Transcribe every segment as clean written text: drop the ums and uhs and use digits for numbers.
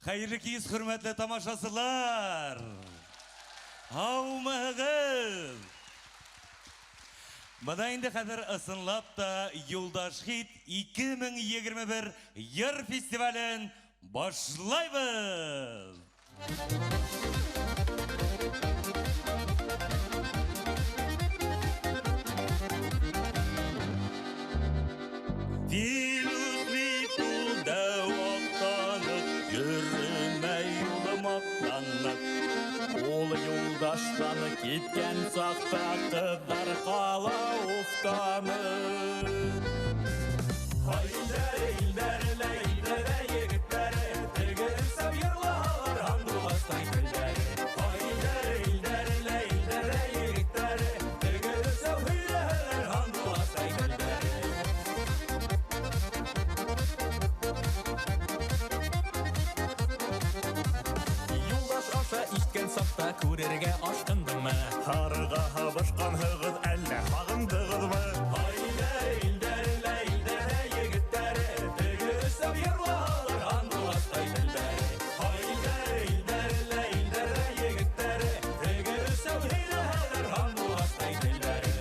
Хәйерле кис, хөрмәтле тамашасылар! Һаумыһығыҙ! Бына инде хәҙер ысынлап та Юлдаш хит 2021 йыр фестивален башлайбыҙ! Филүс бит ул дәү актанык, йөрөмәй ул мактанып. Ул юлдаштан киткән саҡта ҡыҙҙар ҡала уфтанып. Һай, илдәре, илдәре лә, илдәре егеттәре, теге өсәү йырлаһалар һандуғастай телдәре. Һай, илдәре, илдәре лә, илдәре егеттәре, теге өсәү һөйләһәләр һандуғастай телдәре. Юлдаш аша иткән саҡта күрергә ашҡындыңмы? Һарыға һабышҡанһығыҙ, әллә һағындығыҙмы? Һай, илдәре, илдәре лә, илдәре егеттәре, теге өсәү йырлаһалар һандуғастай телдәре. Һай, илдәре, илдәре лә, илдәре егеттәре, теге өсәү һөйләһәләр һандуғастай телдәре.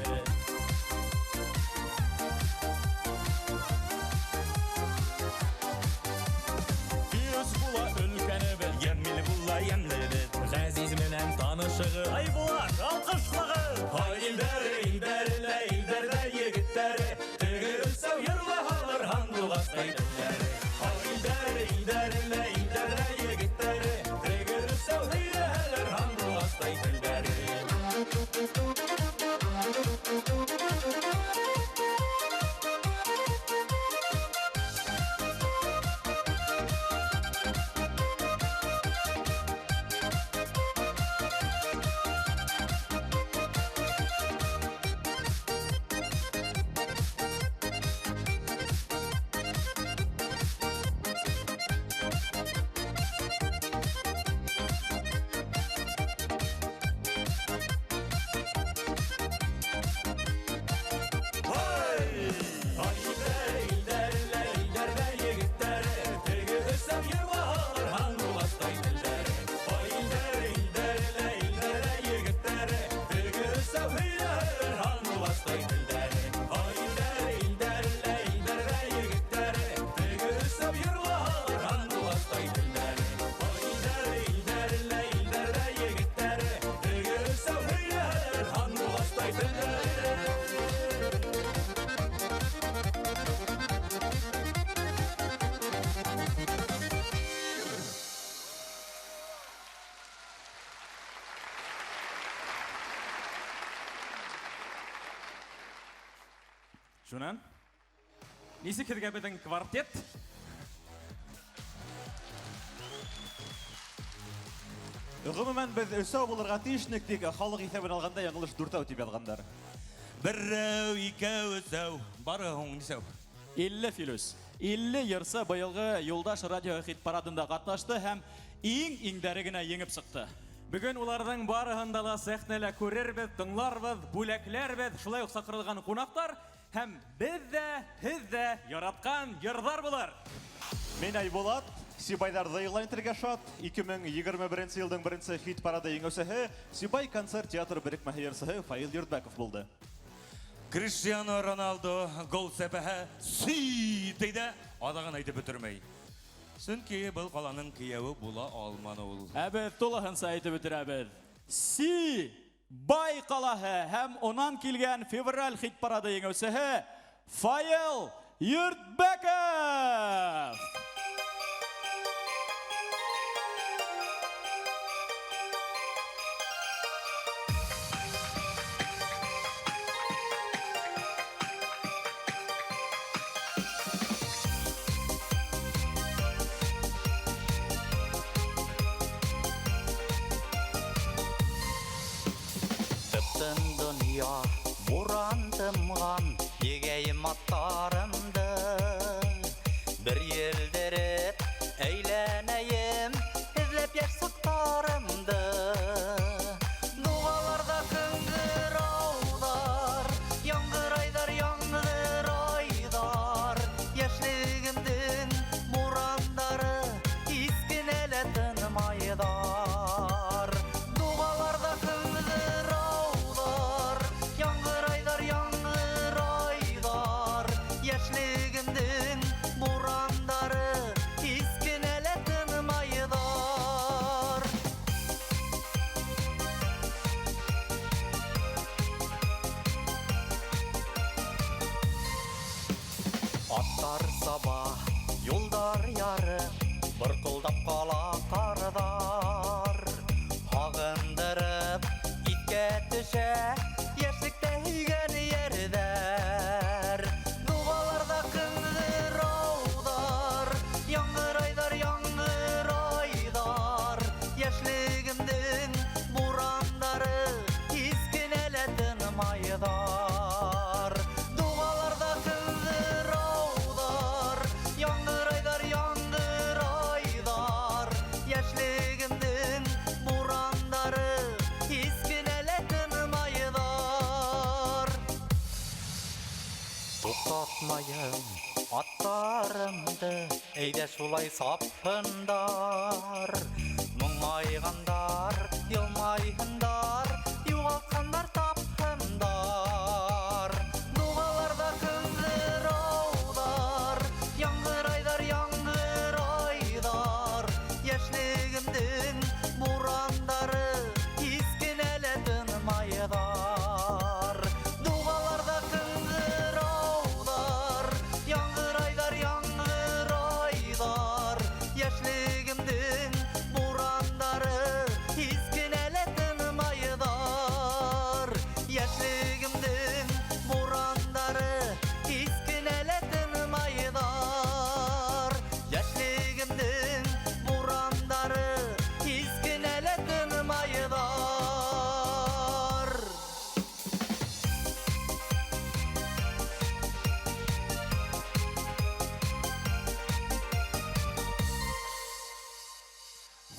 Филүс була өлкәнебеҙ, Йәмил була йәмлебеҙ. Ғәзиз менән танышығыҙ. Айбулат, алҡышлағыҙ! Һай, илдәре, илдәре лә, илдәре егеттәре, теге өсәү йырлаһалар һандуғастай телдәре. Һай, илдәре, илдәре лә, илдәре егеттәре, теге өсәү һөйләһәләр һандуғастай телдәре. Һай, илдәре, илдәре лә, илдәре егеттәре, теге өсәү йырлаһалар һандуғастай телдәре. Һай, илдәре, илдәре лә, илдәре егеттәре, теге өсәү һөйләһәләр һандуғастай телдәре. Һай, илдәре, илдәре лә, илдәре егеттәре, теге өсәү йырлаһалар һандуғастай телдәре. Һай, илдәре, илдәре лә, илдәре егеттәре, теге өсәү һөйләһәләр һандуғастай телдәре. Шунан? Нисек һеҙгә беҙҙең квартет? Ғөмүмән, беҙ өсәү булырға тейешнек, тик халыҡ иҫәбен алғанда яңылыш дүртәү тип яҙғандар. Берәү, икәү, өсәү. Бары һуң нисәү? 50 Филүс. 50 йырсы быйылғы Юлдаш радио хит парадында ҡатнашты һәм иң-иңдәре генә еңеп сыҡты. Бөгөн уларҙың барыһында ла сәхнәлә күрербеҙ, тыңларбыҙ, бүләкләрбеҙ, шулай уҡ саҡырылған ҡунаҡтар һәм беҙ ҙә, һеҙ ҙә яратҡан йырҙар булыр. Мин Айбулат, Сибайҙарҙы иғлан итергә шат. 2021 йылдың беренсе хит парады еңеүсеһе Сибай концерт театр берекмәһе йырсыһы Фаил Йортбәков булды. Криштиану Роналду гол сәпәһә си ти ҙә аҙағын әйтеп бөтөрмәй. Сөнки был ҡаланың кейәүе була алманы ул. Ә беҙ тулыһынса әйтеп бөтөрәбеҙ. Сибай ҡалаһы һәм унан килгән февраль хит парады еңеүсеһе Фаил Йортбәков. Тып-тын донъя, буран тымған, егәйем аттарымды. Бер елде ҡала ҡарҙар. Һағындырып иҫкә төшә йәшлектә һөйгән йәрҙәр. Дуғаларҙа ҡыңғырауҙар, яңғырайҙар, яңғырайҙар. Йәшлегемдең бурандары һис кенә лә тынмайҙар. Дуғаларҙа ҡыңғырауҙар, яңғырайҙар, яңғырайҙар. Йәшлегемдең бурандары һис кенә лә тынмайҙар. Туҡтатмайым аттарымды, әйҙә шулай сапһындар. Моңайғандар, йылмайһындар, юғалтҡандар тапһындар. Дуғаларҙа ҡыңғырауҙар, яңғырайҙар, яңғырайҙар. Йәшлегемдең бурандары һис кенә лә тынмайҙар. Дуғаларҙа ҡыңғырауҙар, яңғырайҙар, яңғырайҙар. Йәшлегемдең бурандары һис кенә лә тынмайҙар. Йәшлегемдең бурандары һис кенә лә тынмайҙар. Йәшлегемдең бурандары һис кенә лә тынмайҙар.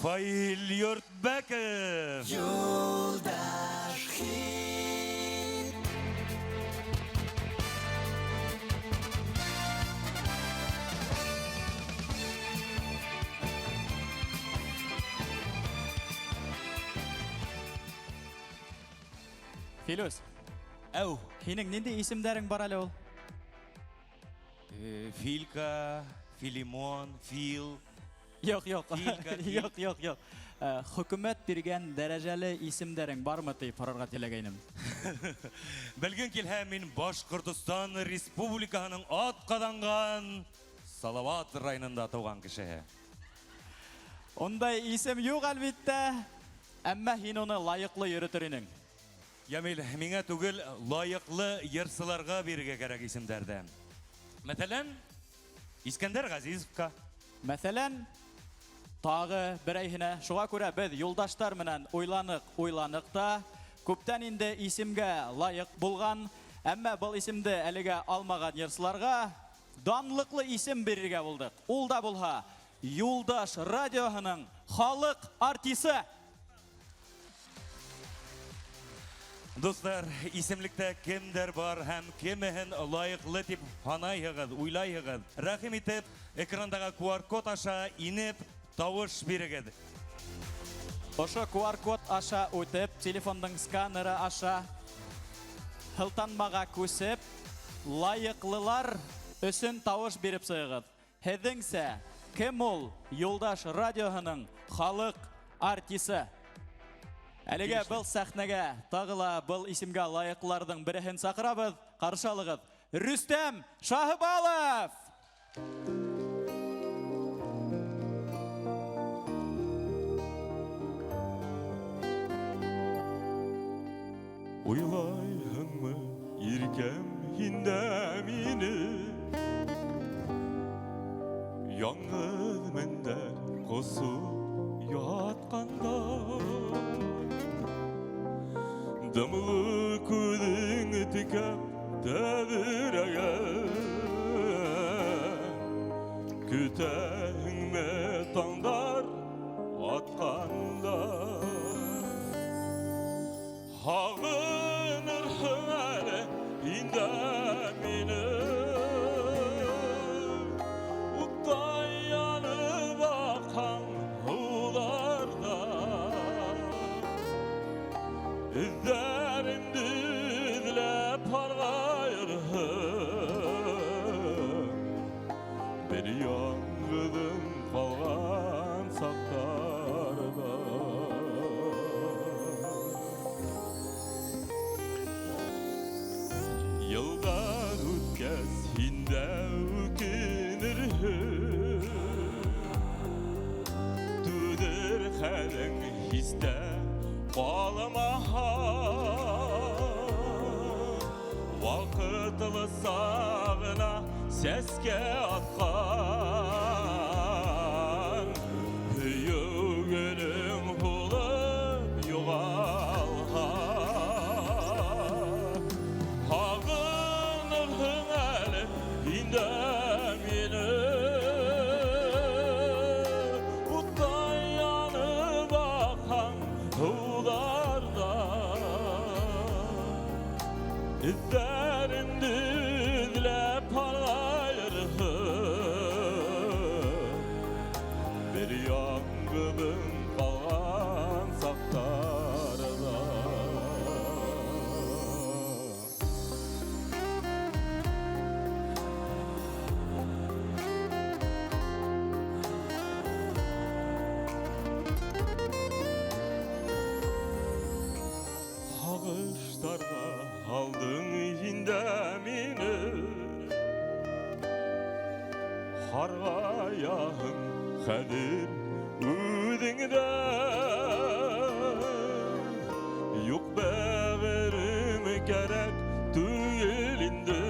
Фаил Йортбәков. Юлдаш хит. Филүс, Әү. һинең ниндәй исемдәрең бар әле ул? Филька, Филимон, Фил. Юҡ, юҡ. Филька, Фил. Юҡ, юҡ, юҡ. Хөкүмәт биргән дәрәжәле исемдәрең бармы тип һорарға теләгәйнем. Белгең килһә, мин Башҡортостан Республикаһының атҡаҙанған Салават районында тыуған кешеһе. Ундай исем юҡ, әлбиттә. Әммә һин уны лайыҡлы йөрөтөр инең. Ямил, миңә түгел, лайыҡлы йырсыларға бирергә кәрәк исемдәрҙе. Мәҫәлән, Искәндәр Ғәзизовҡа. Мәҫәлән, тағы берәйһенә. Шуға күрә беҙ юлдаштар менән уйланыҡ, уйланыҡ та, күптән инде исемгә лайыҡ булған, әммә был исемде әлегә алмаған йырсыларға данлыҡлы исем бирергә булдыҡ. Ул да булһа Юлдаш радиоһының халыҡ артисы. Дуҫтар, исемлектә кемдәр бар һәм кемеһен лайыҡлы тип һанайһығыҙ, уйлайһығыҙ. Рәхим итеп, экрандағы ку ар код аша инеп, тауыш бирегеҙ. Ошо ку ар код аша үтеп, телефондың сканеры аша һылтанмаға күсеп, лайыҡлылар өсөн тауыш биреп сығығыҙ. Һеҙҙеңсә, кем ул Юлдаш радиоһының халыҡ артисы? Әлегә Килеште. был сәхнәгә тағы ла был исемгә лайыҡлыларҙың береһен саҡырабыҙ. Ҡаршы алығыҙ. Рөстәм Шаһыбалов! Уйлайһыңмы, иркәм, һин дә мине? Яңғыҙ мендәр ҡосоп ятҡанда, дымлы күҙең текәп тәҙрәгә, көтәһеңме таңдар атҡанда? Һағынырһың әле һин дә мине, уттай янып аҡҡан һыуҙарҙа. Эҙҙәремде эҙләп һарғайырһың, бер яңғыҙың ҡалған саҡтарҙа. Йылдар үткәс, һин дә үкенерһең, Эҙҙәрең һис тә ҡалмаһа. Ваҡытлы сағына сәскә атҡан һөйөү гөлөң һулып юғалһа. Һағынырһың әле һин дә мине, уттай янып аҡҡан һыуҙарҙа. Эҙҙәремде эҙләп һарғайырһың, бер яңғыҙың ҡалған саҡтарҙа. Һағыштарға һалдың һин дә мине, һарғаяһың хәҙер үҙең дә. Юҡ, бәғерем, кәрәк түгел инде,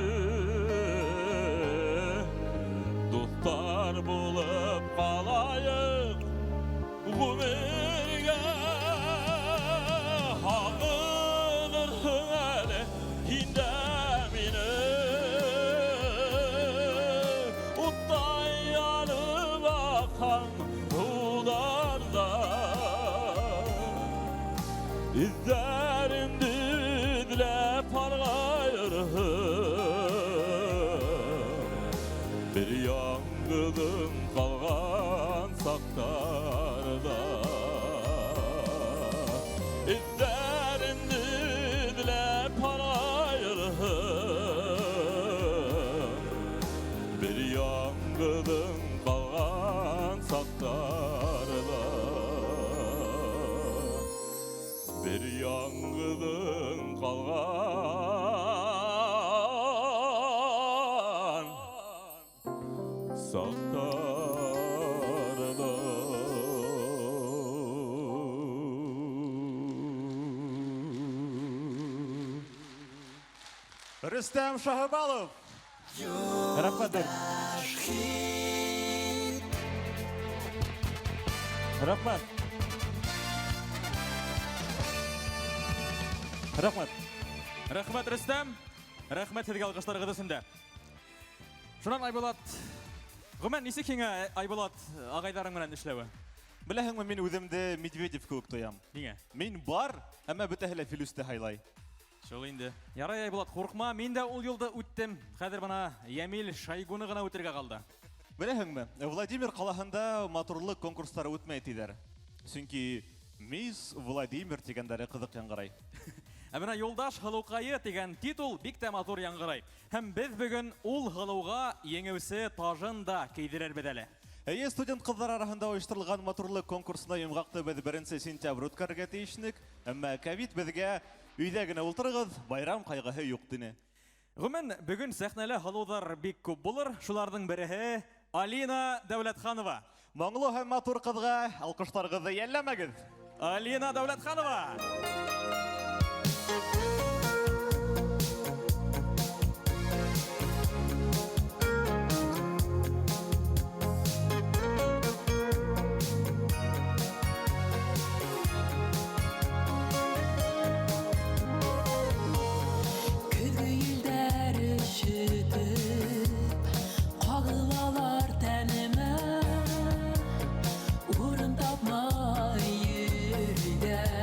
дуҫтар булып ҡалайыҡ ғүмергә. Һағынырһың әле һин дә мине, уттай янып аҡҡан һыуҙарҙа. Эҙҙәремде эҙләп һарғайырһың, бер яңғыҙың ҡалған саҡтарҙа. Эҙҙәремде эҙләп һарғайырһың, бер яңғыҙың ҡалған саҡтарҙа. Бер яңғыҙың ҡалған саҡтарҙа. Рөстәм Шаһыбалов. Рәхмәт. Рәхмәт. Рәхмәт. Рәхмәт, Рөстәм. Рәхмәт һеҙгә алҡыштарығыҙ өсөн дә. Шунан, Айбулат, ғөмүмән, нисек һиңә Айбулат ағайҙарың менән эшләүе? Беләһеңме, мин үҙемде Медведев кеүек тоям. Ниңә? Мин бар, әммә бөтәһе лә Филүсте һайлай. Шул инде. Ярай, Айбулат, ҡурҡма, мин дә ул юлды үттем. Хәҙер бына Йәмил Шойгуны ғына үтергә ҡалды. Беләһеңме, Владимир ҡалаһында матурлыҡ конкурстары үтмәй тиҙәр. Сөнки Мисс Владимир тигәндәре ҡыҙыҡ яңғырай. Ә бына Юлдаш һылыуҡайы тигән титул бик тә матур яңғырай. Һәм беҙ бөгөн ул һылыуға еңеүсе тажын да кейҙерербеҙ әле. Эйе, студент ҡыҙҙар араһында ойошторолған матурлыҡ конкурсына йомғаҡты беҙ 1 сентябрь үткәрергә тейешнек. Әммә ковид беҙгә өйҙә генә ултырығыҙ, байрам ҡайғыһы юҡ тине. Ғөмүмән, бөгөн сәхнәлә һылыуҙар бик күп булыр. Шуларҙың береһе Алина Дәүләтханова. Моңло һәм матур ҡыҙға алҡыштарығыҙҙы йәлләмәгеҙ. Алина Дәүләтханова. Көҙгө елдәр өшөтөп ҡағылалар тәнемә, урын тапмай йөрөйҙәр.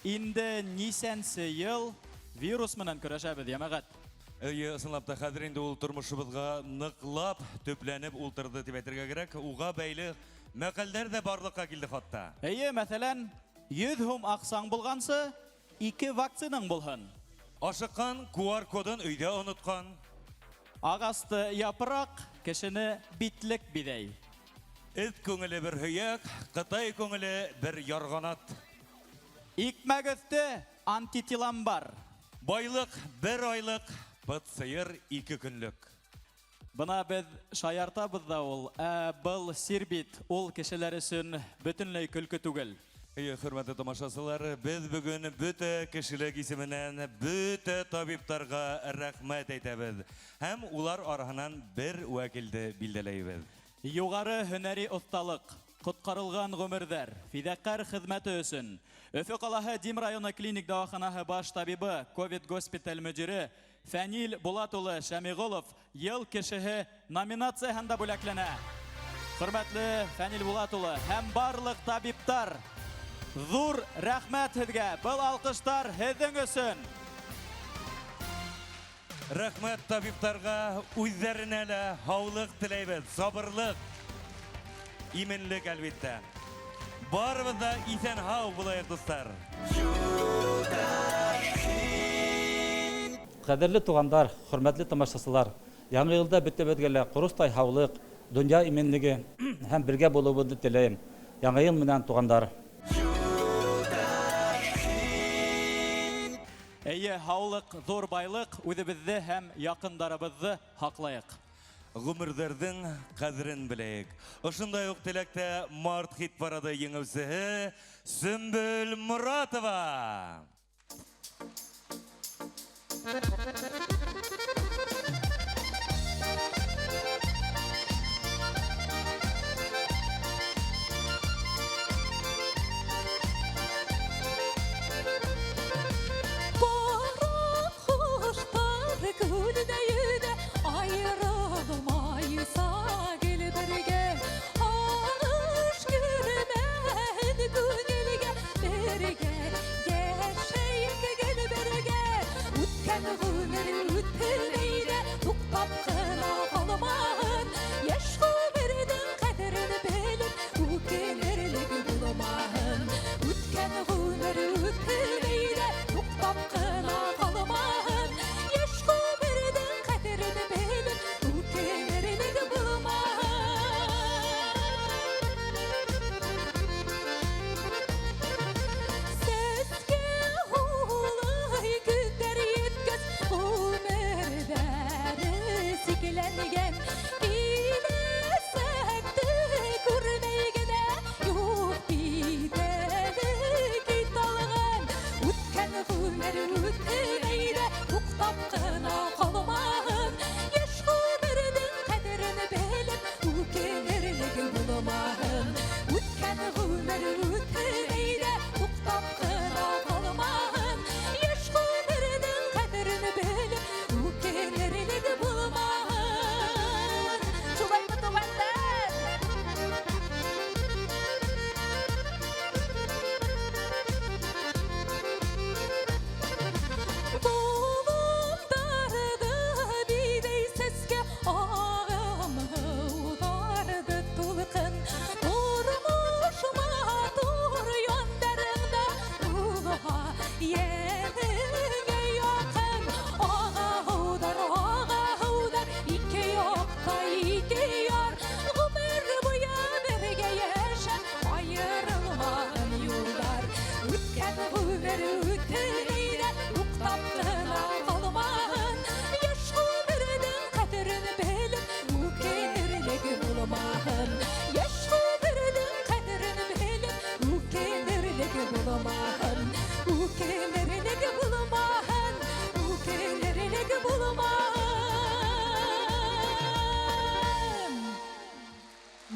Инде нисәнсе йыл вирус менән көрәшәбеҙ, йәмәғәт. Эйе, ысынлап та, хәҙер инде ул тормошобоҙға ныҡлап төпләнеп ултырҙы тип әйтергә кәрәк. Уға бәйле мәҡәлдәр ҙә барлыҡҡа килде хатта. Эйе, мәҫәлән, 100 һум аҡсаң булғансы, 2 вакцинаң булһын. Ашыҡҡан QR кодын өйҙә онотҡан. Ағасты япраҡ, кешене битлек биҙәй. Эт күңеле бер һөйәк, Ҡытай күңеле бер ярғанат. Икмәк өҫтө антителам бар. Байлыҡ бер айлыҡ, быт сыйыр 2 көнлөк. Бына беҙ шаяртабыҙ ҙа ул, ә был сир бит ул кешеләр өсөн бөтөнләй көлкө түгел. Эйе, хөрмәтле тамашасылар, беҙ бөгөн бөтә кешелек исеменән бөтә табиптарға рәхмәт әйтәбеҙ. Һәм улар араһынан бер вәкилде билдәләйбеҙ. Юғары һөнәри оҫталыҡ, ҡотҡарылған ғүмерҙәр, фиҙаҡәр хеҙмәте өсөн Өфө ҡалаһы Дим районы клиник дауаханаһы баш табибы, ковид госпиталь мөдире Фәнил Булат улы Шәмиғолов йыл кешеһе номинацияһында бүләкләнә. Хөрмәтле Фәнил Булат улы һәм барлыҡ табиптар, ҙур рәхмәт һеҙгә. Был алҡыштар һеҙҙең өсөн. Рәхмәт табиптарға, үҙҙәренә лә һаулыҡ теләйбеҙ, сабырлыҡ, именлек әлбиттә. Барыбыҙ ҙа иҫән-һау булайыҡ, дуҫтар. Ҡәҙерле туғандар, хөрмәтле тамашасылар, яңы йылда бөтәбеҙгә лә ҡоростай һаулыҡ, донъя именлеге һәм бергә булыуыбыҙҙы теләйем. Яңы йыл менән, туғандар. Эйе, һаулыҡ ҙур байлыҡ, үҙебеҙҙе һәм яҡындарыбыҙҙы һаҡлайыҡ. Ғүмерҙәрҙең ҡәҙерен беләйек. Ошондай уҡ теләктә март хит парады еңеүсеһе Сөмбөл Моратова.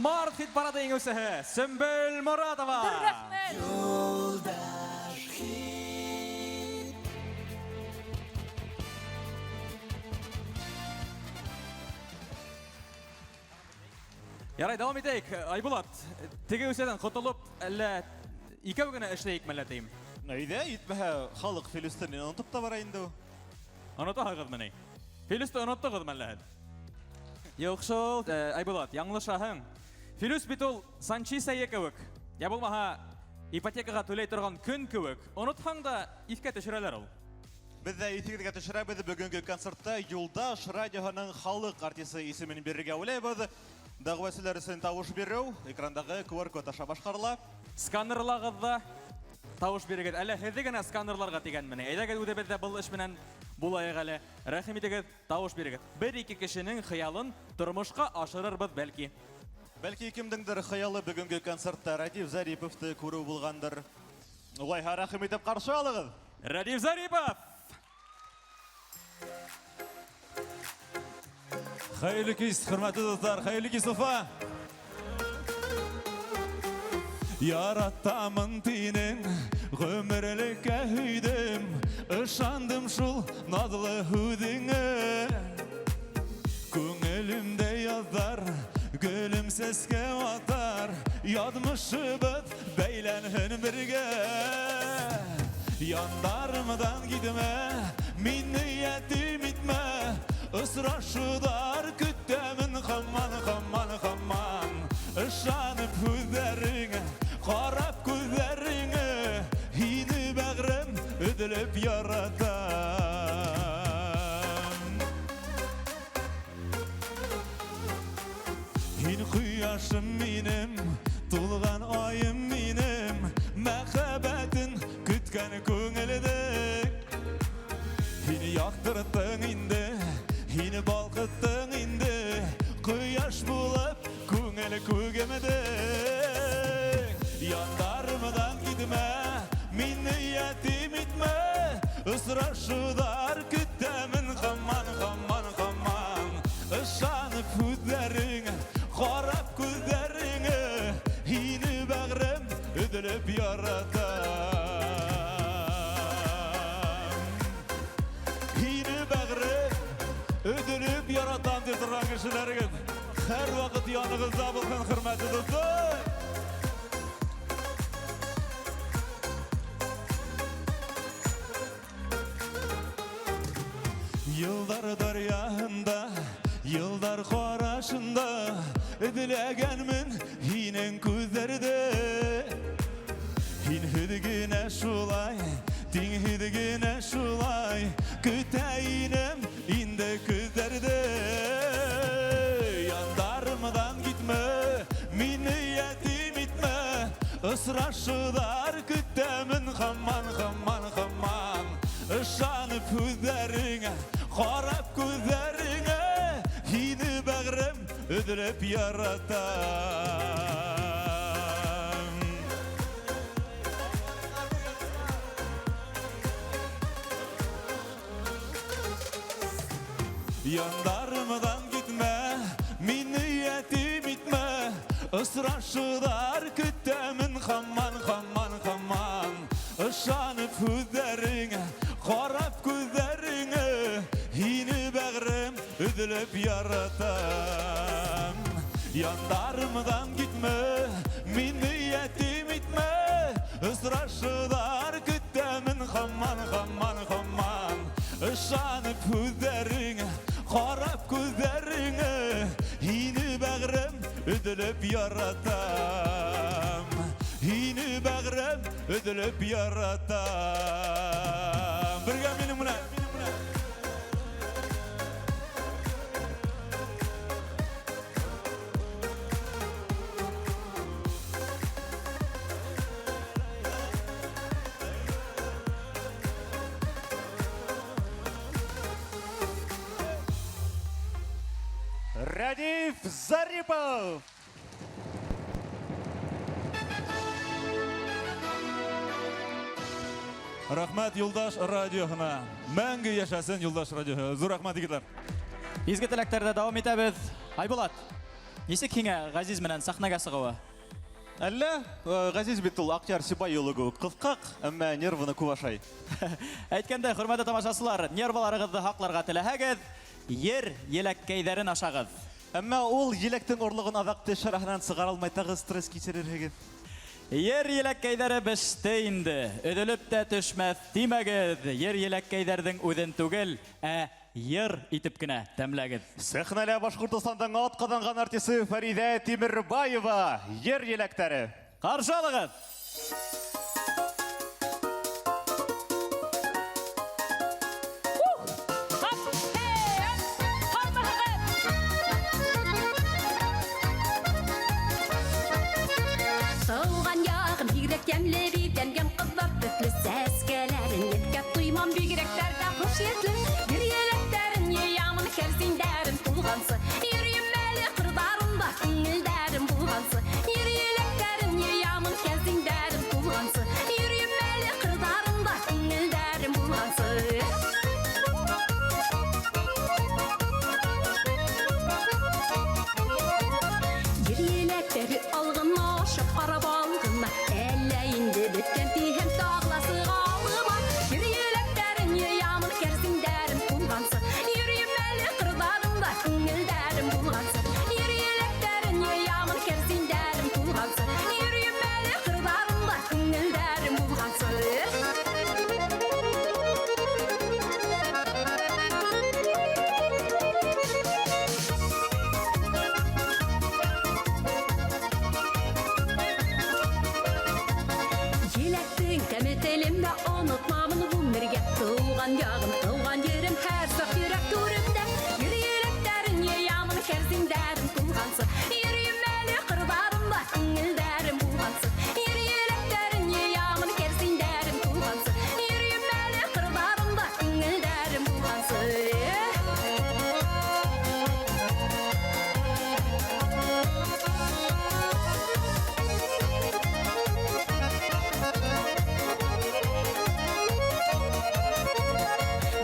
Март хит парады еңеүсеһе Сөмбөл Моратова. Рәхмәт. Ярай, дауам итәйек. Айбулат, теге үсәдән ҡотолоп, әллә икәү генә эшләйек мәллә тием? Әйҙә, етмәһә, халыҡ Филүсте онотоп та бара инде. Онотаһығыҙмы ни? Филүсте оноттоғоҙмо әллә һеҙ? Юҡ шул, Айбулат, яңылышаһың. Филүс бит ул Санчи сәйе кеүек. Йә булмаһа, ипотекаға түләй торған көн кеүек. Онотһаң да иҫкә төшөрәләр ул. Беҙ ҙә иҫегеҙгә төшөрәбеҙ, бөгөнгө концертта Юлдаш радиоһының халыҡ артисы исемен бирергә уйлайбыҙ. Дәғүәселәр өсөн тауыш биреү экрандағы QR-код аша башҡарыла. Сканерлағыҙ ҙа тауыш бирегеҙ. Әллә һеҙҙе генә сканерларға тигәнме ни? Әйҙәгеҙ үҙебеҙ ҙә был эш менән булайыҡ әле. Рәхим итегеҙ, тауыш бирегеҙ. Бер-ике кешенең хыялын тормошҡа ашырырбыҙ бәлки. Бәлки кемдеңдер хыялы бөгөнгө концертта Рәдиф Зариповты күреү булғандыр. Улайһа рәхим итеп ҡаршы алығыҙ. Рәдиф Зарипов! Хәйерле кис, хөрмәтле дуҫтар, хәйерле кис, Уфа! Яратамын тинең, ғүмерлеккә һөйҙөм, ышандым шул наҙлы һүҙеңә. Күңелемдә яҙҙар, гөлөм сәскә атар, яҙмышыбыҙ бәйләнһен бергә. Яндарымдан китмә, мине ятим итмә, осрашыуҙар көтәмен һаман, һаман, һаман. Ышанып һүҙҙәреңә, ҡарап күҙҙәреңә, һине бәғрем өҙөлөп яратам. Һин ҡояшым минем, тулған айым минем, мөхәббәтен көткән күңелдең. Һин яҡтырттың инде, һин балҡыттың инде, ҡояш булып күңел күгемдең. Яндарымдан китмә, мине ятим итмә, осрашыуҙар көтәмен һаман, һаман, һаман. Ышанып һүҙҙәреңә, ҡарап күҙҙәреңә, һине бәғрем өҙөлөп яратам. Һине бәғрем өҙөлөп яратам тип торған кешеләрегеҙ һәр ваҡыт янығыҙҙа булһын, хөрмәтле дуҫтар. Йылдар даръяһында, йылдар ҡарашында эҙләгәнмен һинең күҙҙәрҙе. Һин һүҙ генә шулай, тиңһеҙ генә шулай, көтә инем инде көҙҙәрҙе. Яндарымдан китмә, мине ятим итмә, осрашыуҙар көтәмен һаман, һаман, һаман. Ышанып һүҙҙәреңә, ҡарап күҙҙәреңә, һине бәғрем өҙөлөп яратам. Яндарымдан китмә, мине ятим итмә, осрашыуҙар көтәмен һаман, һаман, һаман. Ышанып һүҙҙәреңә, ҡарап күҙҙәреңә, һине бәғрем өҙөлөп яратам. Яндарымдан китмә, мине ятим итмә, осрашыуҙар көтәмен һаман, һаман, һаман. Ышанып һүҙҙәреңә, ҡарап күҙҙәреңә, һине бәғрем өҙөлөп яратам. Һине бәғрем өҙөлөп яратам. Бергә минең менән. Рәдиф Зарипов! Рәхмәт Юлдаш радиоһына. Мәңге йәшәсен Юлдаш радиоһы. Ҙур рәхмәт, егеттәр. Изге теләктәрҙә дауам итәбеҙ. Айбулат, нисек һиңә Ғәзиз менән сәхнәгә сығыуы? Әллә, Ғәзиз бит ул Аҡъяр Сибай юлы кеүек ҡыҫҡаҡ, әммә нервыны күп ашай. Әйткәндәй, хөрмәтле тамашасылар, нерваларығыҙҙы һаҡларға теләһәгеҙ, ер еләккәйҙәрен ашағыҙ. Әммә ул еләктең орлоғон аҙаҡ теш араһынан сығара алмай тағы стресс кисерерһегеҙ. Ер еләккәйҙәре беште инде. Өҙөлөп тә төшмәҫ тимәгеҙ. Ер еләккәйҙәрҙең үҙен түгел, ә йыр итеп кенә тәмләгеҙ. Сәхнәлә Башҡортостандың атҡаҙанған артисы Фәриҙә Тимербаева. Ер еләктәре. Ҡаршы алығыҙ! Тыуған яғым бигерәк йәмле, биҙәнгән ҡыҙҙар төҫлө, сәскәләрен еҫкәп туймам, бигерәктәр ҙә хуш еҫле. Ер еләктәрен йыямын, кәрзиндәрем тулғансы, йөрөйөм әле ҡырҙарында, күңелдәрем булғансы. Ер еләктәрен йыямын, кәрзиндәрем тулғансы, йөрөйөм әле ҡырҙарында, күңелдәрем булғансы. Ер еләктәре алғына, ашап ҡарап алғына, әллә инде бөткән тиһәм, тағласы алыма. Ер еләктәрен йыямын, кәрзиндәрем тулғансы, йөрөйөм әле ҡырҙарында, күңелдәрем булғансы. Ер еләктәрен йыямын, кәрзиндәрем тулғансы, йөрөйөм әле ҡырҙарында, күңелдәрем булғансы. Еләктең тәме телемдә, онотмамын ғүмергә. Тыуған яғым, тыуған ерем, һәр саҡ йөрәк түремдә. Ер еләктәрен йыямын, кәрзиндәрем тулғансы, йөрөйөм әле ҡырҙарында, күңелдәрем булғансы. Ер еләктәрен йыямын, кәрзиндәрем тулғансы, йөрөйөм әле ҡырҙарында, күңелдәрем булғансы.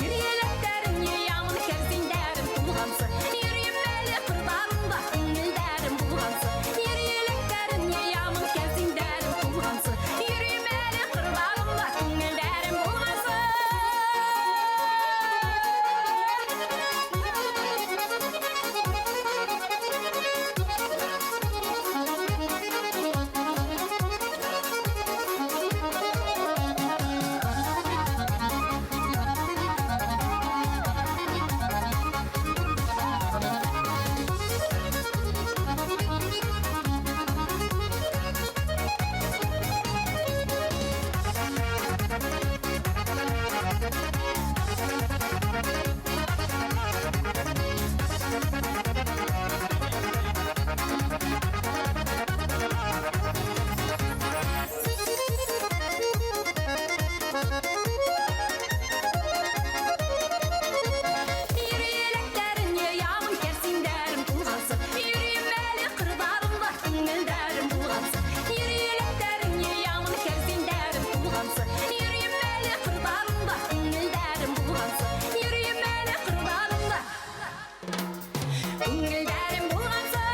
Ер еләктәрен йыямын, кәрзиндәрем тулғансы, йөрөйөм әле ҡырҙарында, күңелдәрем булғансы. Ер еләктәрен йыямын, кәрзиндәрем тулғансы, йөрөйөм әле ҡырҙарында, күңелдәрем булғансы. Ер еләктәрен йыямын, кәрзиндәрем тулғансы, йөрөйөм әле ҡырҙарында, күңелдәрем булғансы. Ер еләктәрен йыямын, кәрзиндәрем тулғансы, йөрөйөм әле ҡырҙарында, күңелдәрем булғансы. Йөрөйөм әле ҡырҙарында, күңелдәрем булғансы.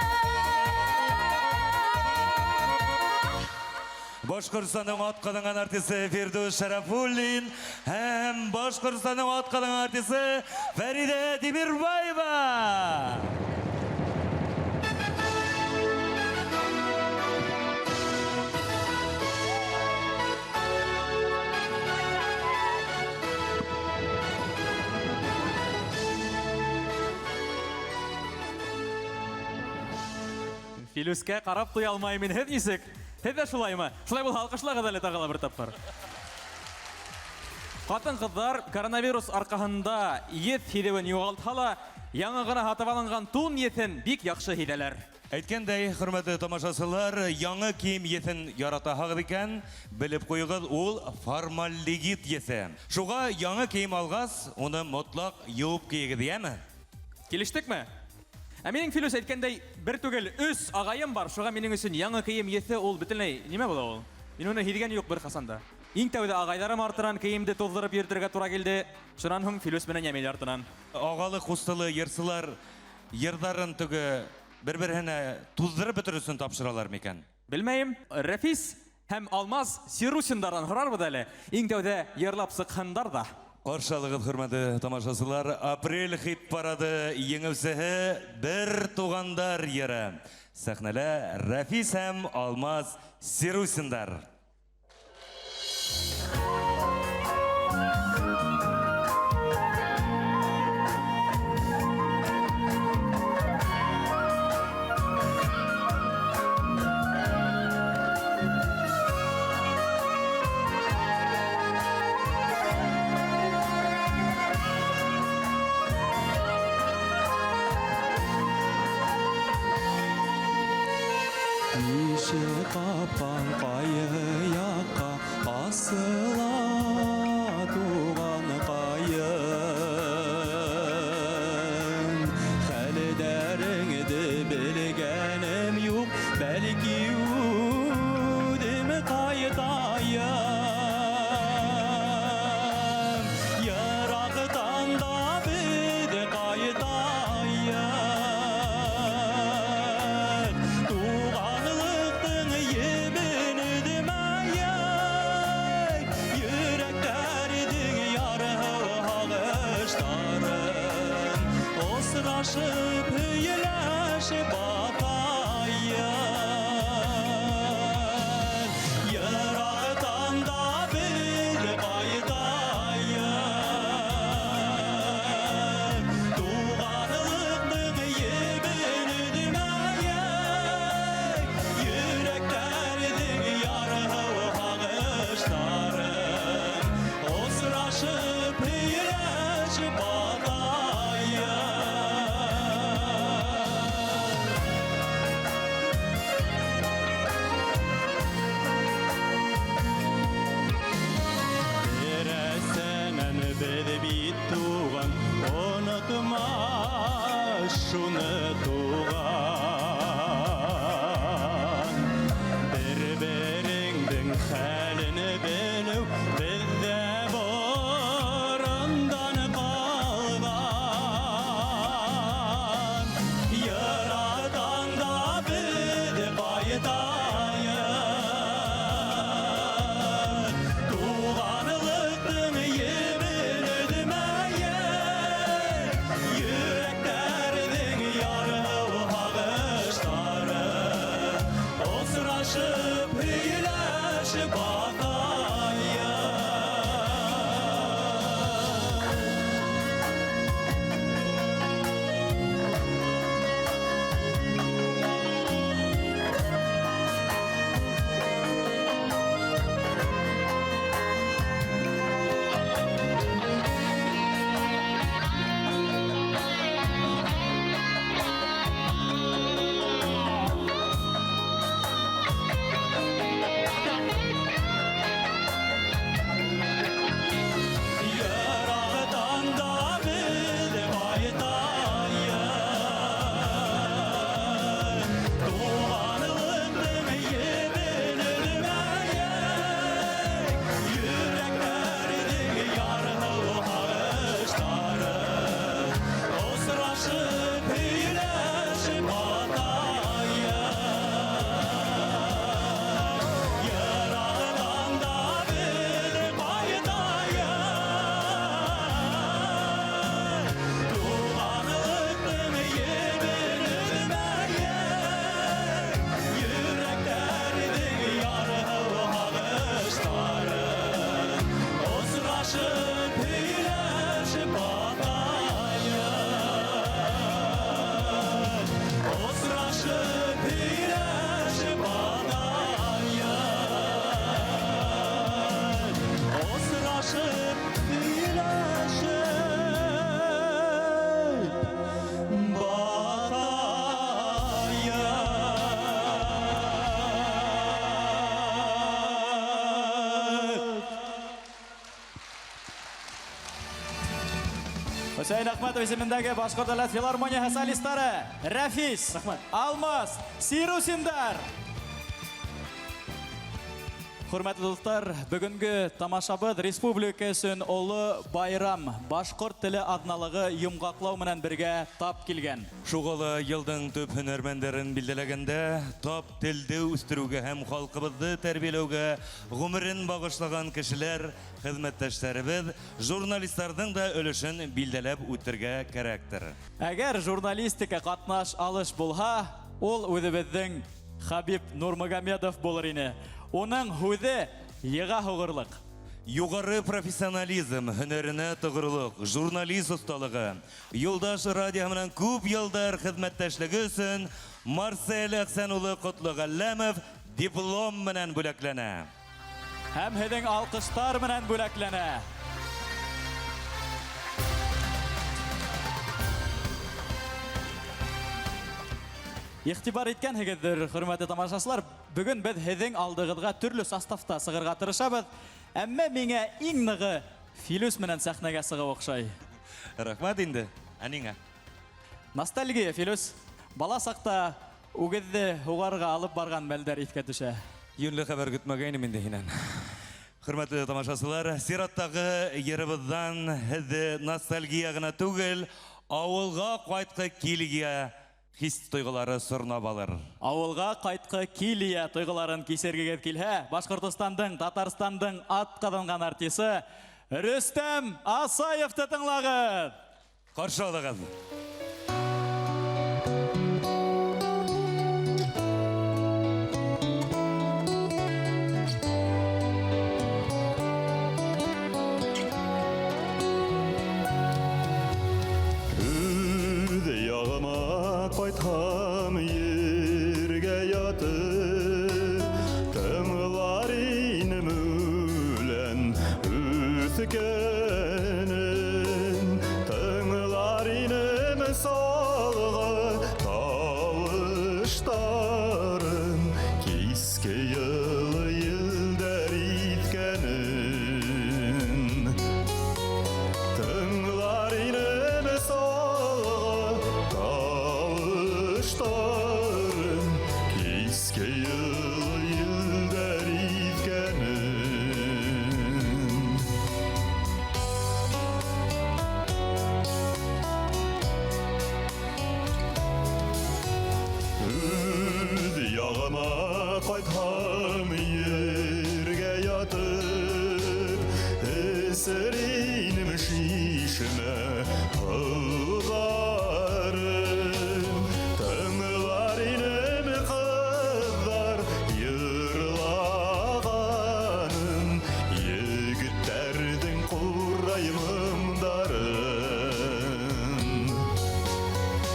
Башҡортостандың атҡаҙанған артисы Фирдүс Шарафуллин һәм Башҡортостандың атҡаҙанған артисы Фәриҙә Тимербаева. Филүскә ҡарап туя алмайым мин. Һеҙ нисек? Һеҙ ҙә шулаймы? Шулай булһа, алҡышлағыҙ әле тағы ла бер тапҡыр. Ҡатын-ҡыҙҙар коронавирус арҡаһында еҫ һиҙеүен юғалтһа ла, яңы ғына һатып алынған тун еҫен бик яҡшы һиҙәләр. Әйткәндәй, хөрмәтле тамашасылар, яңы кейем еҫен яратаһығыҙ икән, белеп ҡуйығыҙ, ул формальдегид еҫе. Шуға яңы кейем алғас, уны мотлаҡ йыуып кейегеҙ, йәме? Килештекме? Ә минең Филүс әйткәндәй, бер түгел, өс ағайым бар. Шуға минең өсөн яңы кейем еҫе ул бөтөнләй нимә була ул? Мин уны һиҙгән юҡ бер ҡасан да. Иң тәүҙә ағайҙарым артынан кейемде туҙҙырып йөрөтөргә тура килде. Шунан һуң Филүс менән Йәмил артынан. Ағалы ҡустылы йырсылар йырҙарын теге бер-береһенә туҙҙырып бөтөр өсөн тапшыралар микән? Белмәйем. Рәфис һәм Алмаз Сирусиндарҙан һорарбыҙ әле. Иң тәүҙә йырлап сыҡһындар ҙа. Ҡаршы алығыҙ, хөрмәтле тамашасылар, апрель хит парады еңеүсеһе Бер туғандар йыры. Сәхнәлә Рәфис һәм Алмаз Сирусиндар. Нисек ҡапҡан ҡайһы яҡҡа асыла туғанҡайым. Хәлдәреңде белгәнем юҡ, бәлки үҙем ҡайтайым. Йыраҡтан да беҙ ҡайтайыҡ, туғанлыҡтың ебен өҙмәйек, йөрәктәрҙең ярһыу һағыштарын осрашып һөйләшеп батайыҡ. Йыраҡтан да беҙ ҡайтайыҡ, туғанлыҡтың ебен өҙмәйек, йөрәктәрҙең ярһыу һағыштарын осрашып һөйләшеп батайыҡ. Берәсәнән беҙ бит туған, онотма шуны туған. Бер-береңдең хәлен белеү беҙҙә борондан ҡалған. Йыраҡтан да беҙ ҡайтайыҡ, туғанлыҡтың ебен өҙмәйек, йөрәктәрҙең ярһыу һағыштарын осрашып һөйләшеп батайыҡ. Йыраҡтан да беҙ ҡайтайыҡ, туғанлыҡтың ебен өҙмәйек, йөрәктәрҙең ярһыу һағыштарын осрашып һөйләшеп батайыҡ. Йыраҡтан да беҙ ҡайтайыҡ, туғанлыҡтың ебен өҙмәйек, йөрәктәрҙең ярһыу һағыштарын осрашып һөйләшеп батайыҡ. Осрашып һөйләшеп батайыҡ. Осрашып һөйләшеп батайыҡ. Хөсәйен Әхмәтов исемендәге Башҡорт дәүләт филармонияһы солистары Рәфис, Алмаз, Сирусиндар. Хөрмәтле дуҫтар, бөгөнгө тамашабыҙ республика өсөн оло байрам, башҡорт теле аҙналығы йомғаҡлау менән бергә тап килгән. Шуға ла йылдың төп һөнәрмәндәрен билдәләгәндә, тап телде үҫтереүгә һәм халҡыбыҙҙы тәрбиәләүгә ғүмерен бағышлаған кешеләр, хеҙмәттәштәребеҙ, журналистарҙың да өлөшөн билдәләп үтергә кәрәктер. Әгәр журналистика ҡатнаш алыш булһа, ул үҙебеҙҙең Хабиб Нурмагомедов булыр ине. Уның һүҙе йыға һуғырлыҡ. Юғары профессионализм, һөнәренә тоғролоҡ, журналист оҫталығы, Юлдаш радиоһы менән күп йылдар хеҙмәттәшлеге өсөн Марсель Әхсән улы Ҡотлоғәлләмов диплом менән бүләкләнә. Һәм һеҙҙең алҡыштар менән бүләкләнә. Иғтибар иткәнһегеҙҙер, хөрмәтле тамашасылар, бөгөн беҙ һеҙҙең алдығыҙға төрлө составта сығырға тырышабыҙ. Әммә миңә иң нығы Филүс менән сәхнәгә сығыу оҡшай. Рәхмәт инде, ә ниңә? Ностальгия, Филүс. Бала саҡта үгеҙҙе һуғарға алып барған мәлдәр иҫкә төшә. Йүнле хәбәр көтмәгәйнем инде һинән. Хөрмәтле тамашасылар, сираттағы йырыбыҙҙан һеҙҙе ностальгия ғына түгел, ауылға ҡайтҡы килгә хис тойғолары сорнап алыр. Ауылға ҡайтҡы килия тойғоларын кисергегеҙ килһә, Башҡортостандың, Татарстандың ат ҡаҙанған артисы Рөстәм Асаевты тыңлағыҙ. Ҡаршы алығыҙ. Үҙ яғыма ҡайтһам, ергә ятып, тыңлар инем үлән үҫкәнен, тыңлар инем салғы тауыштарын, киске йылы елдәр иҫкәнен. Тыңлар инем салғы тауыштарын, киске йылы елдәр иҫкәнен. Үҙ яғыма ҡайтһам, ергә ятып, эсер инем шишмә һыуҙарын. Тыңлар инем ҡыҙҙар йырлағанын, егеттәрҙең ҡурай моңдарын.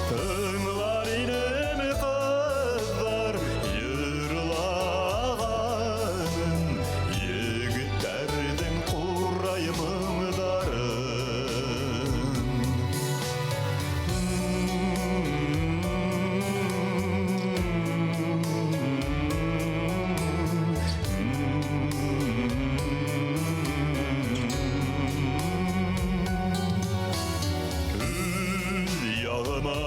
Тыңлар инем ҡыҙҙар йырлағанын, егеттәрҙең ҡурай моңдарын. Үҙ яғыма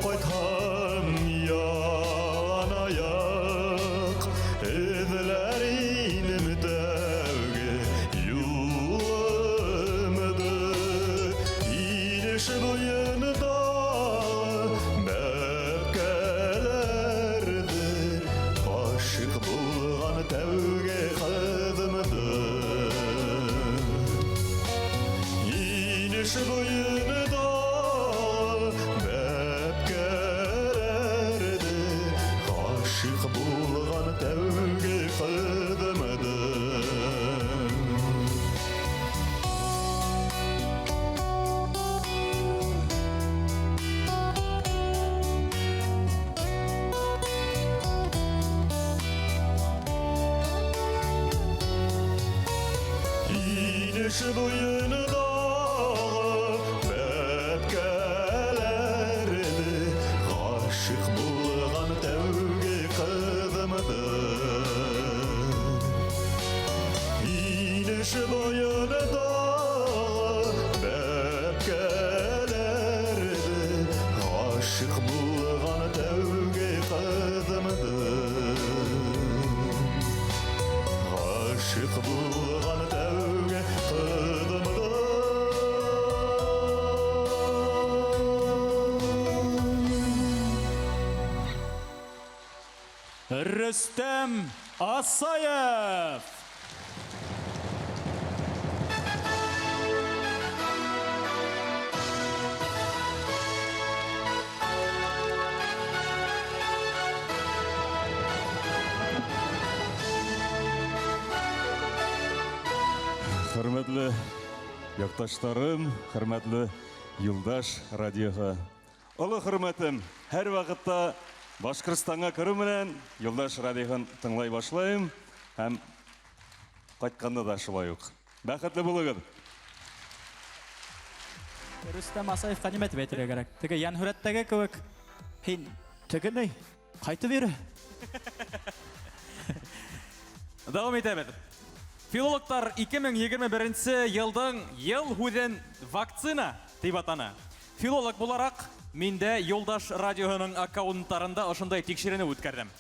ҡайтһам, ялан аяҡ, эҙләр инем тәүге юлымды. Инеш буйында бәпкәләрҙе, ғашиҡ булған тәүге ҡыҙымды. Инеш буйында бәпкәләрҙе, ғашиҡ булған тәүге ҡыҙымды. Инеш буйында бәпкәләрҙе, ғашиҡ булған тәүге ҡыҙымды. Инеш буйында бәпкәләрҙе, ғашиҡ булған тәүге ҡыҙымды. Булған тәүге ҡыҙымдыр. Рөстәм Асаев! Хөрмәтле яҡташтарым, хөрмәтле Юлдаш радиоһы. Оло хөрмәтем, һәр ваҡытта Башҡортостанға кереү менән Юлдаш радиоһын тыңлай башлайым һәм ҡайтҡанда да шулай уҡ. Бәхетле булығыҙ. Рөстәм Асаевҡа нимә тип әйтергә кәрәк? Теге йәнһүрәттәге кеүек. Һин теге ни? Ҡайтып йөрө. Дауам итәбеҙ. Филологтар 2021 йылдың йыл һүҙен вакцина тип атаны. Филолог булараҡ, мин дә Юлдаш радиоһының аккаунттарында ошондай тикшеренеү үткәрҙем.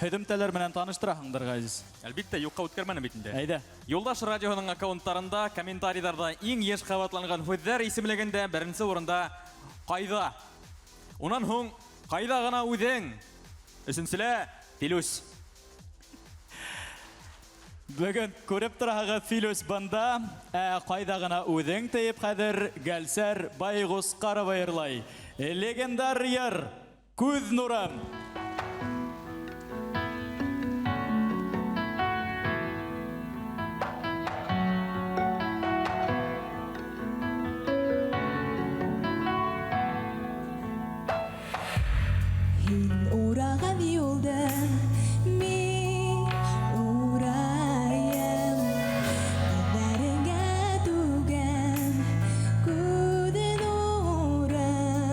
Һөҙөмтәләр менән таныштыраһыңдыр, Ғәзиз. Әлбиттә, юҡҡа үткәрмәнем бит инде. Әйҙә. Юлдаш радиоһының аккаунттарында комментарийҙарҙа иң йыш ҡабатланған һүҙҙәр исемлегендә беренсе урында ҡайҙа. Унан һуң ҡайҙа ғына үҙең. Өсөнсөлә Филүс. Бөгөн күреп тораһығыҙ, Филүс бында, ә ҡайҙа ғына үҙең тейеп хәҙер Гәлсәр Байғусҡарова йырлай. Легендар йыр Күҙ нурым. Һин ураған юлды мин урайым, Эҙҙәреңә түгәм күҙ нурым.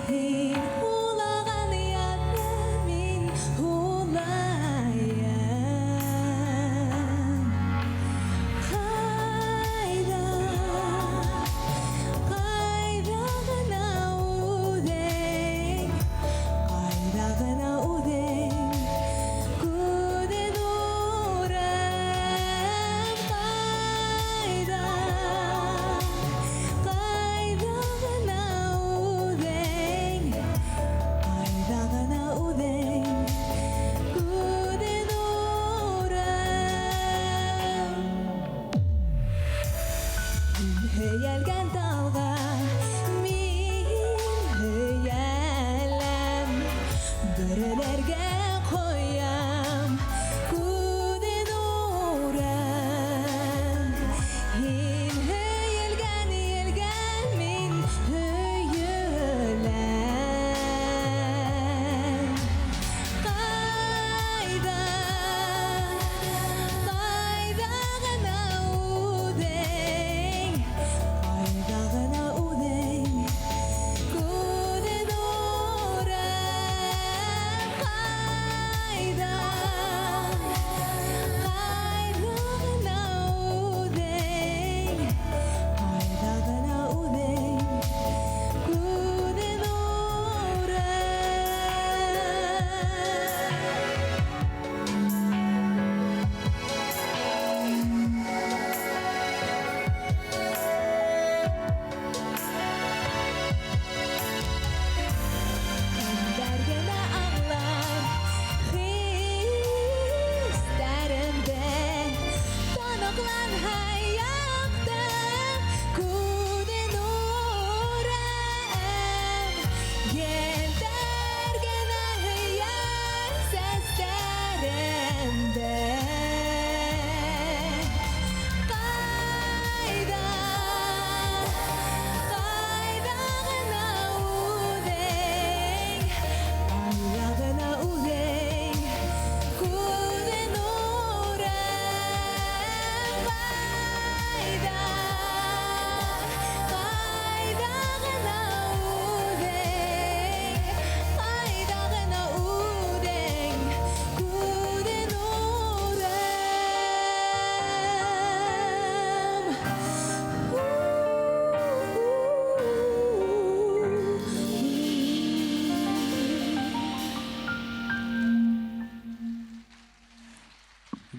Һин һулаған яҙҙы мин һулайым. Ҡайҙа, ҡайҙа ғына үҙең, ҡайҙа ғына үҙең, күҙ нурым. Ҡайҙа, ҡайҙа ғына үҙең, ҡайҙа ғына үҙең, күҙ нурым. Һин һөйәлгән талға мин һөйәләм, Бөрөләргә ҡоям күҙ нурым. Һин һөйөлгән елгә мин һөйөләм. Ҡайҙа, ҡайҙа ғына үҙең, ҡайҙа ғына үҙең, күҙ нурым.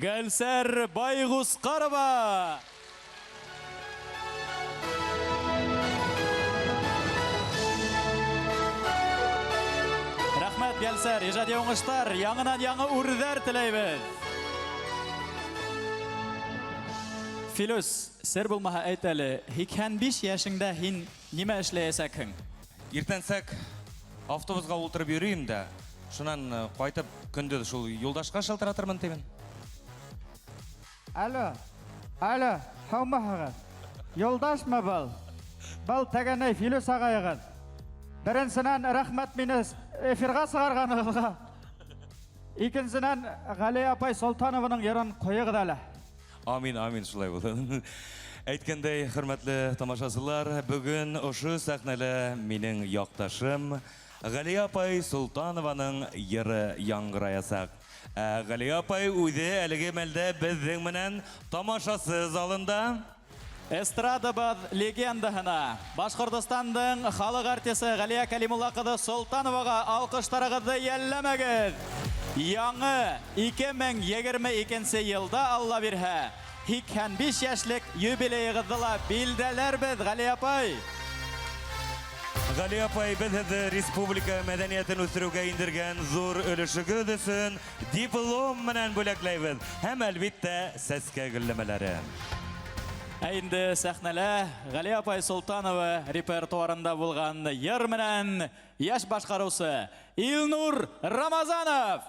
Гөлсәр Байғусҡарова! Рәхмәт, Гөлсәр, ижади уңыштар, яңынан яңы үрҙәр теләйбеҙ. Филүс, сер булмаһа әйт әле, 85 йәшеңдә һин нимә эшләйәсәкһең? Иртәнсәк автобусға ултырып йөрөйөм дә, шунан ҡайтып көндөҙ шул юлдашҡа шылтыратырмын тимен. Алло, алло, һаумыһығыҙ? Юлдашмы был? Был тәгәнәй Филүс ағайығыҙ. Беренсенән, рәхмәт мине эфирға сығарғанығыҙға. Икенсенән, Ғәлиә апай Солтанованың йырын ҡуйығыҙ әле. Амин, амин, шулай булһын. Әйткәндәй, хөрмәтле тамашасылар, бөгөн ошо сәхнәлә минең яҡташым Ғәлиә апай Солтанованың йыры яңғыраясаҡ. Ә Ғәлиә апай үҙе әлеге мәлдә беҙҙең менән тамашасы залында. Эстрадабыҙ легендаһына Башҡортостандың халыҡ артисы Ғәлиә Кәлимулла ҡыҙы Солтановаға алҡыштарығыҙҙы йәлләмәгеҙ. Яңы 2022 йылда Алла бирһә, 85 йәшлек юбилейығыҙҙы ла билдәләрбеҙ, Ғәлиә апай. Ғәлиә апай, беҙ һеҙҙе республика мәҙәниәтен үҫтереүгә индергән ҙур өлөшөгөҙ өсөн диплом менән бүләкләйбеҙ һәм, әлбиттә, сәскә гөлләмәләре. Ә инде сәхнәлә Ғәлиә апай Солтанова репертуарында булған йыр менән йәш башҡарыусы Илнур Рамазанов.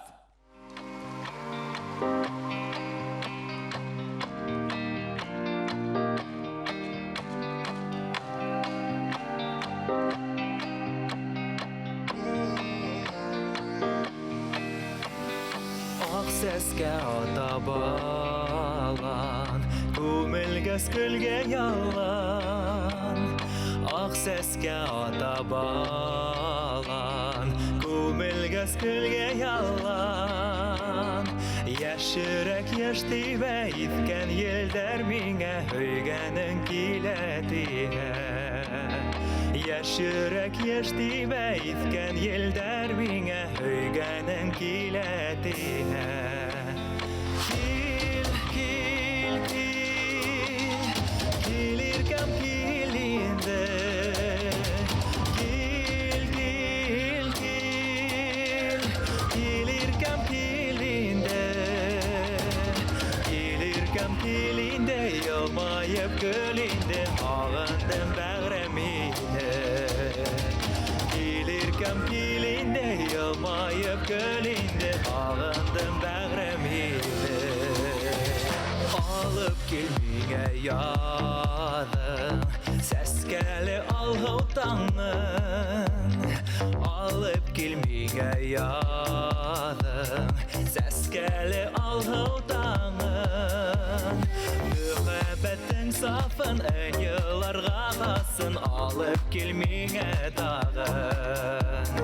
Аҡ сәскә ата балан, күмелгәс көлгә ялан. Аҡ сәскә ата балан, күмелгәс көлгә ялан. Йәшерәк йәш тибә иҫкән елдәр миңә һөйгәнең килә тиһә. Йәшерәк йәш тибә иҫкән елдәр миңә һөйгәнең килә тиһә. Кил, кил, кил, кил иркәм, кил инде. Кил, кил, кил, кил иркәм, кил инде. Кил иркәм, кил инде, йылмайып көл инде, һағындым бәғрем һине. Кил иркәм, кил инде, йылмайып көл инде, һағындым бәғрем һине. Алып кил миңә яҙың, сәскәле алһыу таңын. Алып кил миңә яҙың, сәскәле алһыу таңын. Мөхәббәттең сафын ынйыларға ҡасын, алып кил миңә тағын.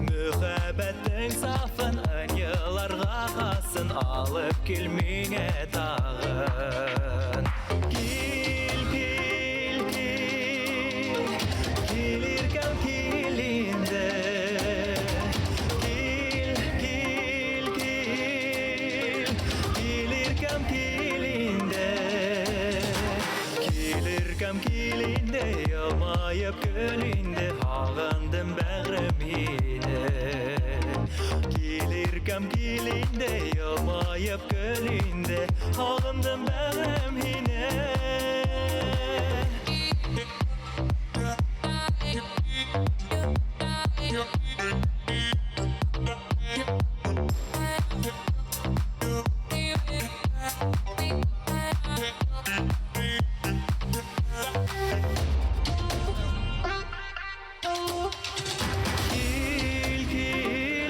Мөхәббәттең сафын ынйыларға ҡасын, алып кил миңә тағын. Кил, кил, кил, кил иркәм, кил инде. Кил, кил, кил, кил иркәм, кил инде. Кил иркәм, кил инде, йылмайып көл инде, һағындым бәғрем һине. Кил иркәм, кил инде, йылмайып көл инде, һағындым бәғрем һине. Кил, кил,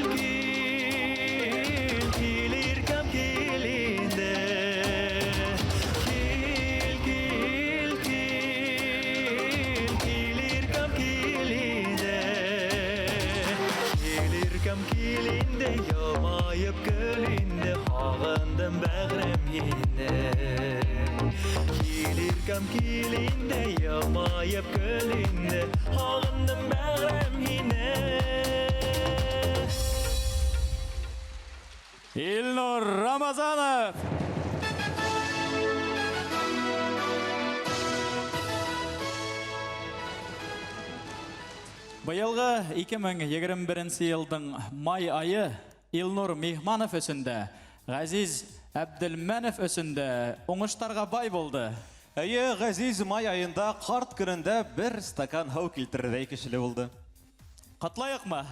кил, кил иркәм, кил инде. Кил, кил, кил, кил иркәм, кил инде. Кил иркәм, кил инде, йылмайып көл инде, һағындым бәғрем һине. Кил иркәм, кил инде, йылмайып көл инде, һағындым бәғрем һине. Илнур Рамазанов! Быйылғы 2021 йылдың май айы Илнур Миһманов өсөн дә, Ғәзиз Әбделмәнов өсөн дә уңыштарға бай булды. Әйе, Ғәзиз май айында ҡарт көнөндә бер стакан һыу килтерерҙәй кешеле булды. Ҡотлайыҡмы?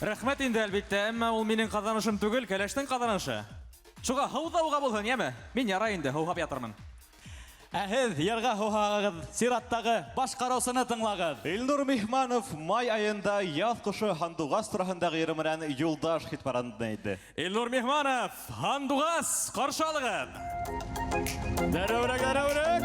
Рәхмәт инде, әлбиттә, әммә ул минең ҡаҙанышым түгел, кәләштең ҡаҙанышы. Шуға һыу ҙа уға булһын, йәме? Мин ярай инде, һыуһап ятырмын. Ә һеҙ йырға һыуһағыҙ, сираттағы башҡарыусыны тыңлағыҙ. Илнур Миһманов май айында яҙ ҡошо һандуғас тураһындағы йыры менән Юлдаш хит-парадын әйтте. Илнур Миһманов, һандуғас, ҡаршы алығыҙ. Дәрәүрәк, дәрәүрәк.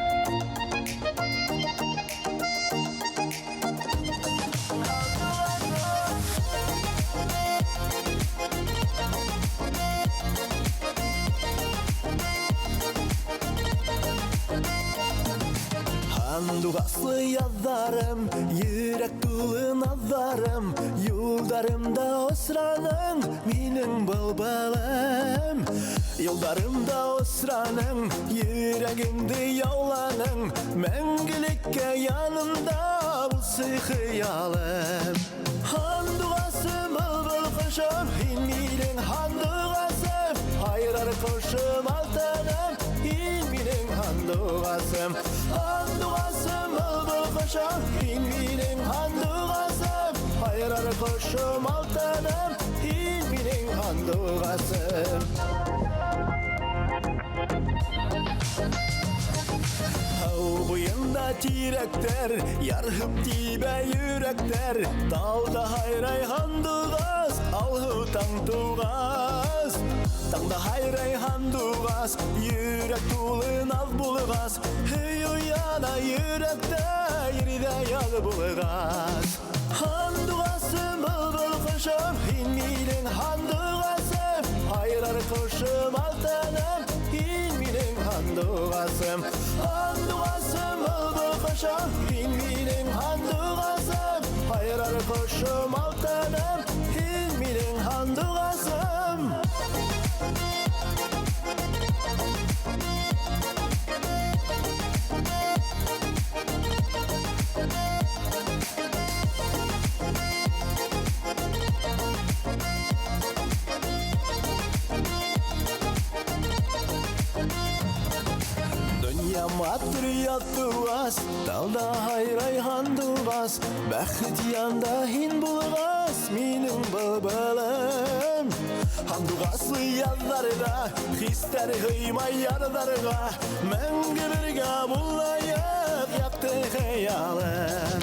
Һандуғаслы яҙҙарым, йөрәк тулы наҙҙарым, юлдарымда осраның, минең былбылым. Юлдарымда осраның, йөрәгемде яуланың, мәңгелеккә янымда булсы хыялым. Һандуғасым, былбыл ҡошом, һин минең һандуғасым, һайрар ҡошом алтыным, һин минең һандуғасым. Һандуғасым, былбыл ҡошом, һин минең һандуғасым, һайрар ҡошом алтыным, һин минең һандуғасым. Һыу буйында тирәктәр, ярһып тибә йөрәктәр, талда һайрай һандуғас, алһыу таң туғас. Таңда һайрай һандуғас, йөрәк тулы наҙ булғас, һөйөү яна йөрәктә, ерҙә яҙ булғас. Һандуғасым, былбыл ҡошом, һин минең һандуғасым, һайрар ҡошом алтыным, һин минең һандуғасым. Һандуғасым, былбыл ҡошом, һин минең һандуғасым, һайрар ҡошом алтыным, һин минең һандуғасым. Донъя матур ятыуғас, талда һайрай һандуғас, бәхет янда һин булғас, минең былбылым. Һандуғаслы яҙҙарҙа, хистәр һыймай ярҙарға, мәңге бергә булайыҡ, яҡты хыялым.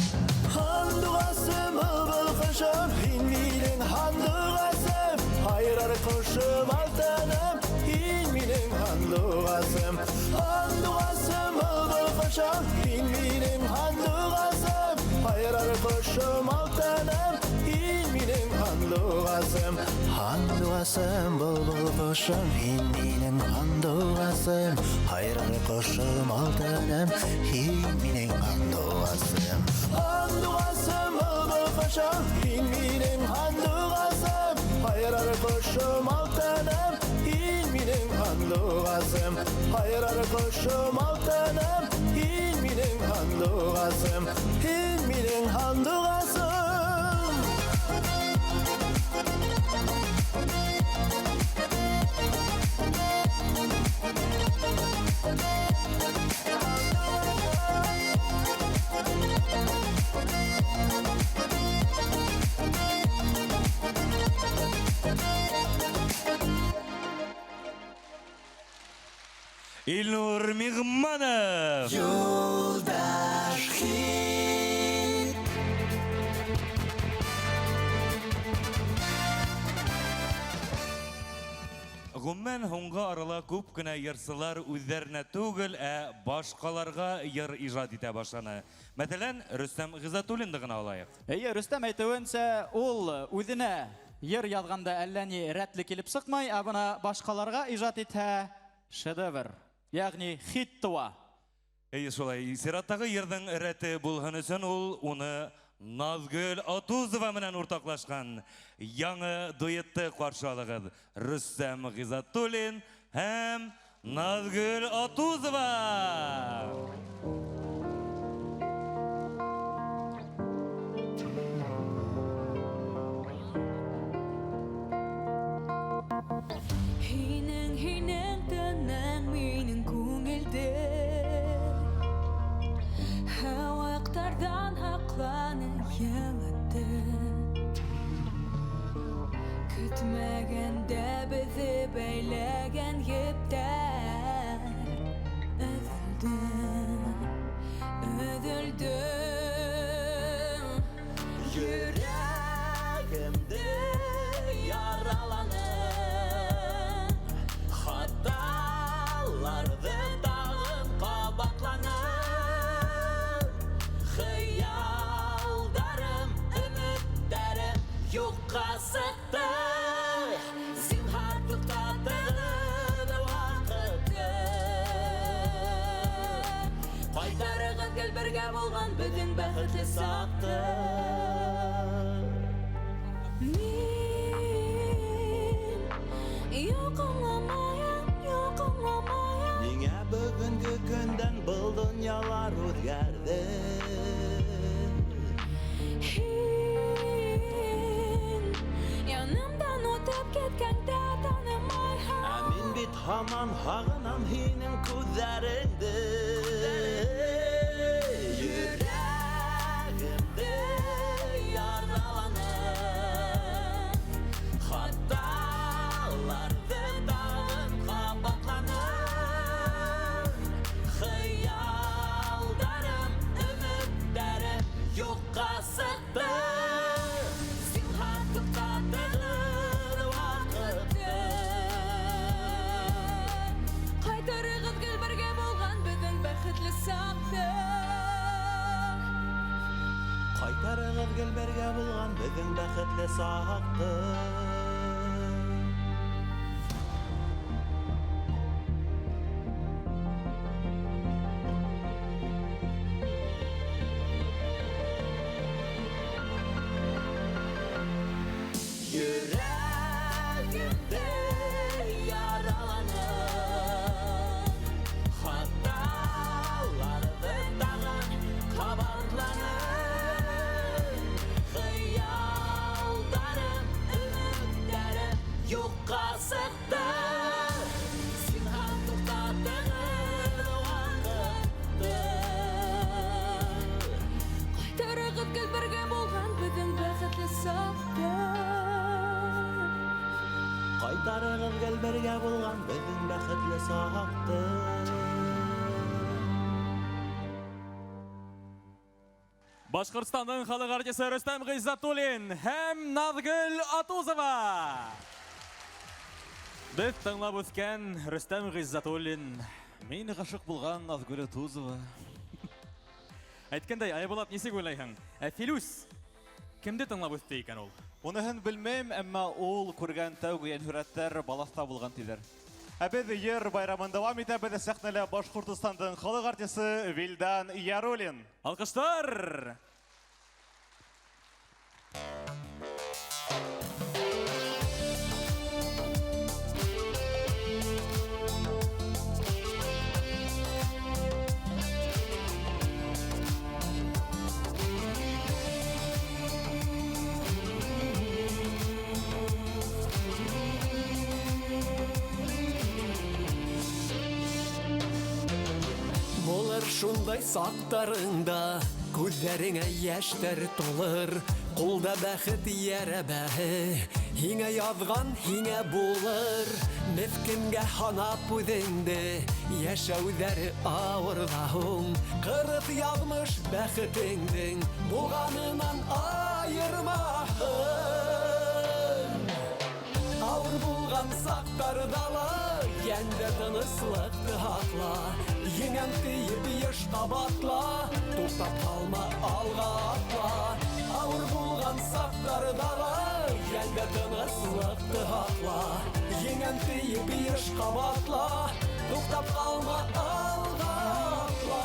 Һандуғасым, былбыл ҡошом, һин минең һандуғасым, һайрар ҡошом алтыным, һин минең һандуғасым. Һандуғасым, былбыл ҡошом, һин минең һандуғасым, һайрар ҡошом алтыным, һин минең һандуғасым. Һандуғасым, былбыл ҡошом, һин минең һандуғасым, һайрар ҡошом алтыным, һин минең һандуғасым. Һандуғасым, былбыл ҡошом, һин минең һандуғасым, һайрар ҡошом алтыным, һин минең һандуғасым. Һайрар ҡошом алтыным, һин минең һандуғасым, һин минең һандуғасым. Илнур Миғманов. Юлдаш хит. Ғөмүмән, һуңғы арала күп кенә йырсылар үҙҙәренә түгел, ә башҡаларға йыр ижад итә башланы. Мәҫәлән, Рөстәм Ғиззәтуллинды ғына алайыҡ. Эйе, Рөстәм әйтеүенсә, ул үҙенә йыр яҙғанда әллә ни рәтле килеп сыҡмай, ә бына башҡаларға ижад итһә, шедевр, йәғни хит тыуа. Эйе, шулай. Сираттағы йырҙың рәте булһын өсөн ул уны Наҙгөл Атузова менән уртаҡлашҡан яңы дуэтты ҡаршы алығыҙ. Рөстәм Ғиззәтуллин һәм Наҙгөл Отузова. Һинең, һинең тының минең күңелде Һыуыҡтарҙан һаҡланы, йылытты. Көтмәгәндә беҙҙе бәйләгән ептәр өҙөлдө, өҙөлдө. Йөрәгемде яраланы, хаталарҙы тағын ҡабатланы. Хыялдарым, өмөттәрем юҡҡа сыҡты. Зинһар туҡтатығыҙ ваҡытты. Ҡайтарығыҙ гел бергә булған беҙҙең бәхетле саҡты. Мин юҡ аңламайым, юҡ аңламайым. Ниңә бөгөнгө көндән был донъялар үҙгәрҙе? Һин янымдан үтеп киткәндә танымайһың. Ә мин бит һаман һағынам һинең күҙҙәреңде. Йөрәгемде яраланы, хаталарҙы тағын ҡабатланы. Хыялдарым, өмөттәрем юҡҡа сыҡты. Зинһар туҡтатығыҙ ваҡытты. Ҡайтарығыҙ гел бергә булған беҙҙең бәхетле саҡты. Ҡайтарығыҙ гел бергә булған беҙҙең бәхетле саҡты. Йөрәгемде яраланы, хаталарҙы тағын ҡабатланы. Хыялдарым, өмөттәрем юҡҡа сыҡты. Зинһар туҡтатығыҙ ваҡытты. Ҡайтарығыҙ гел бергә булған беҙҙең бәхетле саҡты. Ҡайтарығыҙ гел бергә булған беҙҙең бәхетле саҡты. Башҡортостандың халыҡ артисы Рөстәм Ғиззәтуллин һәм Наҙгөл Отузова. Беҙ тыңлап үҫкән Рөстәм Ғиззәтуллин. Мин ғашиҡ булған Наҙгөл Отузова. Әйткәндәй, Айбулат, нисек уйлайһың? Ә Филүс кемде тыңлап үҫте икән ул? Уныһын белмәйем, әммә ул күргән тәүге йәнһүрәттәр балаҫта булған тиҙәр. Ә беҙ йыр байрамын дауам итәбеҙ. Сәхнәлә Башҡортостандың халыҡ артисы Вилдан Яруллин. Алҡыштар! Булыр шундай саҡтарыңда, күҙҙәреңә йәштәр тулыр, ҡулда бәхет йәрәбәһе, һиңә яҙған һиңә булыр. Меҫкенгә һанап үҙеңде, йәшәүҙәре ауырҙа һуң, ҡырыҫ яҙмыш бәхетеңдең булғанынан айырмаһын. Ауыр булған саҡтарҙа ла йәндә тыныслыҡты һаҡла, еңәм тейеп йыш ҡабатла, туҡтап ҡалма, алға атла. Ауыр булған саҡтарҙа ла йәндә тыныслыҡты һаҡла, еңәм тейеп йыш ҡабатла, туҡтап ҡалма, алға атла.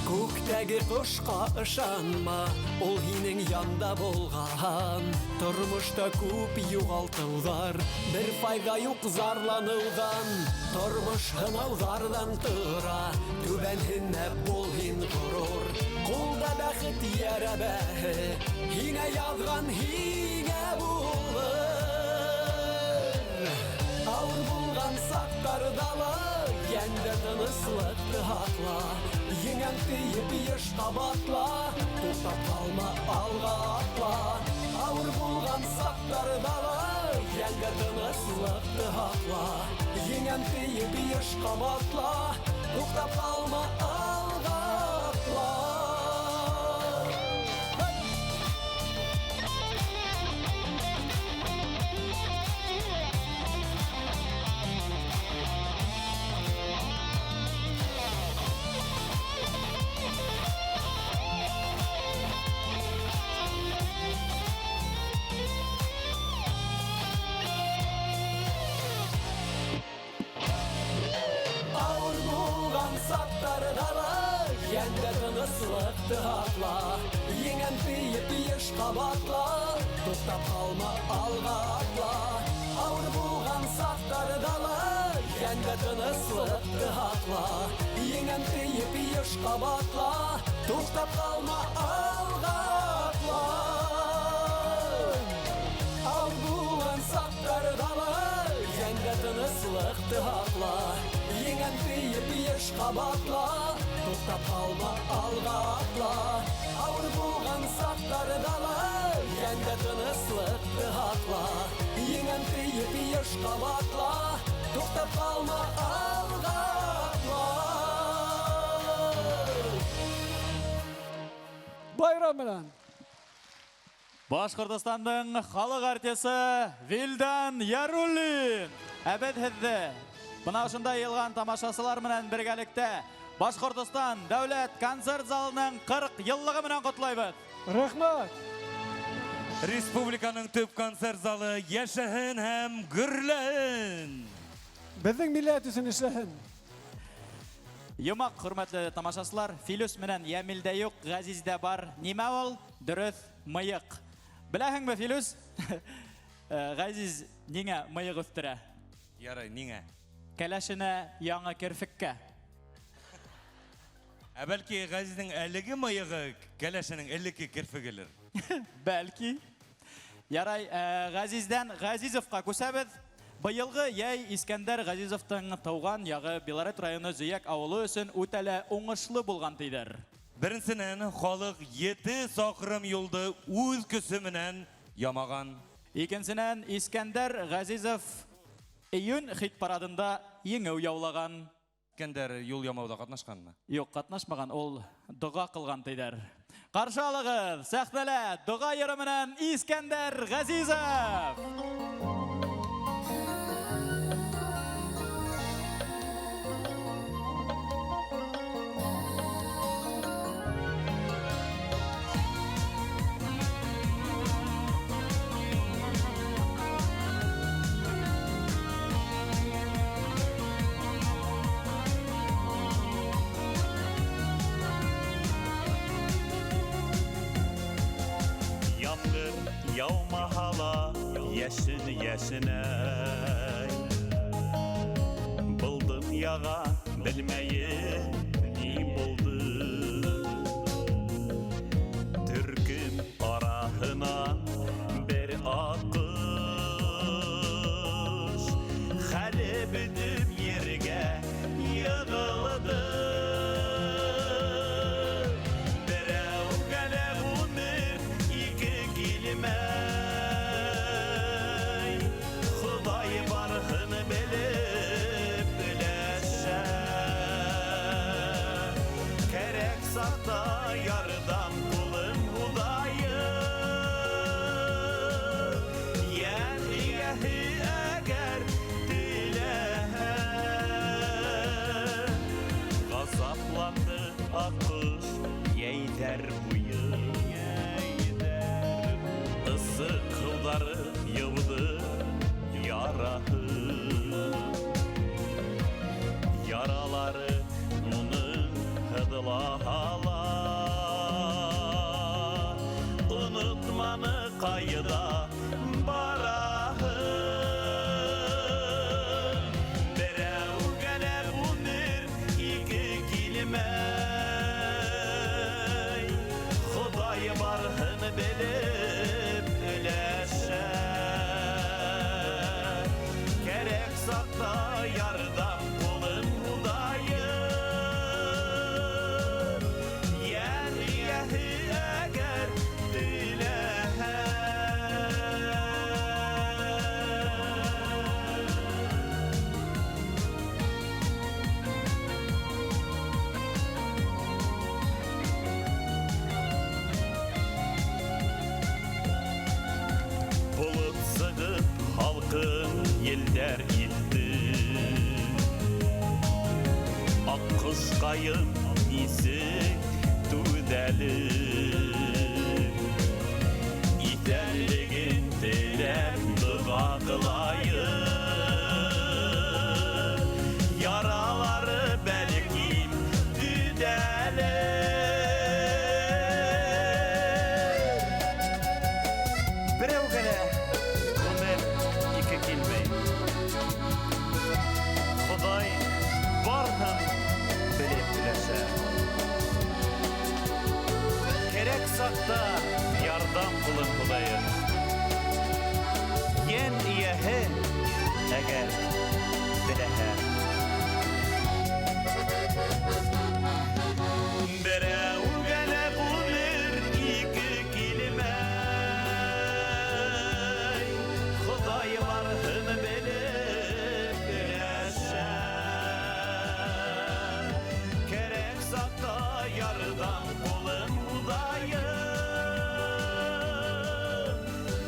Күктәге Күктәге ҡошҡа ышанма, ул һинең янда булған. Тормошта күп юғалтыуҙар, бер файҙа юҡ зарланыуҙан. Тормош һынауҙарҙан тора, түбәнһенмә, бул һин ғорур. Ҡулда бәхет йәрәбәһе, һиңә яҙған һиңә булыр. Ауыр булған саҡтарҙа ла йәндә тыныслыҡты һаҡла. Еңәм тиеп йыш ҡабатла, туҡтап ҡалма, алға атла. Ауыр булған саҡтарҙа ла йәндә тыныслыҡты һаҡла. Еңәм тиеп йыш ҡабатла, туҡтап ҡалма, алға атла. Ауыр булған саҡтарҙа ла йәндә тыныслыҡты һаҡла. Еңәм тиеп йыш ҡабатла, туҡтап ҡалма, алға атла. Ауыр булған саҡтарҙа ла йәндә тыныслыҡты һаҡла. Еңәм тиеп йыш ҡабатла, туҡтап ҡалма, алға атла. Ауыр булған саҡтарҙа ла йәндә тыныслыҡты һаҡла. Еңәм тиеп йыш ҡабатла, туҡтап ҡалма, алға атла. Ауыр булған саҡтарҙа ла йәндә тыныслыҡты һаҡла. Еңәм тиеп йыш ҡабатла, туҡтап ҡалма, алға атла. Байрам менән! Башҡортостандың халыҡ артисы Вилдан Яруллин. Ә беҙ һеҙҙе бына ошондай йыйылған тамашасылар менән бергәлектә Башҡортостан дәүләт концерт залының 40 йыллығы менән ҡотлайбыҙ. Рәхмәт! Республиканың төп концерт залы йәшәһен һәм гөрләһен. Беҙҙең милләт өсөн эшләһен. Йомаҡ, хөрмәтле тамашасылар, Филүс менән Йәмилдә юҡ, Ғәзиздә бар. Нимә ул? Дөрөҫ, мыйыҡ. Беләһеңме, Филүс? Ғәзиз ниңә мыйыҡ үҫтерә? Ярай, ниңә? Кәләшенә яңы керфеккә. Ә бәлки Ғәзиздең әлеге мыйығы кәләшенең элекке керфегелер? Бәлки. Ярай, Ғәзиздән Ғәзизовҡа күсәбеҙ. Быйылғы йәй Искәндәр Ғәзизовтың тыуған яғы Белорет районы Зөйәк ауылы өсөн үтә лә уңышлы булған тиҙәр. Беренсенән, халыҡ 7 саҡрым юлды үҙ көсө менән ямаған. Икенсенән, Искәндәр Ғәзизов июнь хит парадында еңеү яулаған. Искәндәр юл ямауҙа ҡатнашҡанмы? Юҡ, ҡатнашмаған, ул доға ҡылған тиҙәр. Ҡаршы алығыҙ, сәхнәлә доға йыры менән Искәндәр Ғәзизов. Ямғыр яумаһа ла йәшен йәшенәй. Был донъяға белмәйем ни булды. Төркөм араһынан бер аҡҡош хәле бөтөп ергә йығылды. Берәүгә лә ғүмер ике килмәй. Хоҙай барыһын белеп өләшә. Кәрәк саҡта ярҙам ҡулын һуҙайым. Йән эйәһе әгәр теләһә. Ғазапланды аҡҡош йәйҙәр буйы. Ысыҡ һыуҙары йыуҙы яраһы. Яралары уның һыҙлаһа ла. Ҡайҙа бараһың? Берәүгә лә ғүмер ике килмәй, Хоҙай барыһын белеп өләшә. Кәрәк саҡта ярҙам ҡулын һуҙайым, Йән эйәһе әгәр теләһә. Болот сығып һалҡын елдәр иҫте, Аҡҡошҡайым нисек түҙәлер? Иҫәнлеген теләп доға ҡылайым, Яралары бәлки төҙәлер. Берәүгә лә ғүмер ике килмәй, Хоҙай барыһын белеп өләшә. Кәрәк саҡта ярҙам ҡулын һуҙайым, Йән эйәһе әгәр теләһә. Берәүгә лә ғүмер ике килмәй, Хоҙай барыһын белеп өләшә. Кәрәк саҡта ярҙам ҡулын һуҙайым,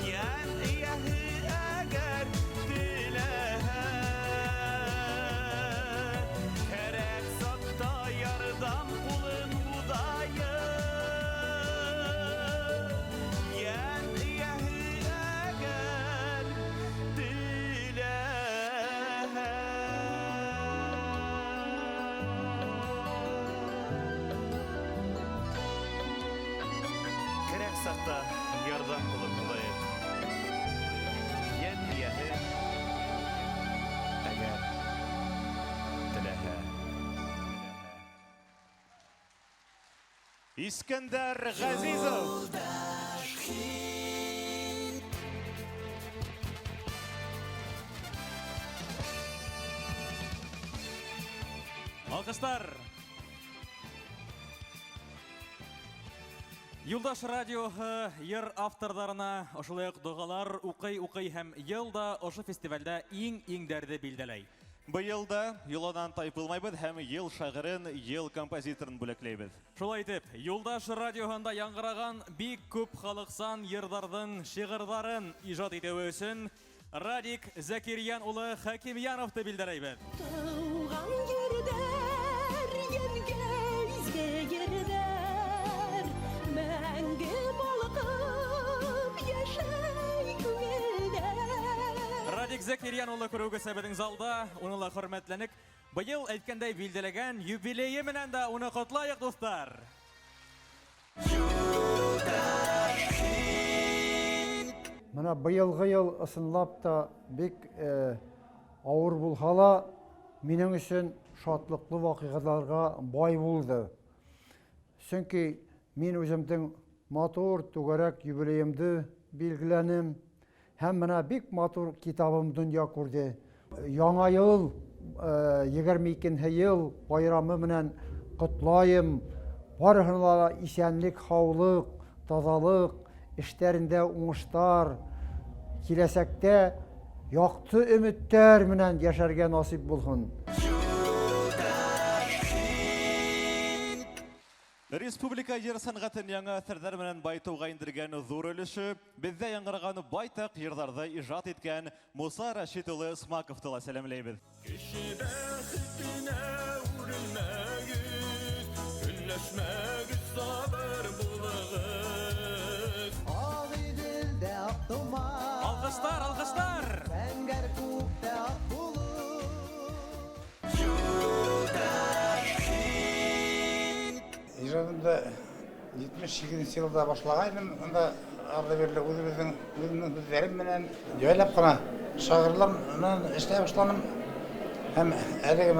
Йән эйәһе әгәр теләһә. Кәрәк саҡта ярҙам ҡулын һуҙайым, Йән эйәһе әгәр теләһә. Кәрәк саҡта ярҙам ҡулын һуҙайым, Йән эйәһе әгәр теләһә. Искәндәр Ғәзизов. Алҡыштар. Юлдаш радиоһы йыр авторҙарына ошолай уҡ доғалар уҡый-уҡый һәм йыл да ошо фестивалдә иң-иңдәрҙе билдәләй. Быйыл да йоланан тайпылмайбыҙ һәм йыл шағирын, йыл композиторын бүләкләйбеҙ. Шулай итеп, Юлдаш радиоһында яңғыраған бик күп халыҡсан йырҙарҙың шиғырҙарын ижад итеүе өсөн Радик Зәкирйән улы Хәкимйәновты билдәләйбеҙ. Тыуған ерҙәр, йәнгә изге ерҙәр, мәңге балҡып йәшәй күңелдәр. Радик Зәкирйән улы күреүгесә беҙҙең залда, уны ла хөрмәтләнек. Быйыл әйткәндәй билдәләгән юбилейы менән дә уны ҡотлайыҡ, дуҫтар. Мына быйылғы йыл ысынлап та бик ауыр булһа ла, минең өсөн шатлыҡлы ваҡиғаларға бай булды. Сөнки мин үҙемдең матур түгәрәк юбилейымды билгеләнем һәм мына бик матур китабым донъя күрҙе. Яңа йыл, егерме икенсе йыл байрамы менән ҡотлайым. Барыһына ла иҫәнлек, һаулыҡ, таҙалыҡ, эштәрендә уңыштар, киләсәктә яҡты өмөттәр менән йәшәргә насип булһын. Республика йыр сәнғәтен яңы әҫәрҙәр менән байытыуға индергән ҙур өлөшө беҙҙә яңғыраған байтаҡ йырҙарҙы ижад иткән Муса Рәшит улы Смаковты ла сәләмләйбеҙ. Кеше бәхетенә үрелмәгеҙ, көнләшмәгеҙ, сабыр булығыҙ. Ағиҙелдә аҡ томан. Алҡыштар, алҡыштар! Зәңгәр күктә аҡ болот. Ижадымды етмеш һигеҙенсе йылда башлағайным, унда арлы-бирле үзебезнең үземнең сүзләрем белән җайлап кына шагыйрьләр белән эшләй башладым. Һәм әлеге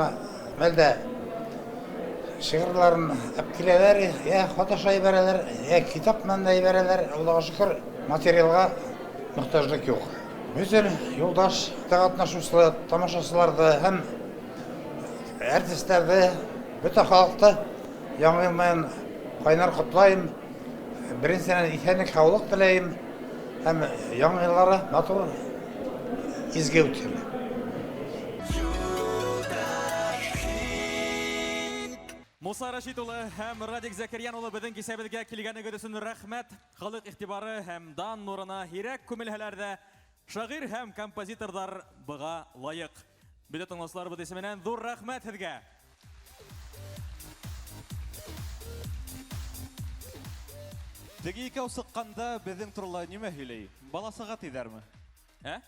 мәлдә шигырьләрен алып киләләр, я хат аша җибәрәләр, я китап белән дә җибәрәләр. Аллага шөкер, материалга мохтаҗлык юк. Бөтен юлдаш катнашучылар, тамашачыларны һәм артистларны, бөтен халыкты Яңа ел белән кайнар котлыйм. Беренчедән исәнлек, саулык теләйм. Һәм яңа еллары матур, изге үтсен. Муса Рәшит улы һәм Радик Зәкирьян улы безнең кисәбезгә килгәнегез өчен рәхмәт. Халык игътибары һәм дан нурына һирәк күмелһәләр дә, шагыйрь һәм композиторлар быга лаек. Бөтен тыңлаучыларыбыз исеменнән зур рәхмәт һеҙгә! Теге икәү сыкканда безнең турында нимә һөйләй? Баласыга тиҙәрме? Ә?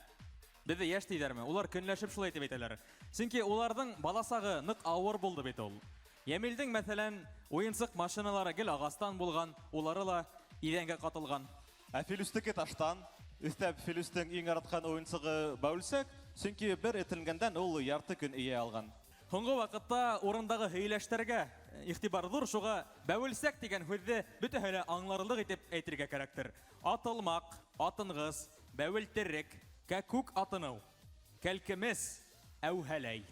Беҙҙе йәш тиҙәрме? Улар көнләшеп шулай итеп әйтәләр. Сөнки уларҙың баласағы ныҡ ауыр булды бит ул. Йәмилдең, мәҫәлән, уйынсыҡ машиналары гел ағастан булған, улары ла иҙәнгә ҡатылған. Ә Филүстеке таштан. Өҫтәп Филүстең иң яратҡан уйынсығы бәүелсәк, сөнки бер этелгәндән ул ярты көн эйә алған. Һуңғы ваҡытта урындағы һөйләштәргә игътибар ҙур, шуға бәүелсәк тигән һүҙҙе бөтәһе лә аңларлыҡ итеп әйтергә кәрәктер. Атылмаҡ, атынғыс, бәүелтерек, кәкүк атыныу, кәлкемес, әүһәләй.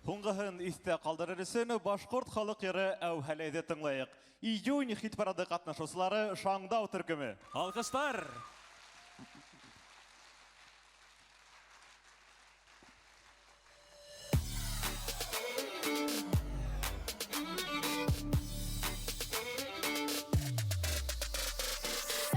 Һуңғыһын иҫтә ҡалдырыр өсөн башҡорт халыҡ йыры Әүһәләйҙе тыңлайыҡ. Июнь хит-парады ҡатнашыусылары Шаңдау төркөмө. Алҡыштар!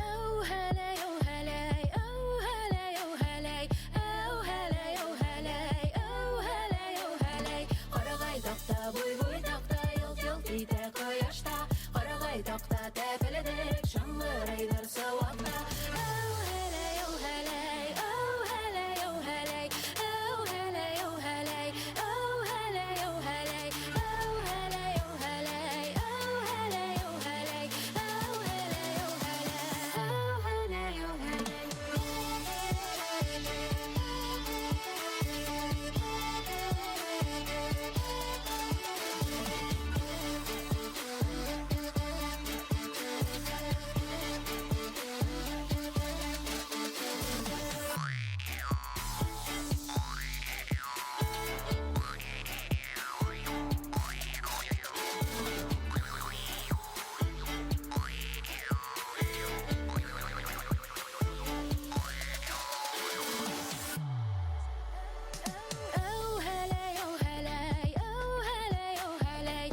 Әүһәләй, әүһәләй, әүһәләй, әүһәләй, әүһәләй, әүһәләй, әүһәләй, әүһәләй. Ҡарағай таҡта, буй-буй таҡта, йылт-йылт итә ҡояшта. Ҡарағай таҡта тәпелдек, шаңғырайҙар сыуаҡта. Әүһәләй, әүһәләй, әүһәләй, әүһәләй, әүһәләй, әүһәләй, әүһәләй, әүһәләй, әүһәләй, әүһәләй, әүһәләй, әүһәләй, әүһәләй, әүһәләй, әүһәләй, Әүһәләй, әүһәләй, әүһәләй, әүһәләй,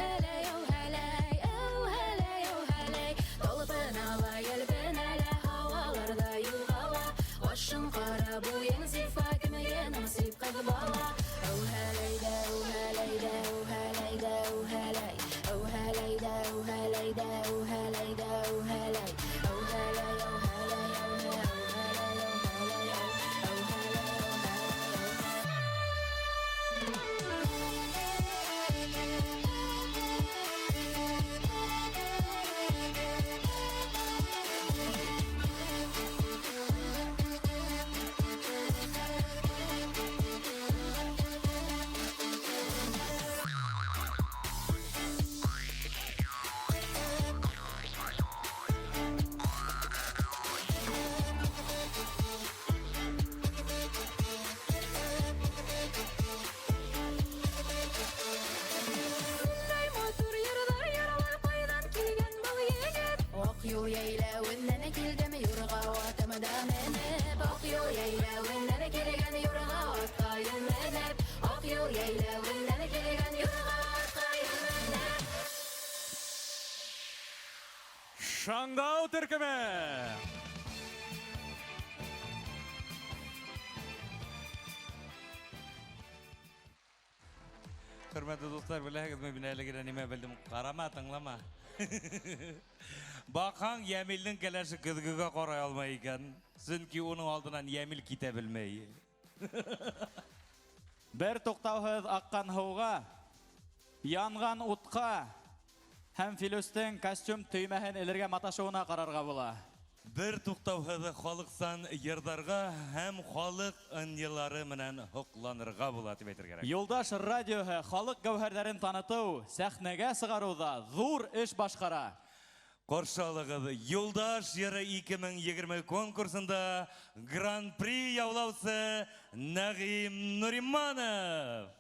әүһәләй, әүһәләй, әүһәләй, әүһәләй. Талпына ла, йәлпенә лә, һауаларҙа юғала. Башың ҡара, буйың зифа, кемгә насип ҡыҙ бала? Әүһәләй ҙә, әүһәләй ҙә, әүһәләй ҙә, әүһәләй. Әүһәләй ҙә, әүһәләй ҙә, әүһәләй ҙә, әүһәләй. Әүһәләй, әүһәләй, әүһәләй, әүһәләй, әүһәләй, Шундай матур йырлар йырлар, ҡайҙан килгән был егет? Аҡ юл йәйләүенән килдем, юрға атымда менеп. Аҡ юл йәйләүенән килгән, юрға атҡайым менеп. Аҡ юл йәйләүенән килгән, юрға атҡайым менеп. Шаңдау төркөмө! Хөрмәтле дуҫтар, беләһегеҙме, мин әле генә нимә белдем? Ҡарама, тыңлама. Баҡһаң, Йәмилдең кәләше көҙгөгә ҡарай алмай икән. Сөнки уның алдынан Йәмил китә белмәй. Бер туҡтауһыҙ аҡҡан һыуға, янған утҡа һәм Филүстең костюм төймәһен элергә маташыуына ҡарарға була. Бер туҡтауһыҙ халыҡсан йырҙарға һәм халыҡ ынйылары менән һоҡланырға була тип әйтергә кәрәк. Юлдаш радиоһы халыҡ гәүһәрҙәрен танытыу, сәхнәгә сығарыуҙа ҙур эш башҡара. Ҡаршы алығыҙ, Юлдаш йыры 2020 конкурсында Гран-при яулаусы Нәғим Нуриманов.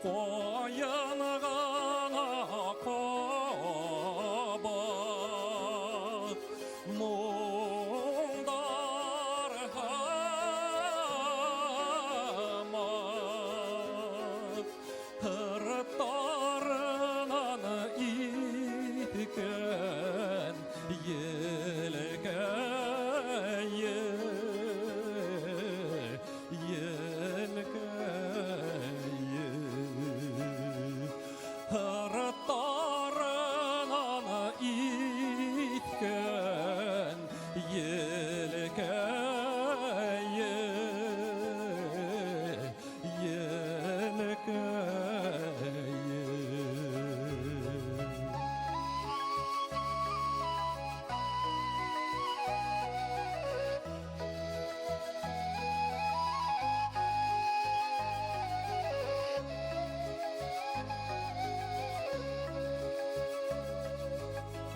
Ҡайынғына ҡабат моңдар һымаҡ һырттарынан иҫкән елкәйе, елкәйе. Һырттарынан иҫкән елкәйе, елкәйе.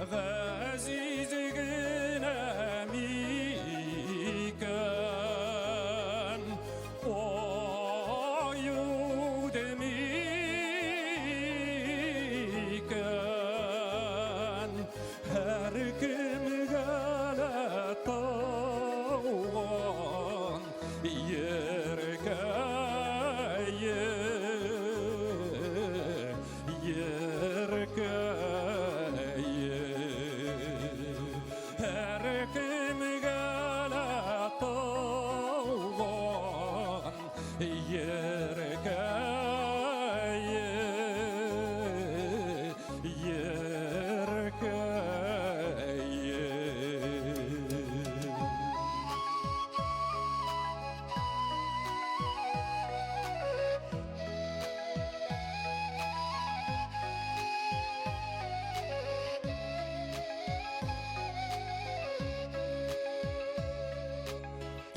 Ғәзиз генә микән айыу микән һәр кемгә лә тыуған еркәйе, еркәйе. Һәр кемгә лә тыуған еркәйе, еркәйе.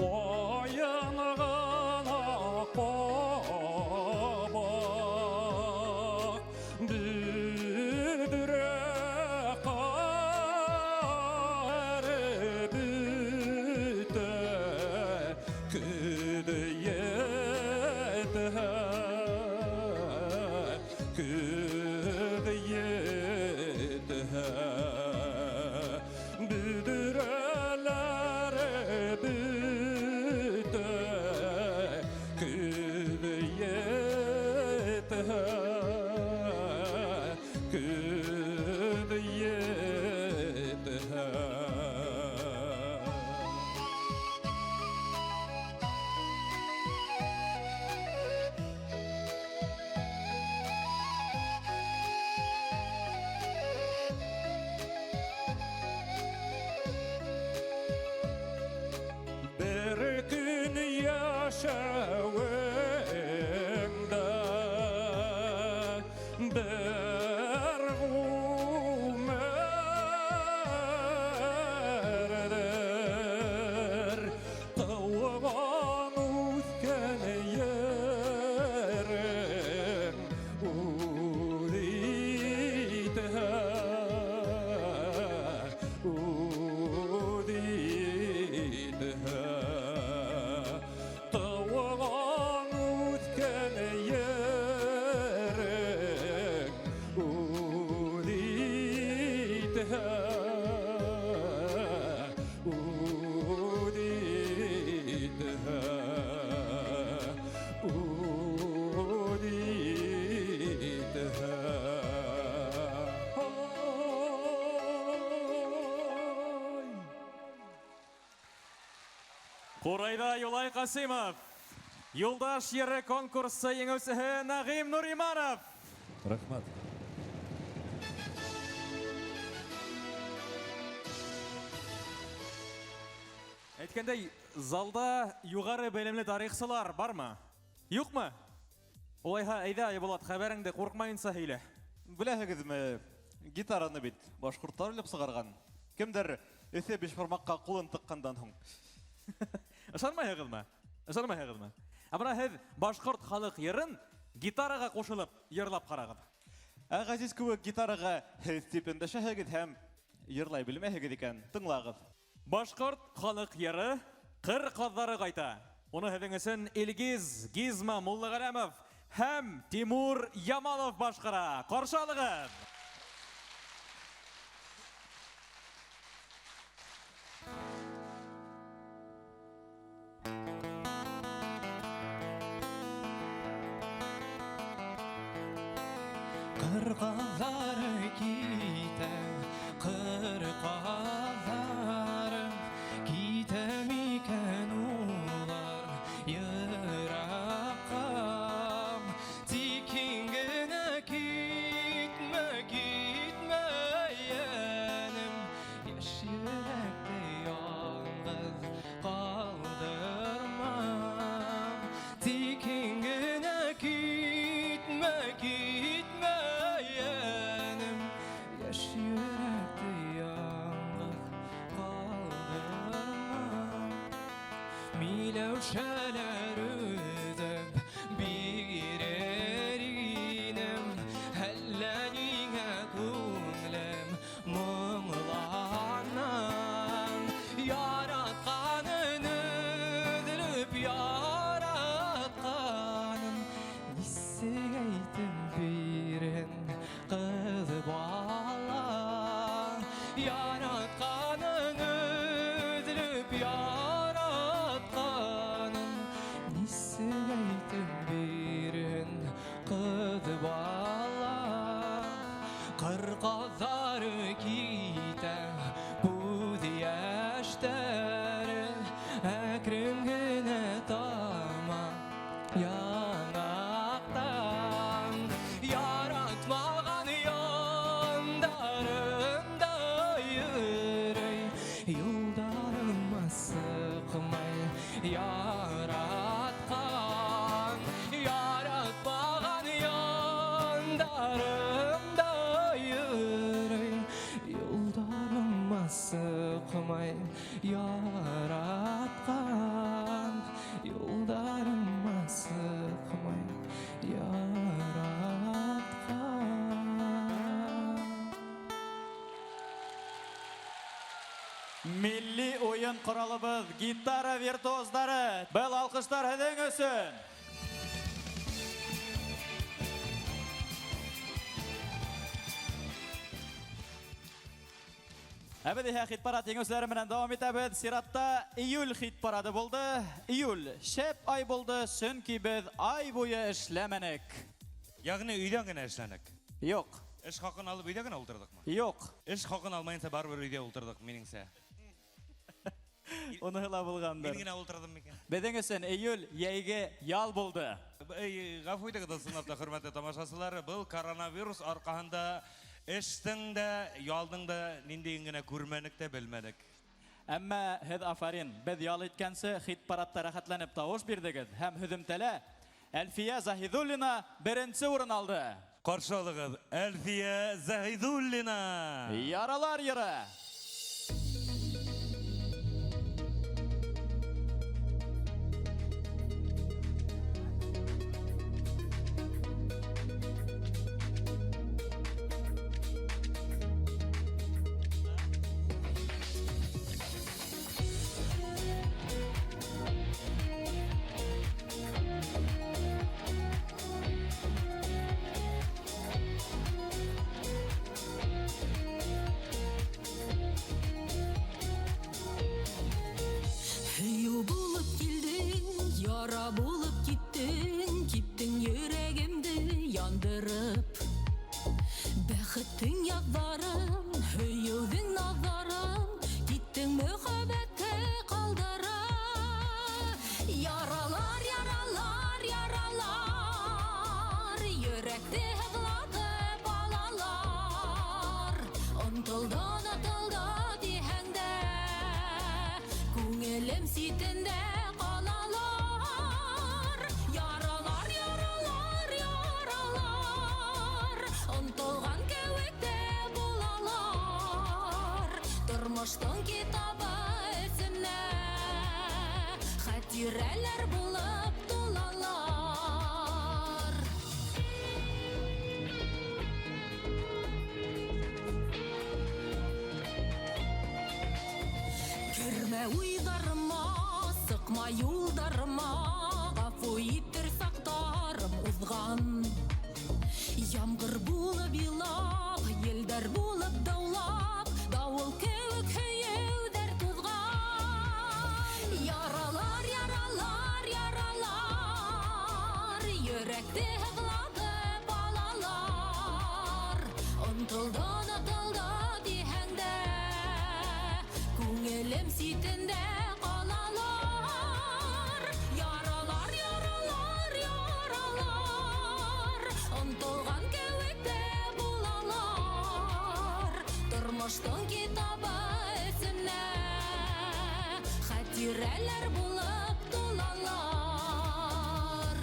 Ҡайынғына ҡабаҡ бөҙрә ҡар бөтә, көҙ етһә, көҙ етһә. Бөҙрәләр бөтә, көҙ етһә, көҙ етһә. Бер көн йәшәүеңдә бер ғүмерҙер, тыуған үҫкән ерең үҙ итһә, үҙ итһә. Тыуған үҫкән ерең үҙ итһә, үҙ итһә, үҙ итһә. Ҡурайҙа Юлай Ҡасимов. Юлдаш йыры конкурсы еңеүсеһе Нәғим Нуриманов. Рәхмәт. Әйткәндәй, залда юғары белемле тарихсылар бармы? Юҡмы? Улайһа, әйҙә, Айбулат, хәбәреңде ҡурҡмайынса һөйлә. Беләһегеҙме, гитараны бит башҡорттар уйлап сығарған. Кемдер эҫе бишбармаҡҡа ҡулын тыҡҡандан һуң. Ышанмайһығыҙмы? Ышанмайһығыҙмы? Ә бына һеҙ башҡорт халыҡ йырын гитараға ҡушылып йырлап ҡарағыҙ. Ә Ғәзиз кеүек гитараға һеҙ тип өндәшәһегеҙ һәм йырлай белмәйһегеҙ икән, тыңлағыҙ. Башҡорт халыҡ йыры Ҡыр ҡаҙҙары ҡайта. Уны һеҙҙең өсөн Илгиз Гизма Муллағәләмов һәм Тимур Ямалов башҡара. Ҡаршы алығыҙ! Ҡыр ҡаҙҙары китә, ҡыр ҡаҙҙары китә микән улар йыраҡҡа? Тик һин генә китмә, китмә, йәнем, йәш йөрәкте яңғыҙ ҡалдырма. Тик һин генә китмә, китмә, йәнем, йәш йөрәкте яңғыҙ ҡалдырма. Миләүшәләр өҙөп бирер инем, әллә ниңә күңелем моңлана. Яратҡанын өҙөлөп яратҡанын нисек әйтеп бирһен ҡыҙ бала? Яратҡанын өҙөлөп яратҡанын нисек әйтеп бирһен ҡыҙ бала? Ҡыр ҡаҙҙары китә, күҙ йәштәре әкрен генә тама яңаҡтан. Яратмаған яндарында йөрөй, юлдарыма сыҡмай яратҡан. Яратмаған яндарында йөрөй, юлдарыма сыҡмай яратҡан. Юлдарыма сыҡмай яратҡан. Милли уйын ҡоралыбыҙ гитара виртуоздары. Был алҡыштар һеҙҙең өсөн. Ә беҙ иһә хит-парад еңеүселәре менән дауам итәбеҙ. Сиратта июль хит-парады булды. Июль шәп ай булды, сөнки беҙ ай буйы эшләмәнек. Йәғни өйҙән генә эшләнек? Юҡ. Эш хаҡын алып өйҙә генә ултырҙыҡмы? Юҡ. Эш хаҡын алмайынса барыбер өйҙә ултырҙыҡ, минеңсә. Уныһы ла булғандыр. Мин генә ултырҙым микән? Беҙҙең өсөн июль йәйге ял булды. Эй, ғәфү итегеҙ, ысынлап та, хөрмәтле тамашасылар, был коронавирус арҡаһында эштең дә, ялдың да ниндәйен генә күрмәнек тә белмәнек. Әммә һеҙ афарин, беҙ ял иткәнсе хит-парадта рәхәтләнеп тауыш бирҙегеҙ һәм һөҙөмтәлә Әлфиә Заһиҙуллина беренсе урын алды. Ҡаршы алығыҙ, Әлфиә Заһиҙуллина. Яралар йыры. Күңелем ситендә ҡалалар. Яралар, яралар, яралар, онтолған кеүек тә булалар. Тормоштоң китабы эсенә хәтирәләр булып тулалар. Кермә уйҙарыма, сыҡма юлдарыма, ғәфү иттер саҡтарым уҙған. Ямғыр булып илап, елдәр булып даулап, дауыл кеүек һөйөүҙәр туҙған. Яралар, яралар, яралар, йөрәкте һыҙлатып алалар. Онтолдо, онотолдо тиһәң дә, күңелем ситендә ҡалалар. Яралар, яралар, яралар, онтолған кеүек тә булалар. Тормоштоң китабы эсенә хәтирәләр булып тулалар.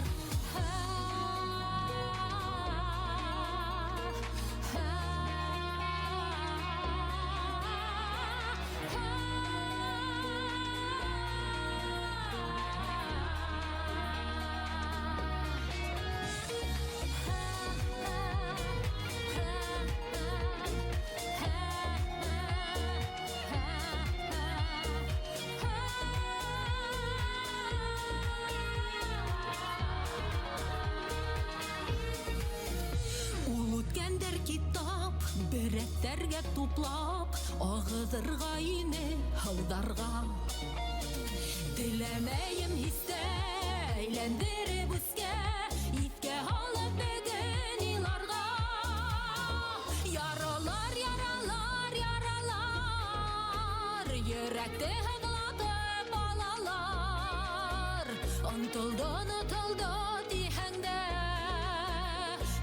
Ул үткәндәр китап, бер рәттәргә туплап, ағыҙырға ине һыуҙарға. Теләмәйем һис тә әйләндереп үскә, иҫкә һалып бөгөн иларға. Яралар, яралар, яралар, йөрәкте һыҙлатып алалар. Онтолдо, онотолдо тиһәң дә,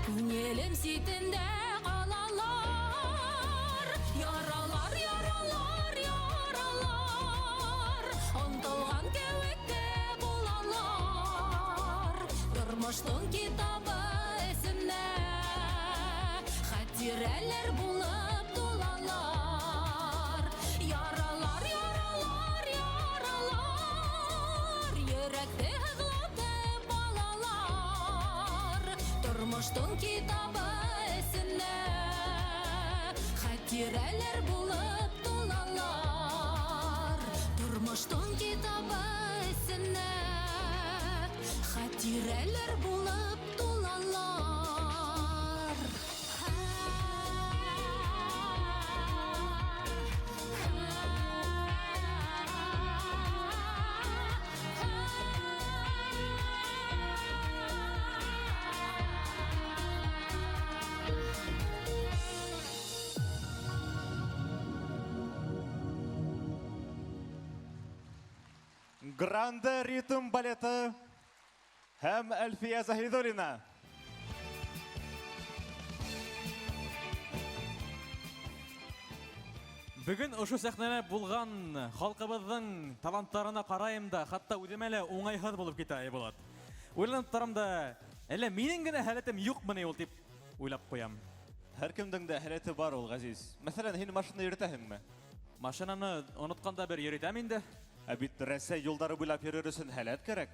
күңелем ситендә ҡалалар. Яралар, яралар, яралар, онтолған кеүек тә булалар. Тормоштоң китабы эсенә хәтирәләр булып тулалар. Яралар, яралар, яралар, йөрәкте һыҙлатып алалар. Тормоштоң китабы эсенә хәтирәләр булып тулалар. Тормоштоң китабы эсенә хәтирәләр булып тулалар. Гранде ритм балеты һәм Әлфиә Заһидуллина. Бөгөн ошо сәхнәлә булған халҡыбыҙҙың таланттарына ҡарайым да, хатта үҙемә лә уңайһыҙ булып китә, Айбулат. Уйланып торам да, әллә минең генә һәләтем юҡмы ни ул тип уйлап ҡуям. Һәр кемдең дә һәләте бар ул, Ғәзиз. Мәҫәлән, һин машина йөрөтәһеңме? Машинаны онотҡанда бер йөрөтәм инде. Ә бит Рәсәй юлдары буйлап йөрөр өсөн һәләт кәрәк.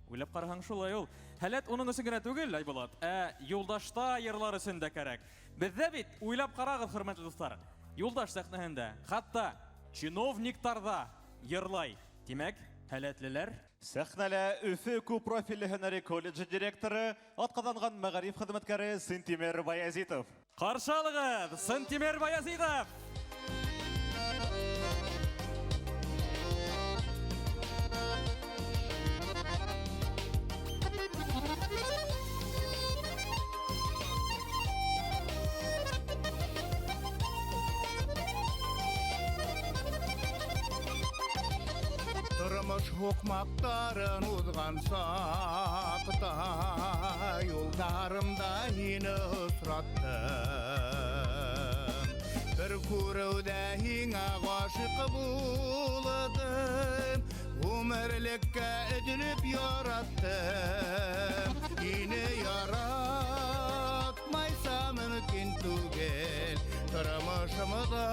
Уйлап ҡараһаң шулай ул. Һәләт уның өсөн генә түгел, Айбулат, ә юлдашта йырлар өсөн дә кәрәк. Беҙҙә бит, уйлап ҡарағыҙ, хөрмәтле дуҫтар, юлдаш сәхнәһендә, хатта чиновниктар ҙа йырлай. Тимәк, һәләтлеләр. Сәхнәлә Өфө күп профилле һөнәри колледжы директоры, атҡаҙанған мәғариф хеҙмәткәре Сынтимер Баязитов. Ҡаршы алығыҙ, Сынтимер Баязитов! Тормош һуҡмаҡтарын уҙған саҡта юлдарымда һине осраттым. Бер күреүҙә һиңә ғашиҡ булдым, Ғүмерлеккә өҙөлөп яраттым. Һине яратмайса мөмкин түгел, тормошомда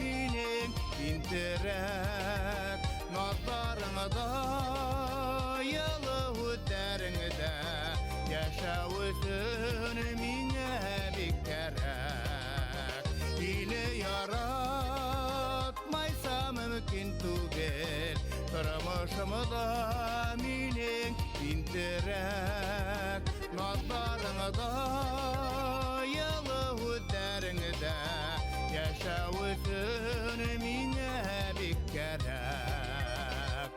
минең һин терәк. Назарыңда, йылы һүҙҙәреңдә йәшәү өсөн миңә бик кәрәк. Һине яратмайса мөмкин түгел, тормошомда минең һин терәк. Назарыңда, йылы һүҙҙәреңдә йәшәү өсөн миңә бик кәрәк.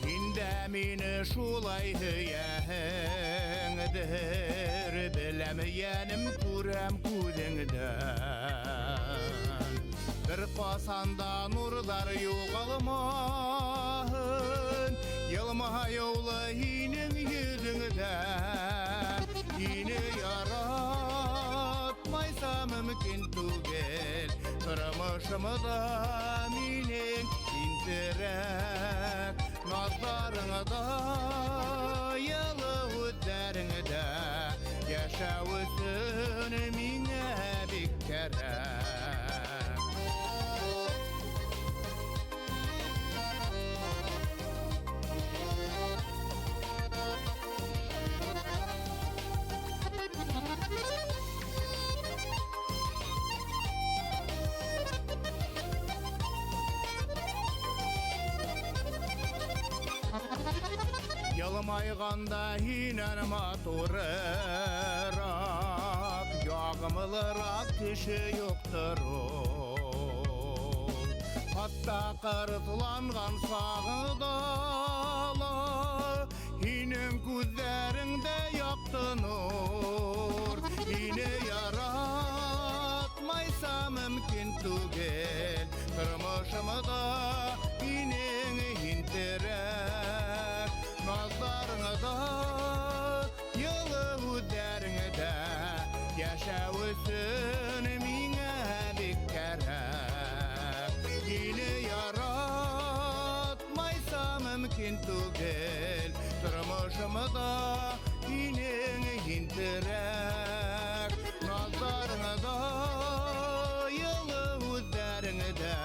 Һин дә мине шулай һөйәһеңдер, беләм, йәнем, күрәм күҙеңдән. Бер ҡасан да нурҙар юғалмаһын, йылмайыулы һинең йөҙөңдән. Һине яратмайса мөмкин түгел, тормошомда минең һин терәк. Назарыңда, йылы һүҙҙәреңдә йәшәү өсөн миңә бик кәрәк. Йылмайғанда һинән матурыраҡ, яғымлыраҡ кеше юҡтыр ул. Хатта ҡырыҫланған сағыңда ла һинең күҙҙәреңдә яҡты нур. Һине яратмайса мөмкин түгел, тормошомда һинең һин терәк. Назарыңда, йылы һүҙҙәреңдә йәшәү өсөн миңә бик кәрәк. Һине яратмайса мөмкин түгел, тормошомда һинең һин терәк. Назарыңда, йылы һүҙҙәреңдә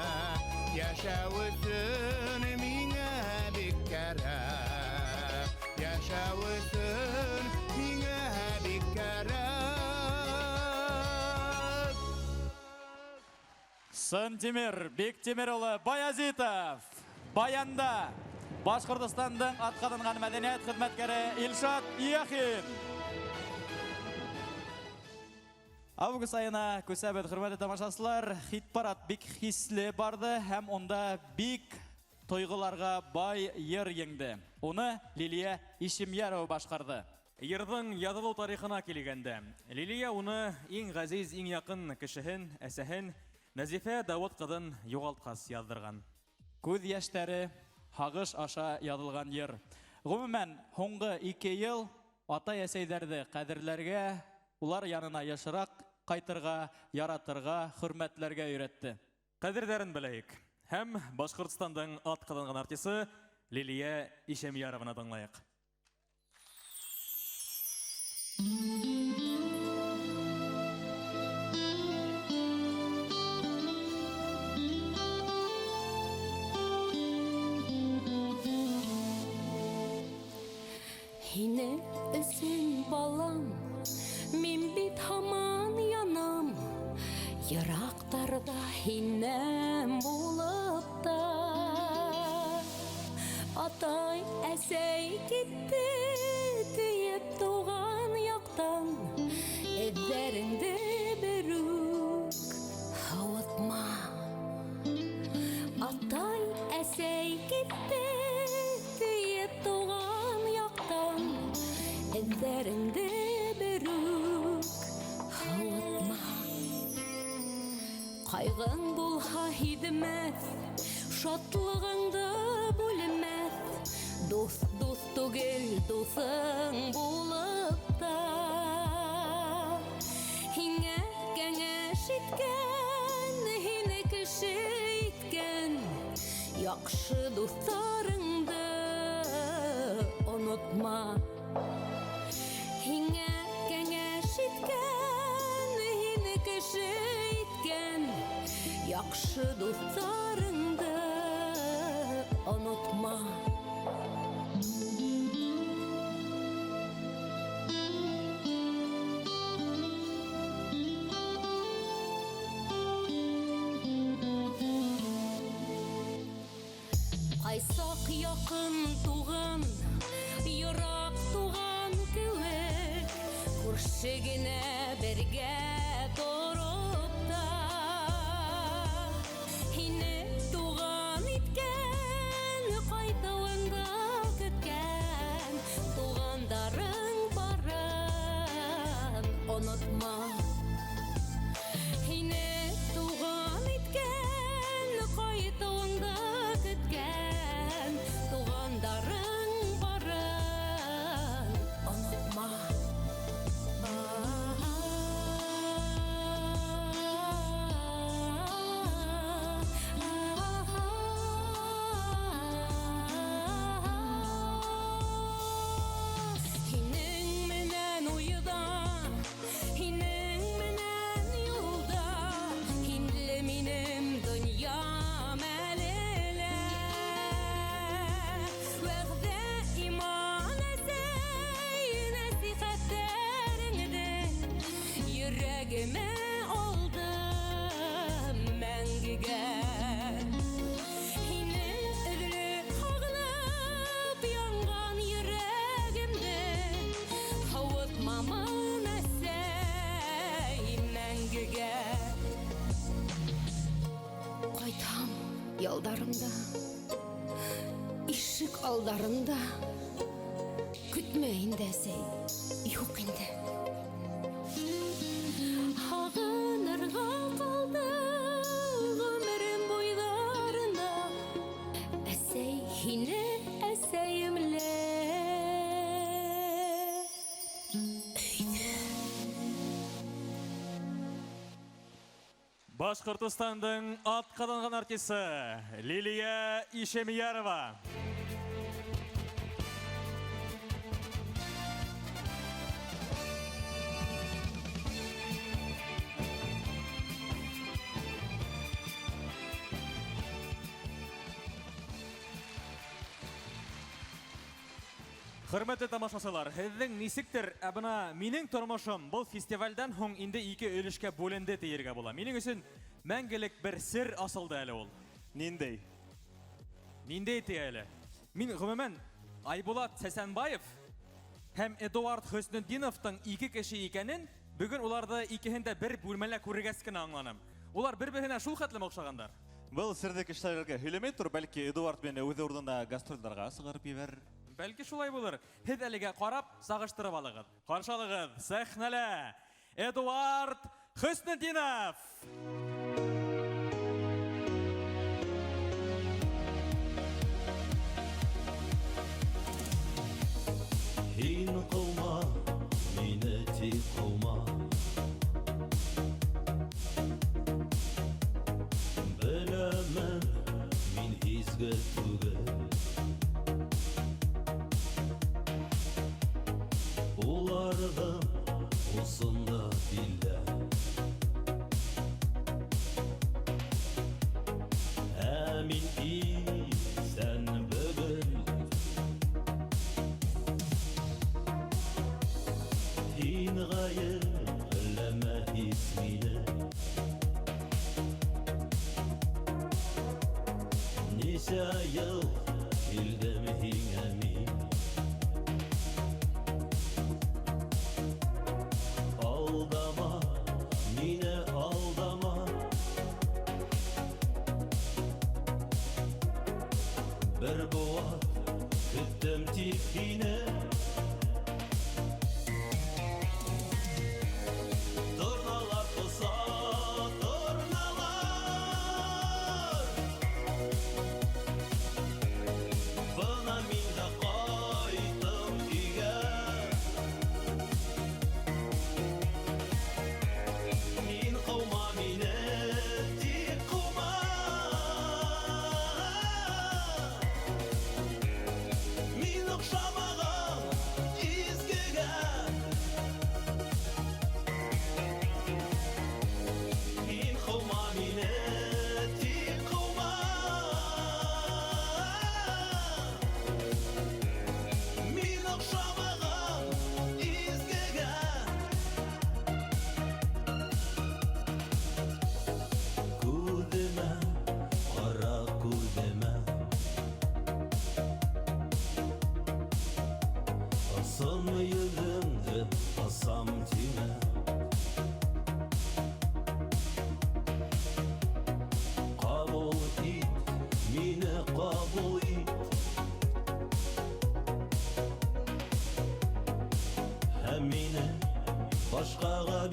йәшәү өсөн миңә бик кәрәк. Йәшәү өсөн миңә бик кәрәк. Сынтимир Биктимир улы Баязитов, баянда Башҡортостандың атҡаҙанған мәҙәниәт хеҙмәткәре Илшат Яхин. Август айына күсәбеҙ, хөрмәтле тамашасылар. Хит-парад бик хисле барҙы һәм унда бик тойғоларға бай йыр еңде. Уны Лилиә Ишемйәрова башҡарҙы. Йырҙың яҙылыу тарихына килгәндә, Лилиә уны иң ғәзиз, иң яҡын кешеһен, әсәһен Нәзифә Дауыт ҡыҙын юғалтҡас яҙҙырған. Күҙ йәштәре һағыш аша яҙылған йыр. Ғөмүмән, һуңғы 2 йыл атай-әсәйҙәрҙе ҡәҙерләргә, улар янына йышыраҡ ҡайтырға, яратырға, хөрмәтләргә өйрәтте. Ҡәҙерҙәрен беләйек. Һәм Башҡортостандың атҡаҙанған артисы Лилиә Ишемйәрованы тыңлайыҡ. Һинең өсөн, балам, мин бит һаман янам, йыраҡтарҙа һинән булып та. Атай, әсәй китте тиеп тыуған яҡтан, эҙҙәреңде берүк һауытма. Атай, әсәй китте тиеп тыуған яҡтан, эҙҙәреңде берүк һауытма. Ҡайғың булһа һиҙмәҫ, шатлығыңды бүлмәҫ, дуҫ дуҫ түгел дуҫың булып та. Һиңә кәңәш иткән Яҡшы дуҫтарыңды онотма. Һиңә кәңәш иткән, һине кеше иткән яҡшы дуҫтарыңды онотма. Ҡайсаҡ яҡын туған, йыраҡ туған кеүек, күрше генә бергә тороп та, һине туған иткән, ҡайтыуыңды көткән туғандарың барын онотма. Һине туған иткән, ҡайтыуыңды көткән туғандарың барын онотма. Һинең менән уйҙа, һинең менән юлда, һинле минем донъям әле лә. Вәғҙә, иман, әсәй, нәсихәттәреңде йөрәгемә алдым мәңгегә. Һине өҙөлөп һағынып янған йөрәгемде һыуытмамын, әсәй, мәңгегә. Ҡайтам ялдарымда, ишек алдарында. Көтмә инде, әсәй, юҡ инде. Һағынырға ҡалды ғүмерем буйҙарында, әсәй, һине, әсәйемле. Башҡортостандың атҡаҙанған артисы Лилия Ишемьярова. Хөрмәтле тамашасылар, һеҙҙең нисектер, ә бына минең тормошом был фестивалдән һуң инде ике өлөшкә бүленде тиергә була. Минең өсөн мәңгелек бер сер асылды әле ул. Ниндәй? Ниндәй ти әле? Мин ғөмүмән Айбулат Сәсәнбаев һәм Эдуард Хөснетдиновтың ике кеше икәнен бөгөн уларҙы икеһен дә бер бүлмәлә күргәс кенә аңланым. Улар бер-береһенә шул хәтлем оҡшағандар. Был серҙе кешеләргә һөйләмәй тор, бәлки Эдуард мине үҙе урынына гастролдарға сығарып ебәрер. Бәлки шулай булыр. Һеҙ әлегә ҡарап, сағыштырып алығыҙ. Ҡаршы алығыҙ сәхнәлә Эдуард Хөснетдинов. Һин ҡыума, мине тик ҡыума. Беләмен, мин изге түгел. Уларҙың усында билдә. Ә мин иҫән бөгөн. Һин ғәйепләмә һис мине. Нисә йыл килдем һиңә мин. Алдама, мине алдама. Бер быуат көттөм тик һине. Торналар поса, торналар. Бына мин дә ҡайттым өйгә. Һин ҡыума мине, тик ҡыума.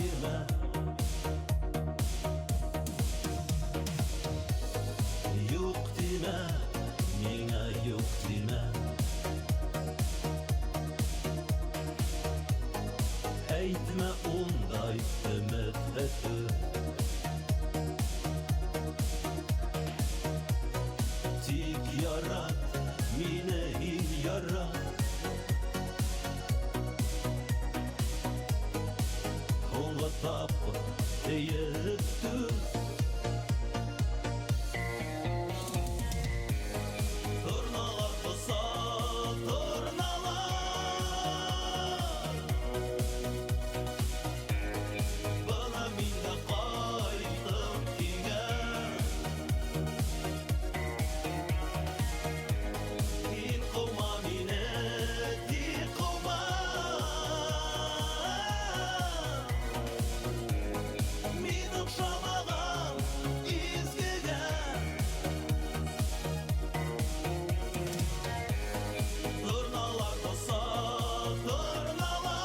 бирмә. Юҡ тимә, миңә юҡ тимә. Әйтмә ундай өмөт өтө. Тик ярат, мине һин ярат. Һуңғы тапҡыр һөйөп түҙ. Торналар оса, торналар. Бына мин дә ҡайттым һиңә. Һин ҡыума мине, тик ҡыума. Мин оҡшамаған изгегә. Торналар оса, торналар.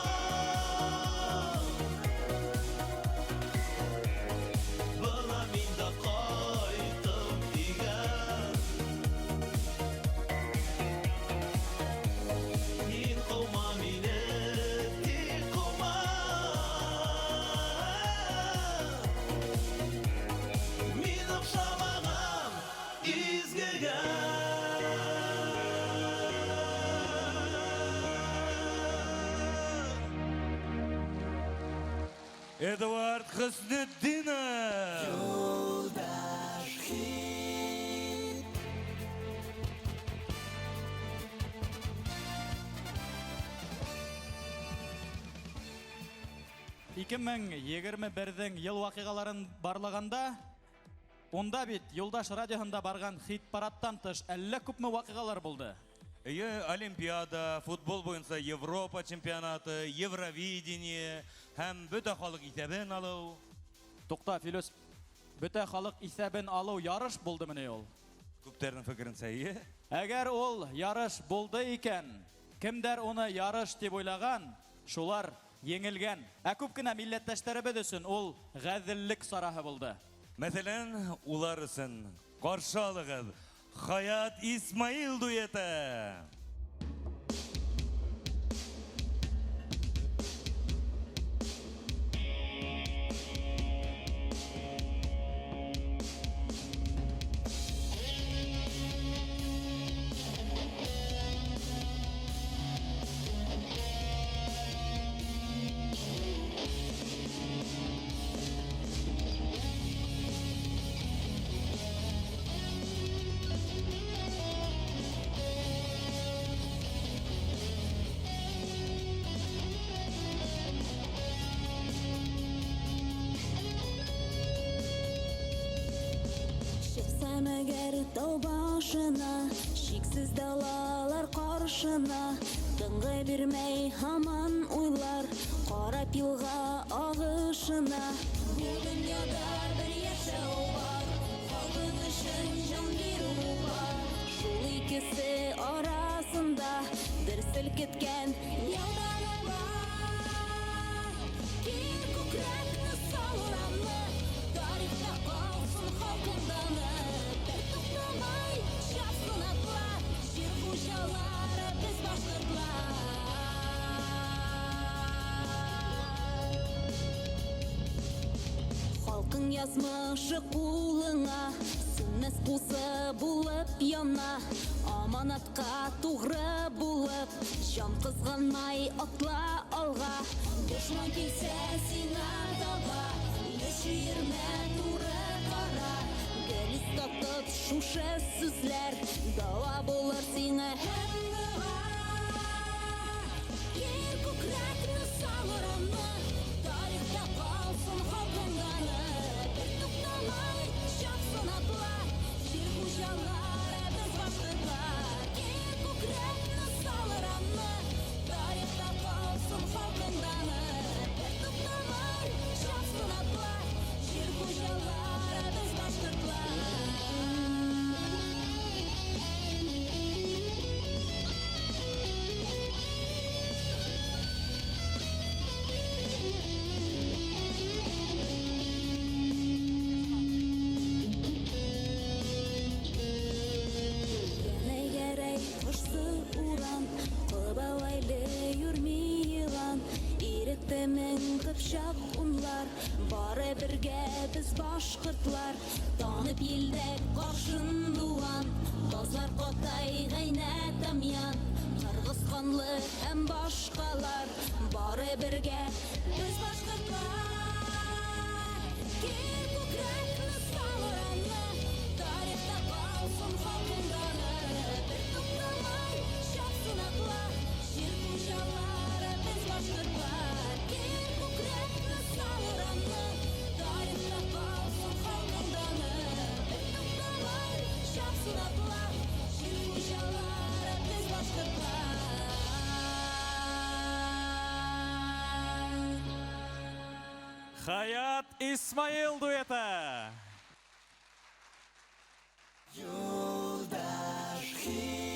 Бына мин дә ҡайттым һиңә. Һин ҡыума мине, тик ҡыума. Мин оҡшамаған изгегә. Эдуард Хөснетдинов! Юлдаш хит. 2021-ҙең йыл ваҡиғаларын барлағанда, унда бит Юлдаш радиоһында барған хит-парадтан тыш әллә күпме ваҡиғалар булды. Эйе, Олимпиада, футбол буйынса Европа чемпионаты, Евровидение һәм бөтә халыҡ иҫәбен алыу. Туҡта, Филүс, бөтә халыҡ иҫәбен алыу ярыш булдымы ни ул? Күптәрҙең фекеренсә, эйе. Әгәр ул ярыш булды икән, кемдәр уны ярыш тип уйлаған, шулар еңелгән. Ә күп кенә милләттәштәребеҙ өсөн ул ғәҙеллек сараһы булды. Мәҫәлән, улар өсөн ҡаршы алығыҙ Хаят Исмаил дуэты. Мәгәр тау башына, шиксез далалар ҡаршына, тынғы бирмәй һаман уйлар, ҡарап йылға ағышына. Бу донъяда бер йәшәү бар, халҡың өсөн жан биреү бар. Шул икесе арасында бер селкеткән ялданың бар. Киң күкрәкне салырамны, тарихта ҡалсын халҡың даны. Бер туҡтамай чапсын атлар, җир хуҗалары без башҡортлар. Халҡың язмышы ҡулыңа, сүнмәҫ ҡусы булып яна. Аманатҡа туғры булып, жан ҡыҙғанмай атла алға. Дошман килсә сиңа таба, йөз чөйөрмә туры ҡара. Гел иҫтә тот шушы сүҙләр, дауа булыр сиңа һәм миңа. Ер күкрәкне салыр аны, тарихта ҡалсын халҡың даны. Бер туҡтамай чапсын атлар, җир хуҗалары без башҡортлар. Ер күкрәкне салыр аны, тарихта ҡалсын халҡың даны. Бер туҡтамай чапсын атлар, җир хуҗалары без башҡортлар. бергә без башкортлар. Танып илдә каршын дуан, Тазлар Катай, Гайнә, Тамьян, Кыргыз канлы һәм башкалар. Бары бергә без башкортлар. Кил күкрәкне сал уранны, Тарихта калсын халкың даны. Бер туктамай чапсын атлар, Җир хуҗалары без башкортлар. Кил күкрәкне сал уранны, Тарихта калсын халкың даны. Бер туктамай чапсын атлар, Җир хуҗалары без башкортлар. Хаят Исмаил дуэты. Юлдаш хит.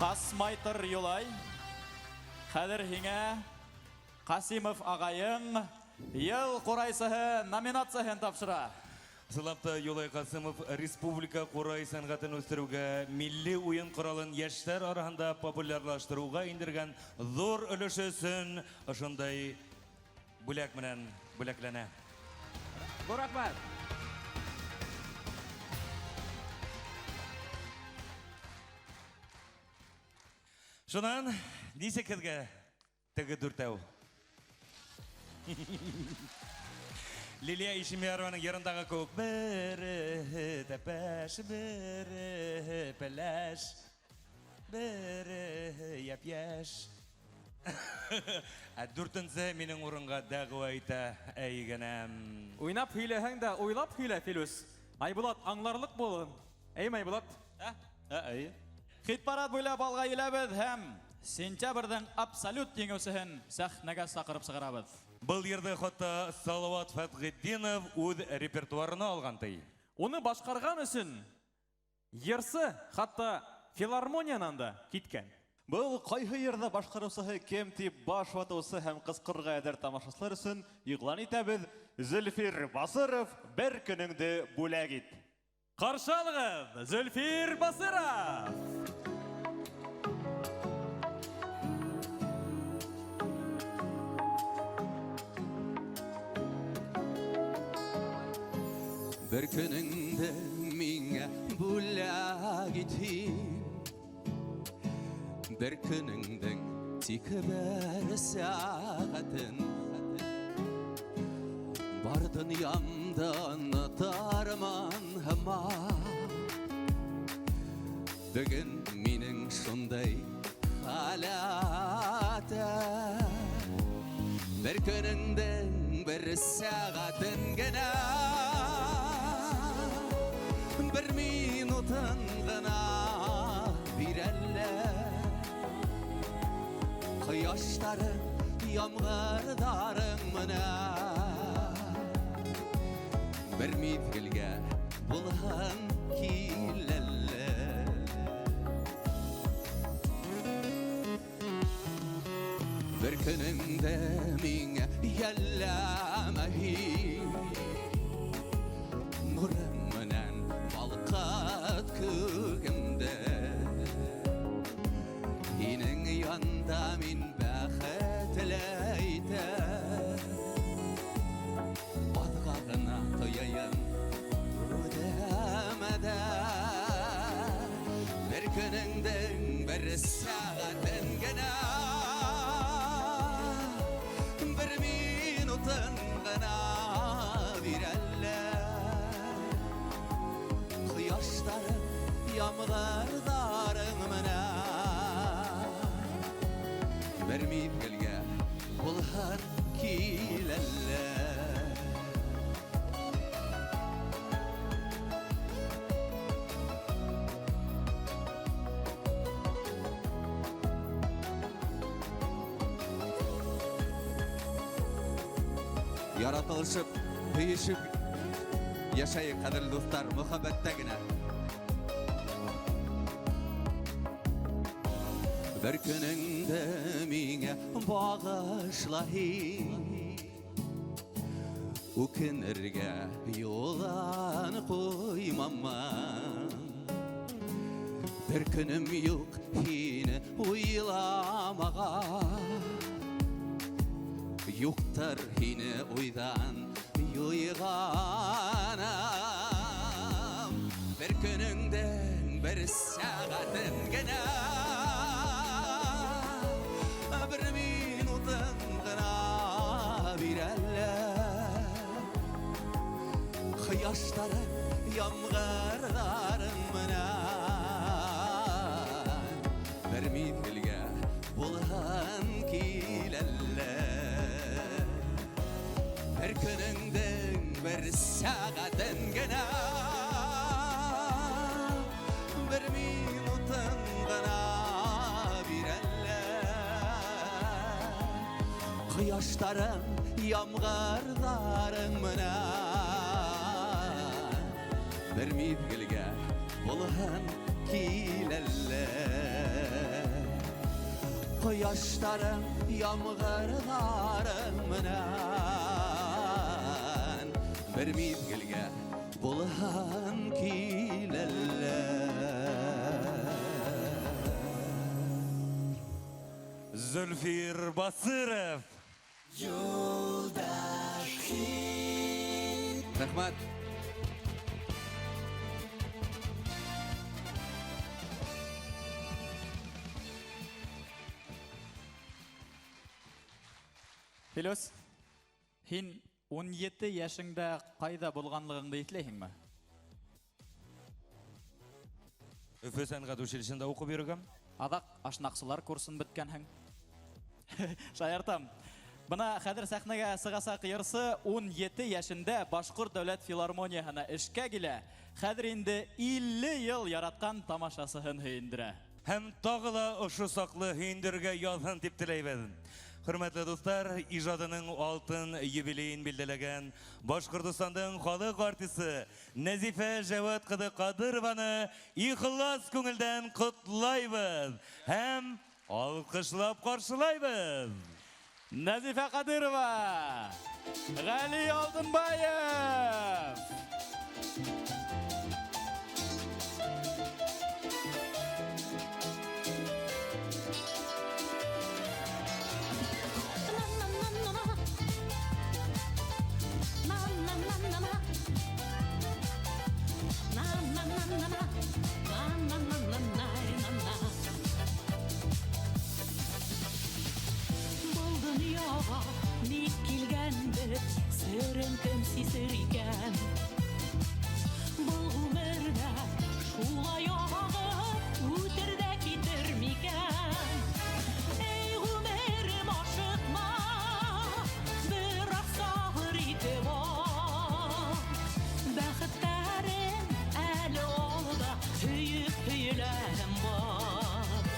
Касмайтыр Юлай, хәҙер һиңә Ҡасимов ағайың Йыл ҡурайсыһы номинацияһын тапшыра. Ысынлап та Юлай Ҡасимов республика ҡурай сәнғәтен үҫтереүгә, милли уйын ҡоралын йәштәр араһында популярлаштырыуға индергән ҙур өлөшө өсөн ошондай бүләк менән бүләкләнә. Ҙур рәхмәт. Шунан нисек һеҙгә теге дүртәү? Лилия Ишемьярованың йырындағы кеүек береһе тәпәш, береһе пеләш, береһе йәп-йәш. Ә дүртенсе минең урынға дәғүә итә, әй генәм. Уйнап һөйләһәң дә уйлап һөйлә, Филүс. Айбулат аңларлыҡ булһын. Әйме, Айбулат? Ә? Ә, әйе. Хит-парад буйлап алға киләбеҙ һәм сентябрҙең абсолют еңеүсеһен сәхнәгә саҡырып сығарабыҙ. Был йырҙы хатта Салават Фәтғетдинов үҙ репертуарына алған ти. Уны башҡарған өсөн йырсы хатта филармониянан да киткән. Был ҡайһы йырҙы башҡарыусыһы кем тип баш ватыусы һәм ҡысҡырырға әҙер тамашасылар өсөн иғлан итәбеҙ: Зөлфир Басыров, бер көнөңдө бүләк ит. Ҡаршы алығыҙ, Зөлфир Басыров! Бер көнөңдө миңә бүләк ит һин, бер көнөңдөң тик бер сәғәтен. Бар донъямды онотормон һымаҡ. Бөгөн минең шундай халәтем. Бер көнөңдөң бер сәғәтен генә, бер минутын ғына бирәләр. Ҡояштарың, ямғырҙарың менән бер миҙгелгә булһын киләләр. Бер көнөңдө миңә йәлләмә һин, нурың менән балҡыт күгемде. Һинең янда мин бәхетле итәм, аҙға ғына тояйым үҙемә дә. Бер көнөңдөң бер сәғәтен генә, бер минутын ғына бирәләр. Ҡояштарың, ямғырҙарың менән бер миҙгелгә булһын киләләр. Яратылышып, һөйөшөп йәшәйек, ҡәҙерле дуҫтар, мөхәббәттә генә. Бер көнөңдө миңә бағышла һин, үкенергә юлдан ҡуймаммын. Бер көнөм юҡ һине уйламаған, юҡтыр һине уйҙан юйғаным. Бер көнөңдөң бер сәғәтен генә, бер минутын ғына бирәләр. Ҡояштарың, ямғырҙарың менән бер миҙгелгә булһын киләләр. Бер көнөңдөң бер сәғәтен генә, бер минутын ғына бирәләр. Ҡояштарың, ямғырҙарың менән бер миҙгелгә булһын киләләр. Ҡояштарың, ямғырҙарың менән бер миҙгелгә булһын киләләр. Зөлфир Басыров. Юлдаш хит. Рәхмәт. Филүс, һин 17 йәшеңдә ҡайҙа булғанлығыңды иҫләйһеңме? Өфө сәнғәт училищеһында уҡып йөрөгәм. Аҙаҡ ашнаҡсылар курсын бөткәнһең. Шаяртам. Бына хәҙер сәхнәгә сығасаҡ йырсы 17 йәшендә Башҡорт дәүләт филармонияһына эшкә килә. Хәҙер инде 50 йыл яратҡан тамашасыһын һөйөндөрә. Һәм тағы ла ошо саҡлы һөйөндөрөргә яҙһын тип теләйбеҙ. Хөрмәтле дуҫтар, ижадының алтын юбилейын билдәләгән Башҡортостандың халыҡ артисы Нәзифә Жәүәт ҡыҙы Ҡадырованы ихлас күңелдән ҡотлайбыҙ һәм алҡышлап ҡаршылайбыҙ. Нәзифә Ҡадырова, Ғәли Алтынбаев. Был донъяға ник килгәнбеҙ, серен кем сисер икән? Был ғүмерҙә шулай ағып үтер ҙә китер микән? Эй, ғүмерем, ашыҡма, бер аҙ сабыр итеп ал. Бәхеттәрем әле алда, һөйөп һөйөләһем бар.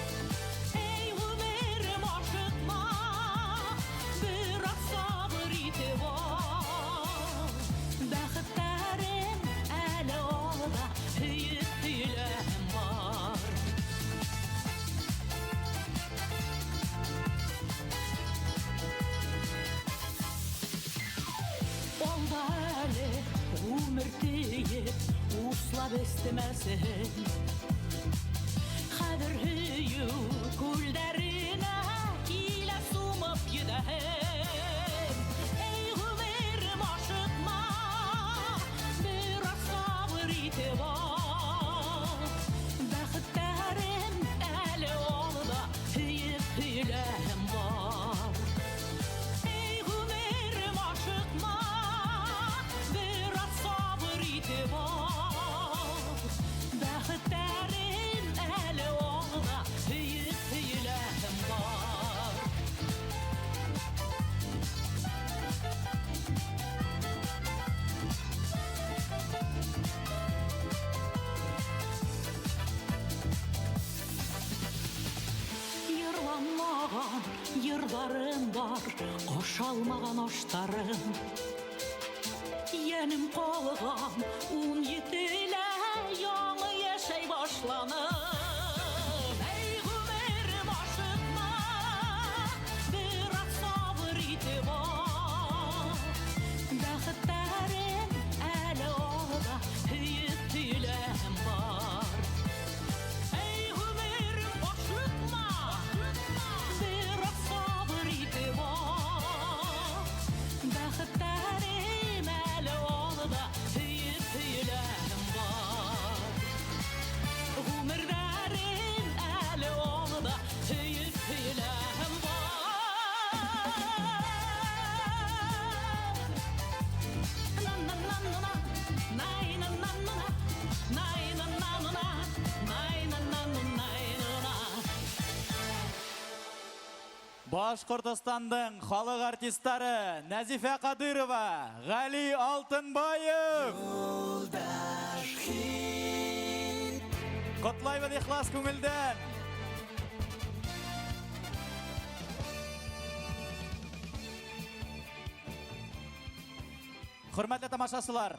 Эй, ғүмерем, ашыҡма, бер аҙ сабыр итеп ал. Бәхеттәрем әле алда, һөйөп һөйөләһем бар. Алда әле ғүмер тейеп, услап эстемәсен. Хәҙер һөйөү күлдәренә килә сумып йөҙәһем. Эй, ғүмерем, ашыҡма, бер аҙ сабыр итеп ал. Бәхеттәрем әле алда, һөйөп һөйөләһем бар. Эй, ғүмерем, ашыҡма, бер аҙ сабыр итеп ал. Бәхеттәрем әле алда, һөйөп һөйөләһем бар. Йырланмаған йырҙарым бар, ашалмаған аштарым. Йәнем ҡалған 17-лә яңы йәшәй башланым. Эй, ғүмерем, ашыҡма, бер аҙ сабыр итеп ал. Бәхеттәрем әле алда, һөйөп һөйөләһем бар. Эй, ғүмерем, ашыҡма, бер аҙ сабыр итеп ал. Бәхеттәрем әле алда, һөйөп һөйөләһем бар. Ғүмерҙәрем әле алда, һөйөп һөйөләһем бар. На-на-на-на-на, най-на-на-на-на, най-на-на-на-на, най-на-на-на-на-на. Башҡортостандың халыҡ артистары Нәзифә Ҡадырова, Ғәли Алтынбаев. Ҡотлайбыҙ ихлас күңелдән. Хөрмәтле тамашасылар,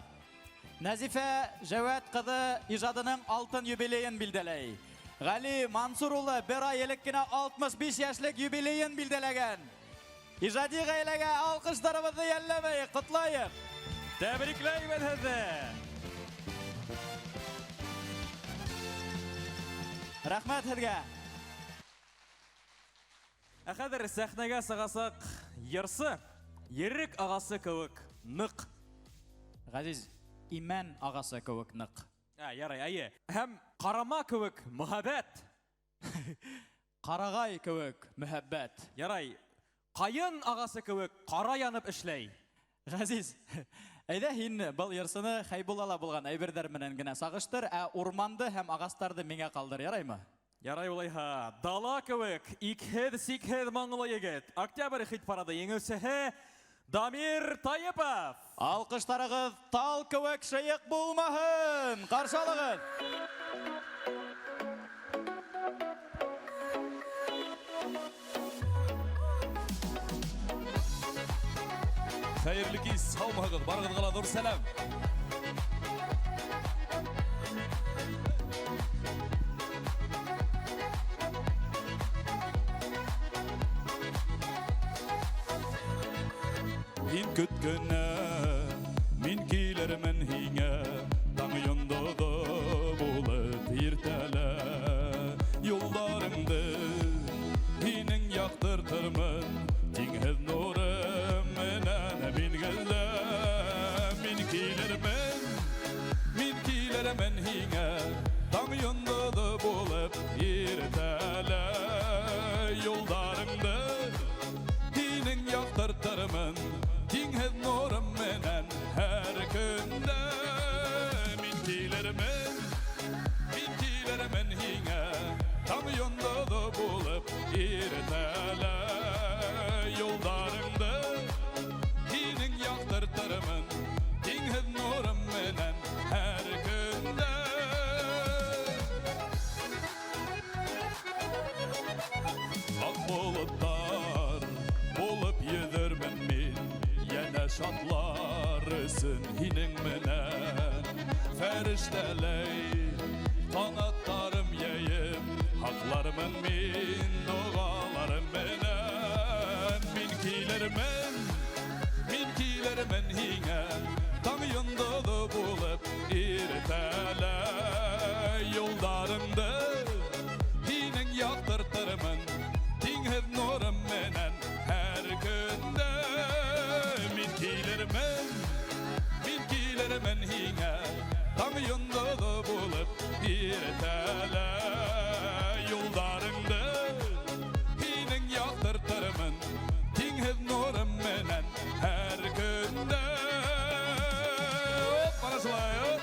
Нәзифә Жәүәт ҡыҙы ижадының алтын юбилейын билдәләй. Ғәли Мансур улы бер ай элек кенә 65 йәшлек юбилейын билдәләгән. Ижади ғаиләгә алҡыштарыбыҙҙы йәлләмәйек, ҡотлайыҡ. Тәбрикләйбеҙ һеҙҙе. Рәхмәт һеҙгә. Ә хәҙер сәхнәгә сығасаҡ йырсы, ерек ағасы кеүек ныҡ. Ғәзиз, имән ағасы кеүек ныҡ. Ә, ярай, әйе. Һәм ҡарама кеүек мөхәббәт. Ҡарағай кеүек мөхәббәт. Ярай, ҡайын ағасы кеүек ҡара янып эшләй. Ғәзиз, әйҙә һин был йырсыны Хәйбуллала булған әйберҙәр менән генә сағыштыр, ә урманды һәм ағастарҙы миңә ҡалдыр, яраймы? Ярай улайһа, дала кеүек икһеҙ-сикһеҙ моңло егет. Октябрь хит парады еңеүсеһе Дамир Тайыпов. Алҡыштарығыҙ тал кеүек шыйыҡ булмаһын. Ҡаршы алығыҙ. Хәйерле кис, һаумыһығыҙ, барығыҙға ла ҙур сәләм. Һин көткәнә, мин килермен һиңә, таң йондоҙо булып иртәлә. Юлдарыңды һинең яҡтыртырмын, тиңһеҙ нурым менән билгелә. Мин килермен, мин килермен һиңә, таң йондоҙо булып иртәлә. Юлдарыңды һинең яҡтыртырмын, тиңһеҙ нурым менән һәр көндә. Мин килермен, мин килермен һиңә, таң йондоҙо булып иртәлә. Юлдарыңды һинең яҡтыртырмын, тиңһеҙ нурым менән һәр көндә. Аҡ болоттар булып йөҙөрмөн мин, йәнә шатлар өсөн һинең менән. Фәрештәләй ҡанаттарым йәйеп, һаҡлармын мин доғаларым менән. Мин килермен, мин килермен һиңә, таң йондоҙо булып иртәлә. Юлдарыңды һинең яҡтыртырмын, тиңһеҙ нурым менән һәр көндә. Мин килермен, мин килермен һиңә, таң йондоҙо булып иртәлә. Юлдарыңды һинең яҡтыртырмын, тиңһеҙ нурым менән һәр көндә. Оп, ана шулай, оп.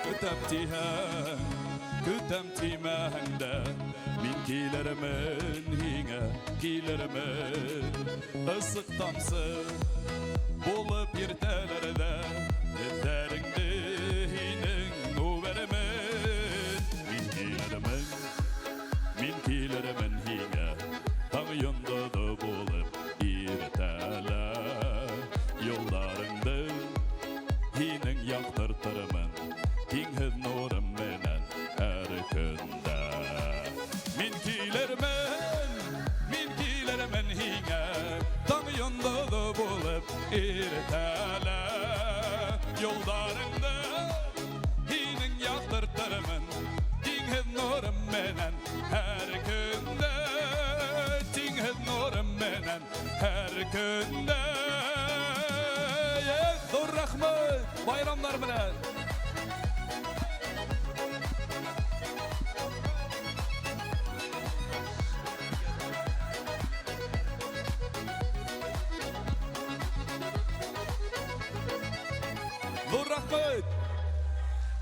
Көтәм тиһәң, көтәм тимәһәң дә, мин килермен һиңә, килермен. Ысыҡ тамсы булып иртәләрҙә, эҙҙәреңде һинең үбәрмен. Мин килермен, мин килермен һиңә, таң йондоҙо булып иртәлә. Юлдарыңды һинең яҡтыртырмын, тиңһеҙ нурым менән һәр көндә. Мин килермен, мин килермен һиңә, таң йондоҙо булып иртәлә. Юлдарыңды һинең яҡтыртырмын, тиңһеҙ нурым менән һәр көндә. Тиңһеҙ нурым менән һәр көндә. Ҙур рәхмәт, байрамдар менән. Ҙур рәхмәт.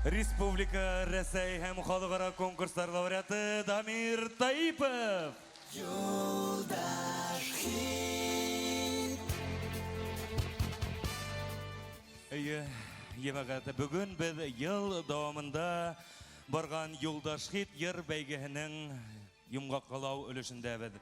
Республика Рәсәй һәм халыҡ-ара конкурстар лауреаты Дамир Таипов. Юлдаш хит. Эйе, йәмәғәт, бөгөн беҙ йыл дауамында барған Юлдаш хит йыр бәйгеһенең йомғаҡлау өлөшөндәбеҙ.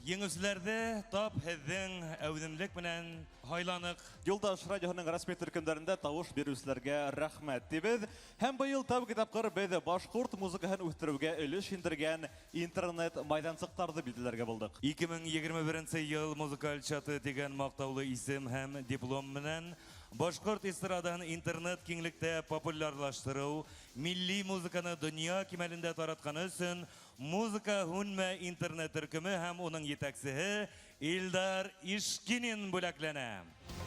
Еңеүселәрҙе тап һеҙҙең әүҙемлек менән һайланыҡ. Юлдаш радиоһының рәсми төркөмдәрендә тауыш биреүселәргә рәхмәт тибеҙ. Һәм быйыл тәүге тапҡыр беҙ башҡорт музыкаһын үҫтереүгә өлөш индергән интернет майҙансыҡтарҙы билдәләргә булдыҡ. 2021 йыл музыкаль чаты тигән маҡтаулы исем һәм диплом менән башҡорт эстрадаһын интернет киңлектә популярлаштырыу, милли музыканы донъя кимәлендә таратҡаны өсөн Музыка һүнмә интернет төркөмө һәм уның етәксеһе Илдар Ишкинин бүләкләнә.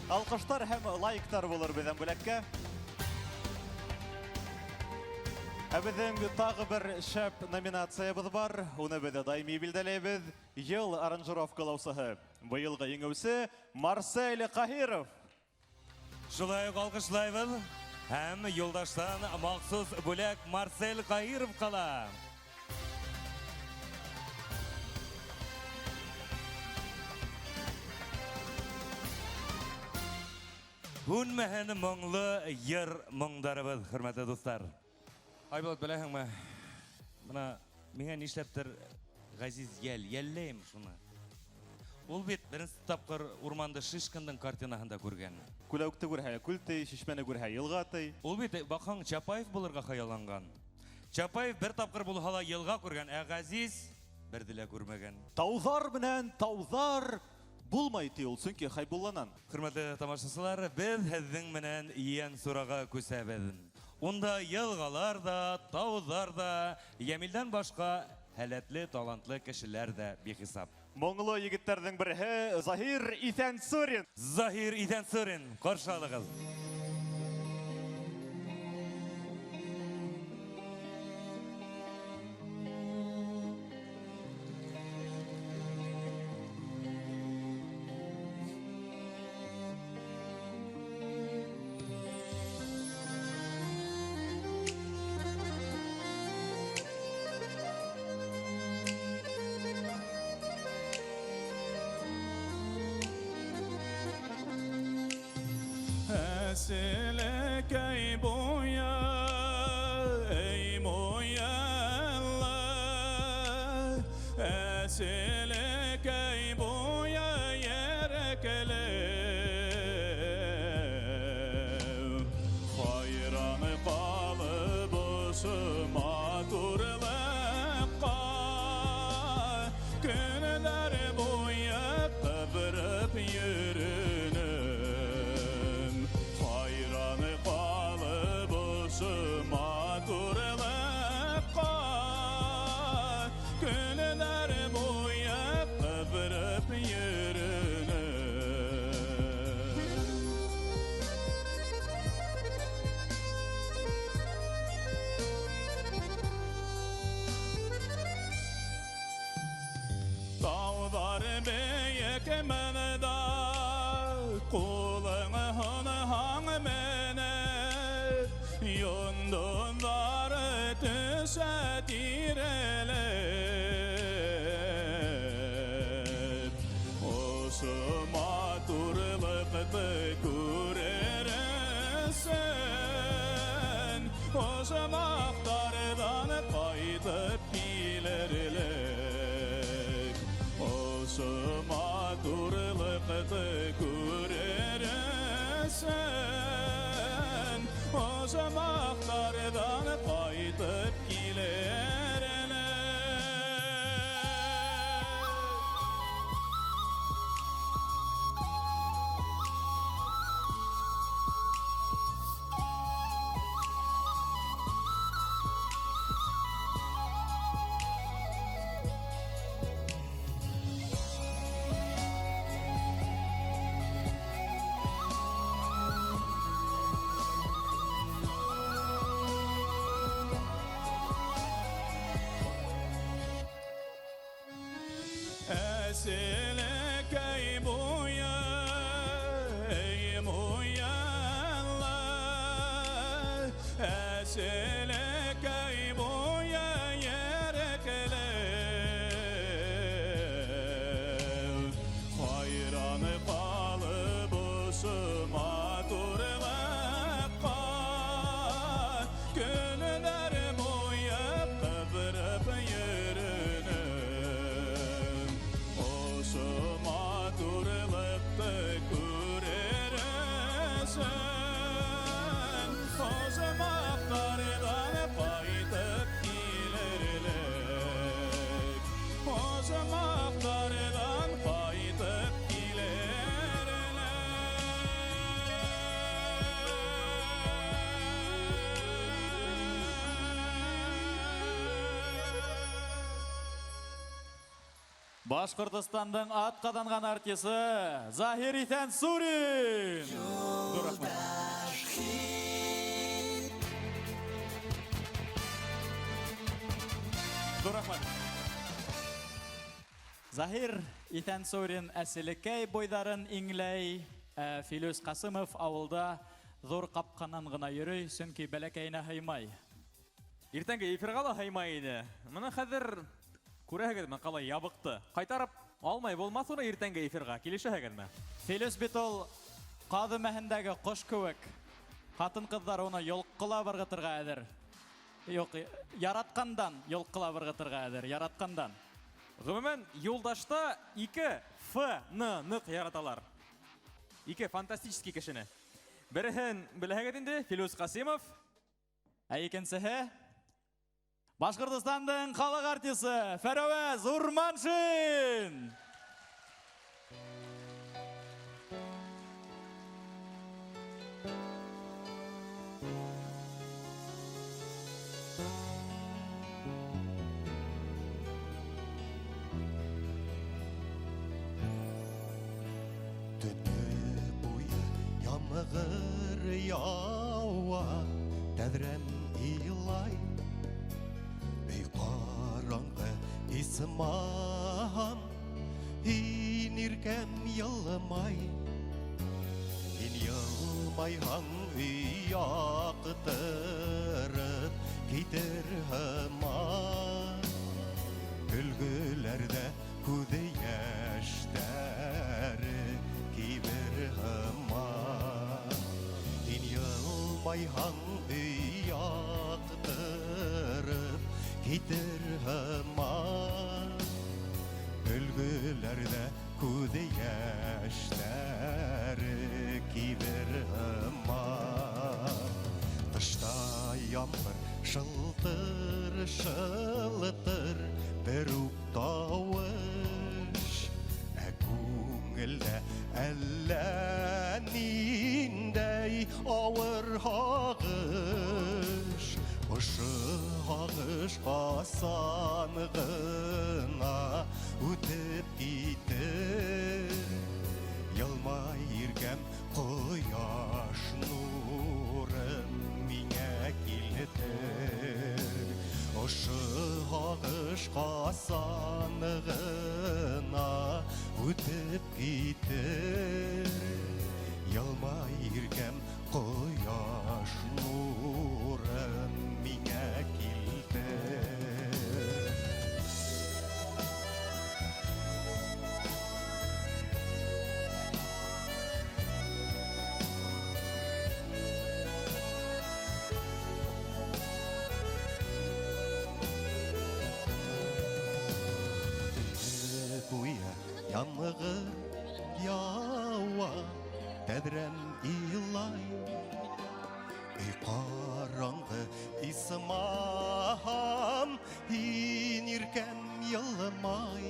Алҡыштар һәм лайктар булыр беҙҙән бүләккә. Ә беҙҙең тағы бер шәп номинациябыҙ бар. Уны беҙ даими билдәләйбеҙ. Йыл аранжировкалаусыһы. Быйылғы еңеүсе Марсель Ҡаһиров. Шулай уҡ алҡышлайбыҙ. Һәм юлдаштан махсус бүләк Марсель Ҡаһиров ҡала. Һүнмәһен моңло йыр моңдарыбыҙ, хөрмәтле дуҫтар. Айбулат, беләһеңме? Бына миңә нишләптер Ғәзиз йәл, йәлләйем шуны. Ул бит беренсе тапҡыр урманды Шишкиндың картинаһында күргән. Күләүекте күрһә, күл ти, шишмәне күрһә, йылға ти. Ул бит баҡһаң Чапаев булырға хыялланған. Чапаев бер тапҡыр булһа ла йылға күргән, ә Ғәзиз берҙе лә күрмәгән. Тауҙар менән тауҙар булмай ти ул, сөнки Хәйбулланан. Хөрмәтле тамашасылар, беҙ һеҙҙең менән Ейәнсураға күсәбеҙ. Унда йылғалар ҙа, тауҙар ҙа, Йәмилдән башҡа һәләтле, талантлы кешеләр ҙә бихисап. Моңло егеттәрҙең береһе Заһир Иҫәнсурин. Заһир Иҫәнсурин, ҡаршы алығыҙ. Әселекәй буя, эй буялла, әселекәй буя йәрәкле. Хайран ҡалып ошо матурлыҡҡа, көнләр буйы ҡыҙырып йөрөнөм. Хайран ҡалып ошо матурлыҡҡа, көнләр буйы ҡыҙырып йөрөнөм. Тауҙар бейек мендә, ҡулың һонһаң менеп, йондоҙҙар төшә тирәләп. Ошо матурлыҡты күрер өсөн, ожмахтарҙан ҡайтып килерлек. Ошо матурлыҡты күрер өсөн, ожмахтарҙан ҡайтып килерлек. Әселекәй буя, эй буялла, әселекәй буя йәрәкле. Хайран ҡалып ошо матурлыҡҡа, көнләр буйы ҡыҙырып йөрөнөм. Ошо матурлыҡты күрер өсөн, ожмахтарҙан ҡайтып килерлек. Ожмахтарҙан ҡайтып килерлек. Башҡортостандың атҡаҙанған артисы Заһир Иҫәнсурин. Ҙур рәхмәт. Ҙур рәхмәт. Заһир Иҫәнсурин әселекәй буйҙарын иңләй. Филүс Ҡасымов ауылда ҙур ҡапҡанан ғына йөрөй, сөнки бәләкәйенә һыймай. Иртәнге эфирға ла һыймай ине. Бына хәҙер күрәһегеҙме, ҡалай ябыҡты. Ҡайтарып алмай булмаҫ уны иртәнге эфирға. Килешәһегеҙме? Филүс бит ул Ҡаҙ өмәһендәге ҡош кеүек. Ҡатын-ҡыҙҙар уны йолҡҡолап ырғытырға әҙер. Юҡ, яратҡандан йолҡҡолап ырғытырға әҙер, яратҡандан. Ғөмүмән, Юлдашта ике Ф ны ныҡ яраталар. Ике фантастический кешене. Береһен беләһегеҙ инде, Филүс Ҡасимов. Ә икенсеһе Башҡортостандың халыҡ артисы Фәрәүәз Урманшин. Төне буйы ямғыр яуа, тәҙрәм илай. Өй ҡараңғы, исмаһам, һин иркәм йылмай. Һин йылмайһаң, өй яҡтырып китер һымаҡ. Көлгөләрҙә күҙ йәштәре кибер һымаҡ. Һин йылмайһаң, өй яҡтырып китер һымаҡ. Көлгөләрҙә күҙ йәштәре кибер һымаҡ. Тышта ямғыр шылтыр шылтыр бер үк тауыш. Ә күңелдә әллә ниндәй ауыр һағыш. Ошо һағыш ҡасан ғына үтеп китер. Йылмай иркәм, ҡояш нурын миңә килтер. Ошо һағыш ҡасан ғына үтеп китер. Йылмай иркәм, ҡояш нурын миңә килтер. Төне буйы ямғыр яуа, тәҙрәм илай. Өй ҡараңғы, исмаһам, һин иркәм йылмай.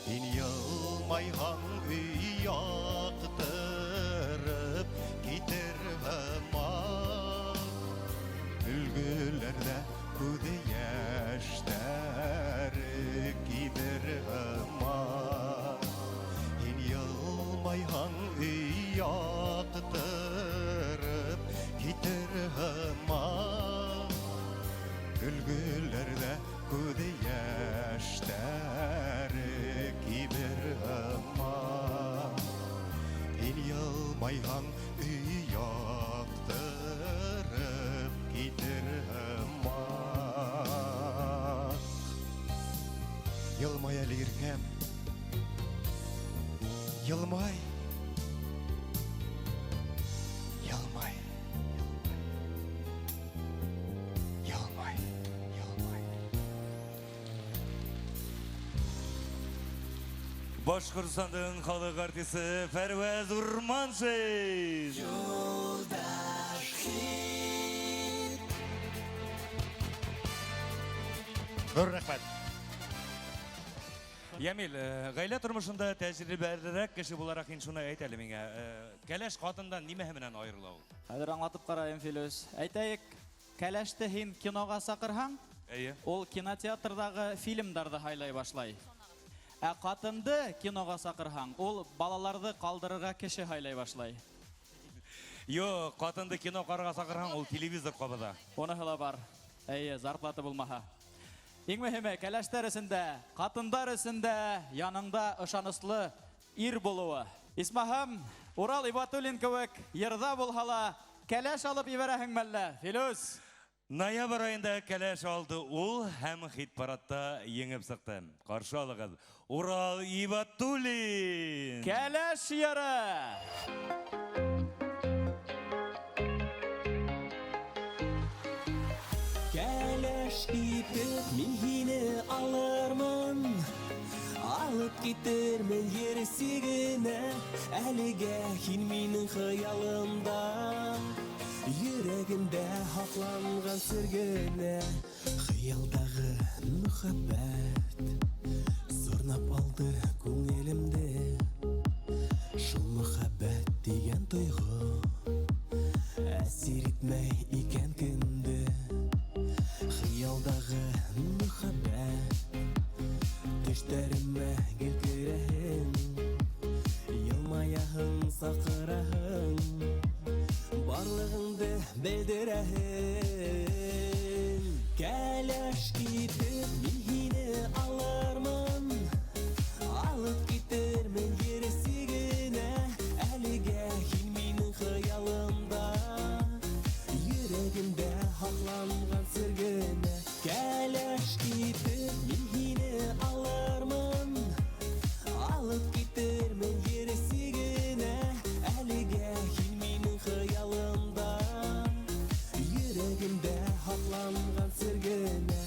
Һин йылмайһаң, өй яҡтырып китер һымаҡ. Өлгөләрҙә күҙ йәштәре кибер һымаҡ. Һин йылмайһаң, өй яҡтырып китер һымаҡ. Өлгөләрҙә күҙ йәштәре кибер һымаҡ. Һин йылмайһаң, өй яҡтырып китер һымаҡ. Йылмай әле иркәм, йылмай. Йылмай. Йылмай. Йылмай. Башҡортостандың халыҡ артисы Фәрүәз Урманшин. Юлдаш хит. Ҙур рәхмәт. Йәмил, ғаилә тормошонда тәжрибәлерәк кеше булараҡ һин шуны әйт әле миңә. Кәләш ҡатындан нимәһе менән айырыла ул? Хәҙер аңлатып ҡарайым, Филүс. Әйтәйек, кәләште һин киноға саҡырһаң, Эйе. ул кинотеатрҙағы фильмдарҙы һайлай башлай. Ә ҡатынды киноға саҡырһаң, ул балаларҙы ҡалдырырға кеше һайлай башлай. Юҡ, ҡатынды кино ҡарарға саҡырһаң, ул телевизор ҡабыҙа. Уныһы ла бар. Эйе, зарплата булмаһа. Иң мөһиме, кәләштәр өсөн дә, ҡатындар өсөн дә яныңда ышаныслы ир булыуы. Исмаһам, Урал Ибатуллин кеүек йырҙа булһа ла, кәләш алып ебәрәһең мәллә, Филүс? Ноябрь айында кәләш алды ул һәм хит-парадта еңеп сыҡты. Ҡаршы алығыҙ, Урал Ибатуллин! Кәләш йыры! Кәләш итеп мин һине алырмын, алып китермен ер сигенә. Әлегә һин минең хыялымда, йөрәгемдә һаҡланған сер генә. Хыялдағы мөхәббәт сорнап алды күңелемде. Шул мөхәббәт дигән тойғо әсир итмәй икән кемде. Хыялдағы мөхәббәт төштәремә гел керәһең, йылмаяһың, саҡыраһың, барлығыңды белдерәһең. Кәләш итеп мин һине алырмын, алып китермен ер сигенә. Әлегә һин минең хыялымда, йөрәгемдә һаҡланған сер генә. Кәләш итеп мин һине алырмын, алып китермен ер сигенә. Әлегә һин минең хыялымда, йөрәгемдә һаҡланған сер генә.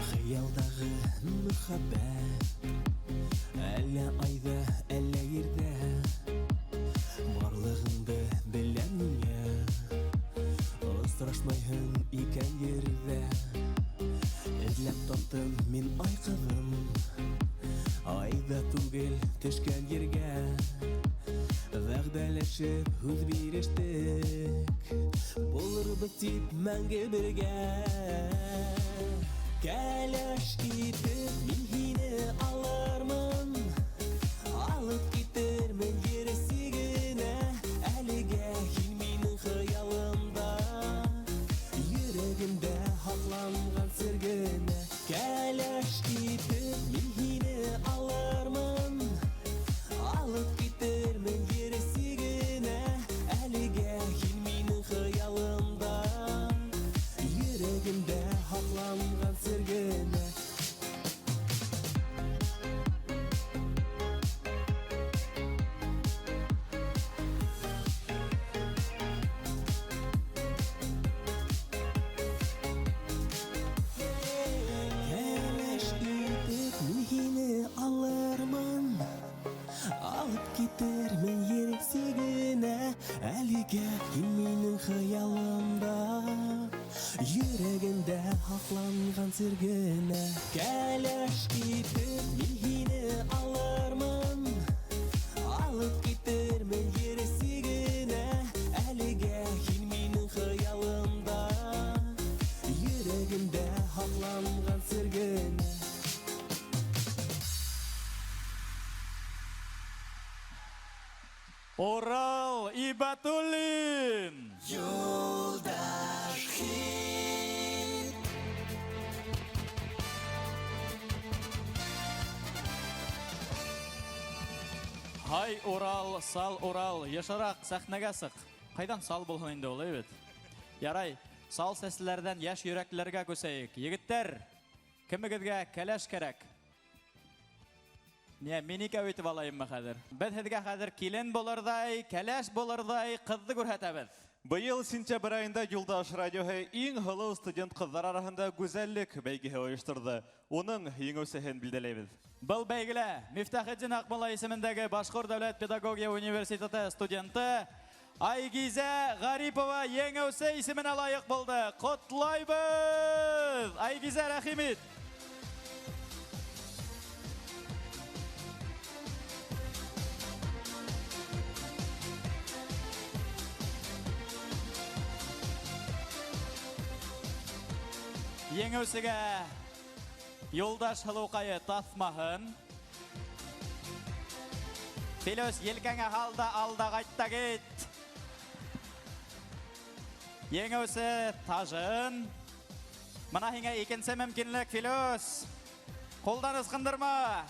Хыялдағы мөхәббәт әллә айҙа, әллә ерҙә, барлығыңды беләм миңә, осрашмайһың икән ерҙә. Эҙләп таптым мин ай ҡыҙым, айҙа түгел төшкән ергә. Вәғәҙәләшеп һүҙ бирештек, булырбыҙ тип мәңге бергә. Кәләш итеп мин һине алырмын, алып китермен ер сигенә. Әлегә һин минең хыялымда, йөрәгемдә һаҡланған сер генә. Кәләш итеп мин һине алырмын, алып китермен ер сигенә. Әлегә һин минең хыялымда, йөрәгемдә һаҡланған сер генә. Кәләш итеп мин һине алырмын, алып китермен ер сигенә. Әлегә һин минең хыялымда, йөрәгемдә һаҡланған сер генә. Кәләш итеп мин һине алырмын, алып китермен ер сигенә. Әлегә һин минең хыялымда, йөрәгемдә һаҡланған сер генә. Урал Ибатуллин! Юлдаш хит! Һай, Урал, сал, Урал, йышыраҡ сәхнәгә сыҡ. Ҡайҙан сал булһын инде ул, әйбәт. Ярай, сал сәслеләрҙән йәш йөрәкләргә күсәйек. Егеттәр, кемегеҙгә кәләш кәрәк? Не, мин икәү итеп алайыммы хәҙер? Беҙ һеҙгә хәҙер килен булырҙай, кәләш булырҙай ҡыҙҙы күрһәтәбеҙ. Быйыл сентябрь айында Юлдаш радиоһы иң һылыу студент ҡыҙҙар араһында гүзәллек бәйгеһе ойошторҙо. Уның еңеүсеһен билдәләйбеҙ. Был бәйгелә Мифтахетдин Аҡмулла исемендәге Башҡорт дәүләт педагогия университеты студенты Айгизә Ғарипова еңеүсе исеменә лайыҡ булды. Ҡотлайбыҙ! Айгизә, рәхим ит! Еңеүсегә Юлдаш һылыуҡайы таҫмаһын. Филүс, елкәңә һал да, ал да ҡайт та кит. Еңеүсе тажын. Мына һиңә икенсе мөмкинлек, Филүс. Ҡулдан ысҡындырма.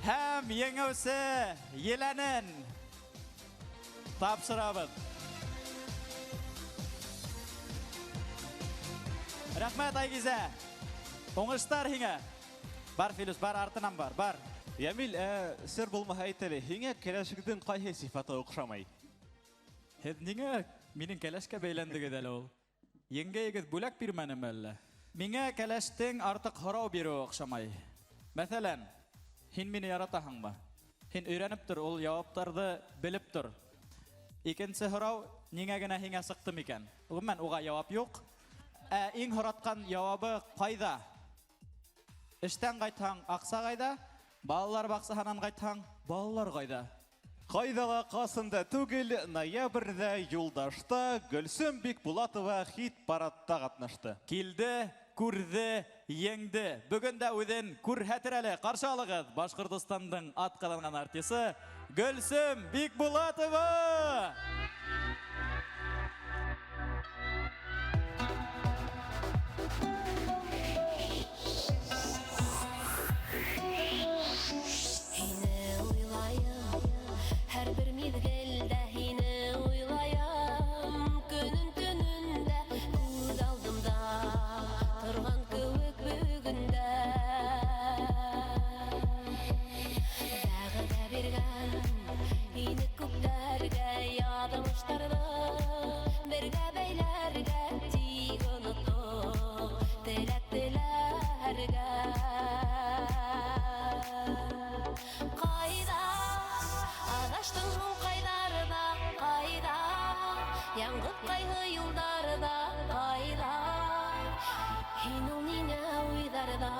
Һәм еңеүсе еләнен тапшырабыҙ. Рәхмәт, Айгизә. Уңыштар һиңә. Бар, Филүс, бар, артынан бар, бар. Ямил, сер булмаһа әйт әле, һиңә кәләшеңдең ҡайһы сифаты оҡшамай? Һеҙ ниңә минең кәләшкә бәйләндегеҙ әле ул? Еңгәйегеҙ бүләк бирмәнеме әллә? Миңә кәләштең артыҡ һорау биреүе оҡшамай. Мәҫәлән, һин мине яратаһыңмы? Һин өйрәнеп тор, ул яуаптарҙы белеп тор. Икенсе һорау, ниңә генә һиңә сыҡтым икән? Ғөмүмән, уға яуап юҡ. Ә иң һоратҡан яуабы ҡайҙа? Эштән ҡайтһаң, аҡса ҡайҙа? Балалар баҡсаһынан ҡайтһаң, балалар ҡайҙа? Ҡайҙа ла ҡасанда түгел, ноябрҙә Юлдашта Гөлсөм Бикбулатова хит-парадта ҡатнашты. Килде, күрҙе, еңде. Бөгөн дә үҙен күрһәтер әле. Ҡаршы алығыҙ Башҡортостандың атҡаҙанған артисы Гөлсөм Бикбулатова! Һине уйлайым, һәр бер миҙгелдә һине уйлайым. Көнөн төнөн дә күҙ алдымда торған кеүек бөгөн дә. Вәғәҙә биргән һине күптәргә, яҙмыштарҙы бергә бәйләргә, тик оноттоҡ теләк теләргә. Ҡайҙа аҙаштың һуң, ҡайҙарҙа, ҡайҙа яңғыҙ ҡайһы юлдарҙа, ҡайҙа һин ул ниңә уйҙарҙа?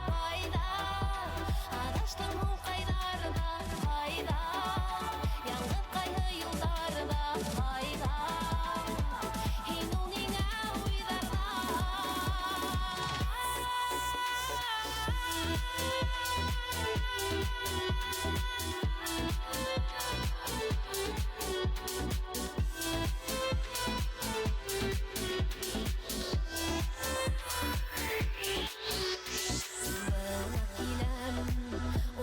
Ҡайҙа аҙаштың һуң, ҡайҙарҙа, ҡайҙа яңғыҙ ҡайһы юлдарҙа, ҡайҙа һин ул ниңә уйҙарҙа? Бына киләм,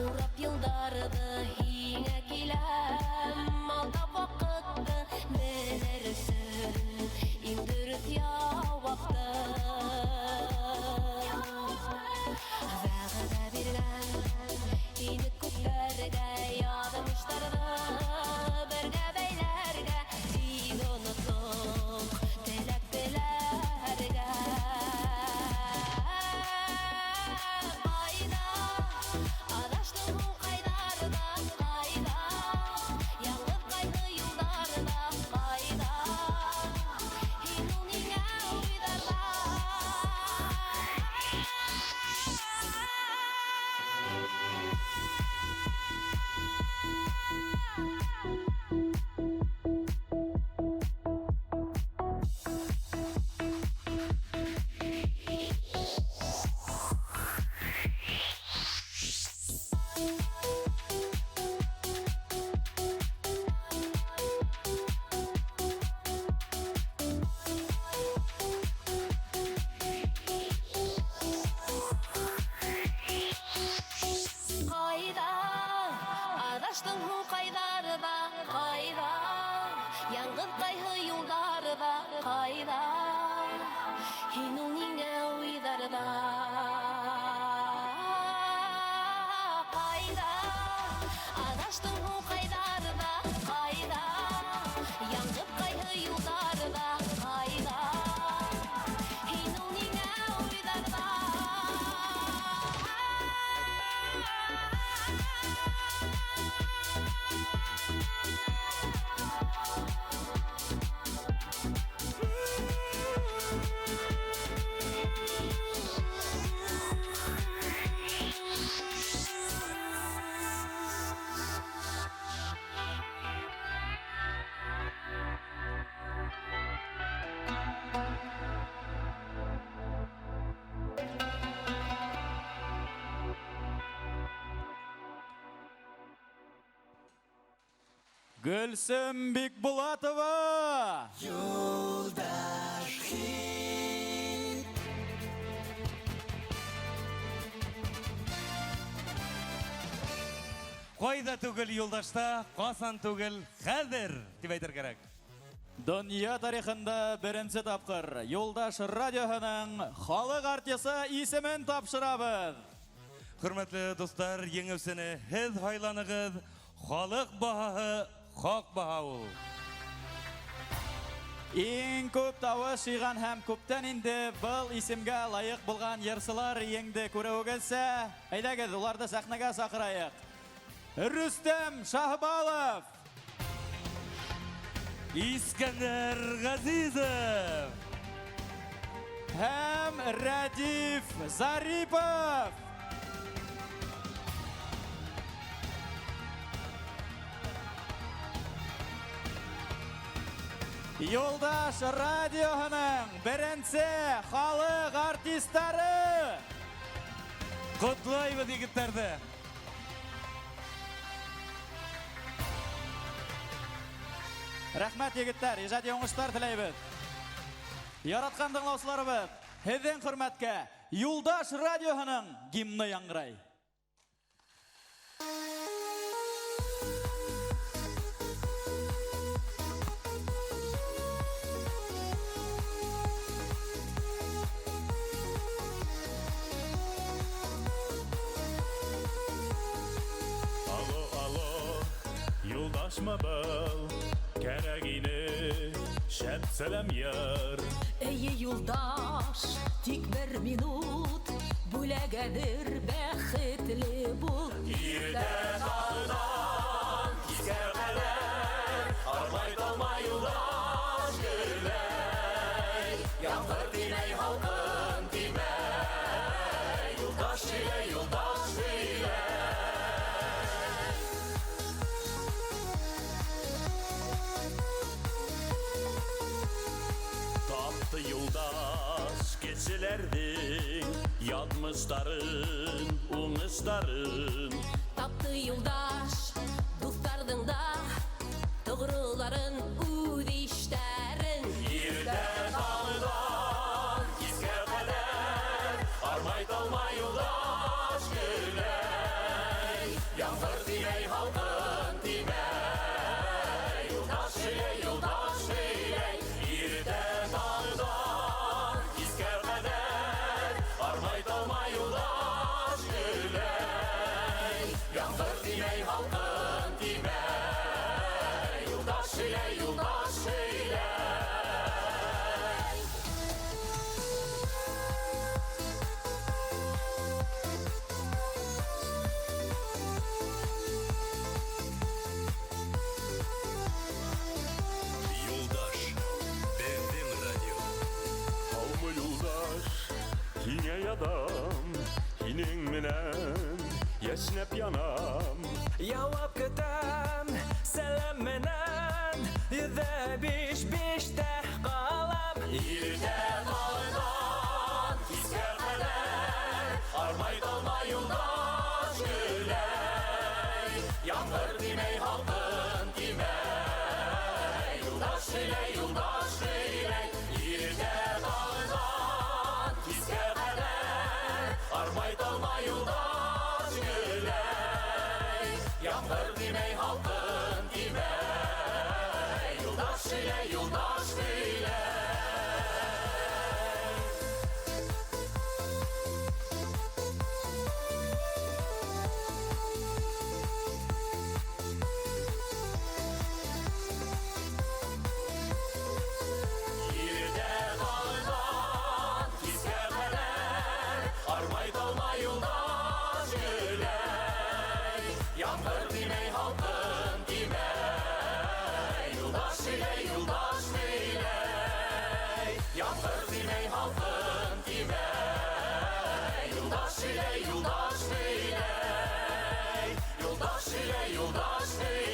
урап йылдарҙы һиңә киләм. Алдап ваҡытты белер өсөн иң дөрөҫ яуапты. Вәғәҙә биргән һине күптәргә, яҙмыштарҙы бергә бәйләргә, тик оноттоҡ теләк теләргә. Ҡайҙа аҙаштың һуң, ҡайҙарҙа, ҡайҙа яңғыҙ ҡайһы юлдарҙа, ҡайҙа һин ул ниңә уйҙарҙа? Ҡайҙа аҙаштың һуң, ҡайҙарҙа, ҡайҙа яңғыҙ ҡайһы юлдарҙа, ҡайҙа һин ул ниңә уйҙарҙа? Ҡайҙа аҙаштың һуң, ҡайҙарҙа, ҡайҙа яңғыҙ ҡайһы юлдарҙа, ҡайҙа һин ул ниңә уйҙарҙа? Гөлсөм Бикбулатова! Юлдаш хит. Ҡайҙа түгел юлдашта, ҡасан түгел, хәҙер, тип әйтер кәрәк. Донъя тарихында беренсе тапҡыр Юлдаш радиоһының халыҡ артисы исемен тапшырабыҙ. Хөрмәтле дуҫтар, еңеүсене һеҙ һайланығыҙ. Халыҡ баһаһы хаҡ баһа ул. Иң күп тауыш йыйған һәм күптән инде был исемгә лайыҡ булған йырсылар еңде күреүегеҙсә. Әйҙәгеҙ, уларҙы сәхнәгә саҡырайыҡ. Рөстәм Шаһбалов! Искәндәр Ғәзизов! Һәм Рәдиф Зарипов! Юлдаш радиоһының беренсе халыҡ артистары! Ҡотлайбыҙ егеттәрҙе! Рәхмәт, егеттәр, ижади уңыштар теләйбеҙ. Яратҡан тыңлаусыларыбыҙ, һеҙҙең хөрмәткә Юлдаш радиоһының гимны яңғырай. Алло, алло, юлдашмы был? Кәрәк ине, шәп сәләм йыр. Эйе, юлдаш, тик бер минут, бүләк әҙер, бәхетле бул. Иртә таңдан кискә ҡәҙәр, армай талмай юлдаш гөрләй. Ямғыр тимәй, һалҡын тимәй, юлдаш һөйләй, юлдаш һөйләй. Тапты юлдаш кешеләрҙең яҙмыштарын, уңыштарын. Тапты юлдаш дуҫтарҙың да тоғроларын, үҙ иштәрен. Иртә таңдан кискә ҡәҙәр, армай талмай юлдаш гөрләй. Ямғыр тимәй, һалҡын тимәй, юлдаш һөйләй, юлдаш һөйләй. Иртә таңдан кискә ҡәҙәр, армай талмай юлдаш гөрләй. Ямғыр тимәй, һалҡын тимәй, юлдаш һөйләй, юлдаш һөйләй. Юлдаш, беҙҙең радио. Һаумы, юлдаш, һиңә яҙам, һинең менән йәшнәп янам. Яуап көтәм, сәләм менән, 105 биштә ҡалам. Иртә таңдан кискә ҡәҙәр, армай талмай юлдаш гөрләй. Ямғыр тимәй, һалҡын тимәй, юлдаш һөйләй, юлдаш һөйләй. Иртә таңдан кискә ҡәҙәр, армай талмай юлдаш гөрләй. Ямғыр тимәй, һалҡын тимәй, юлдаш һөйләй, юлдаш һөйләй. Иртә таңдан кискә ҡәҙәр, армай талмай юлдаш гөрләй. Ямғыр тимәй, һалҡын тимәй, юлдаш һөйләй, юлдаш һөйләй. Ямғыр тимәй, һалҡын тимәй, юлдаш һөйләй, юлдаш һөйләй. Юлдаш һөйләй, юлдаш һөйләй.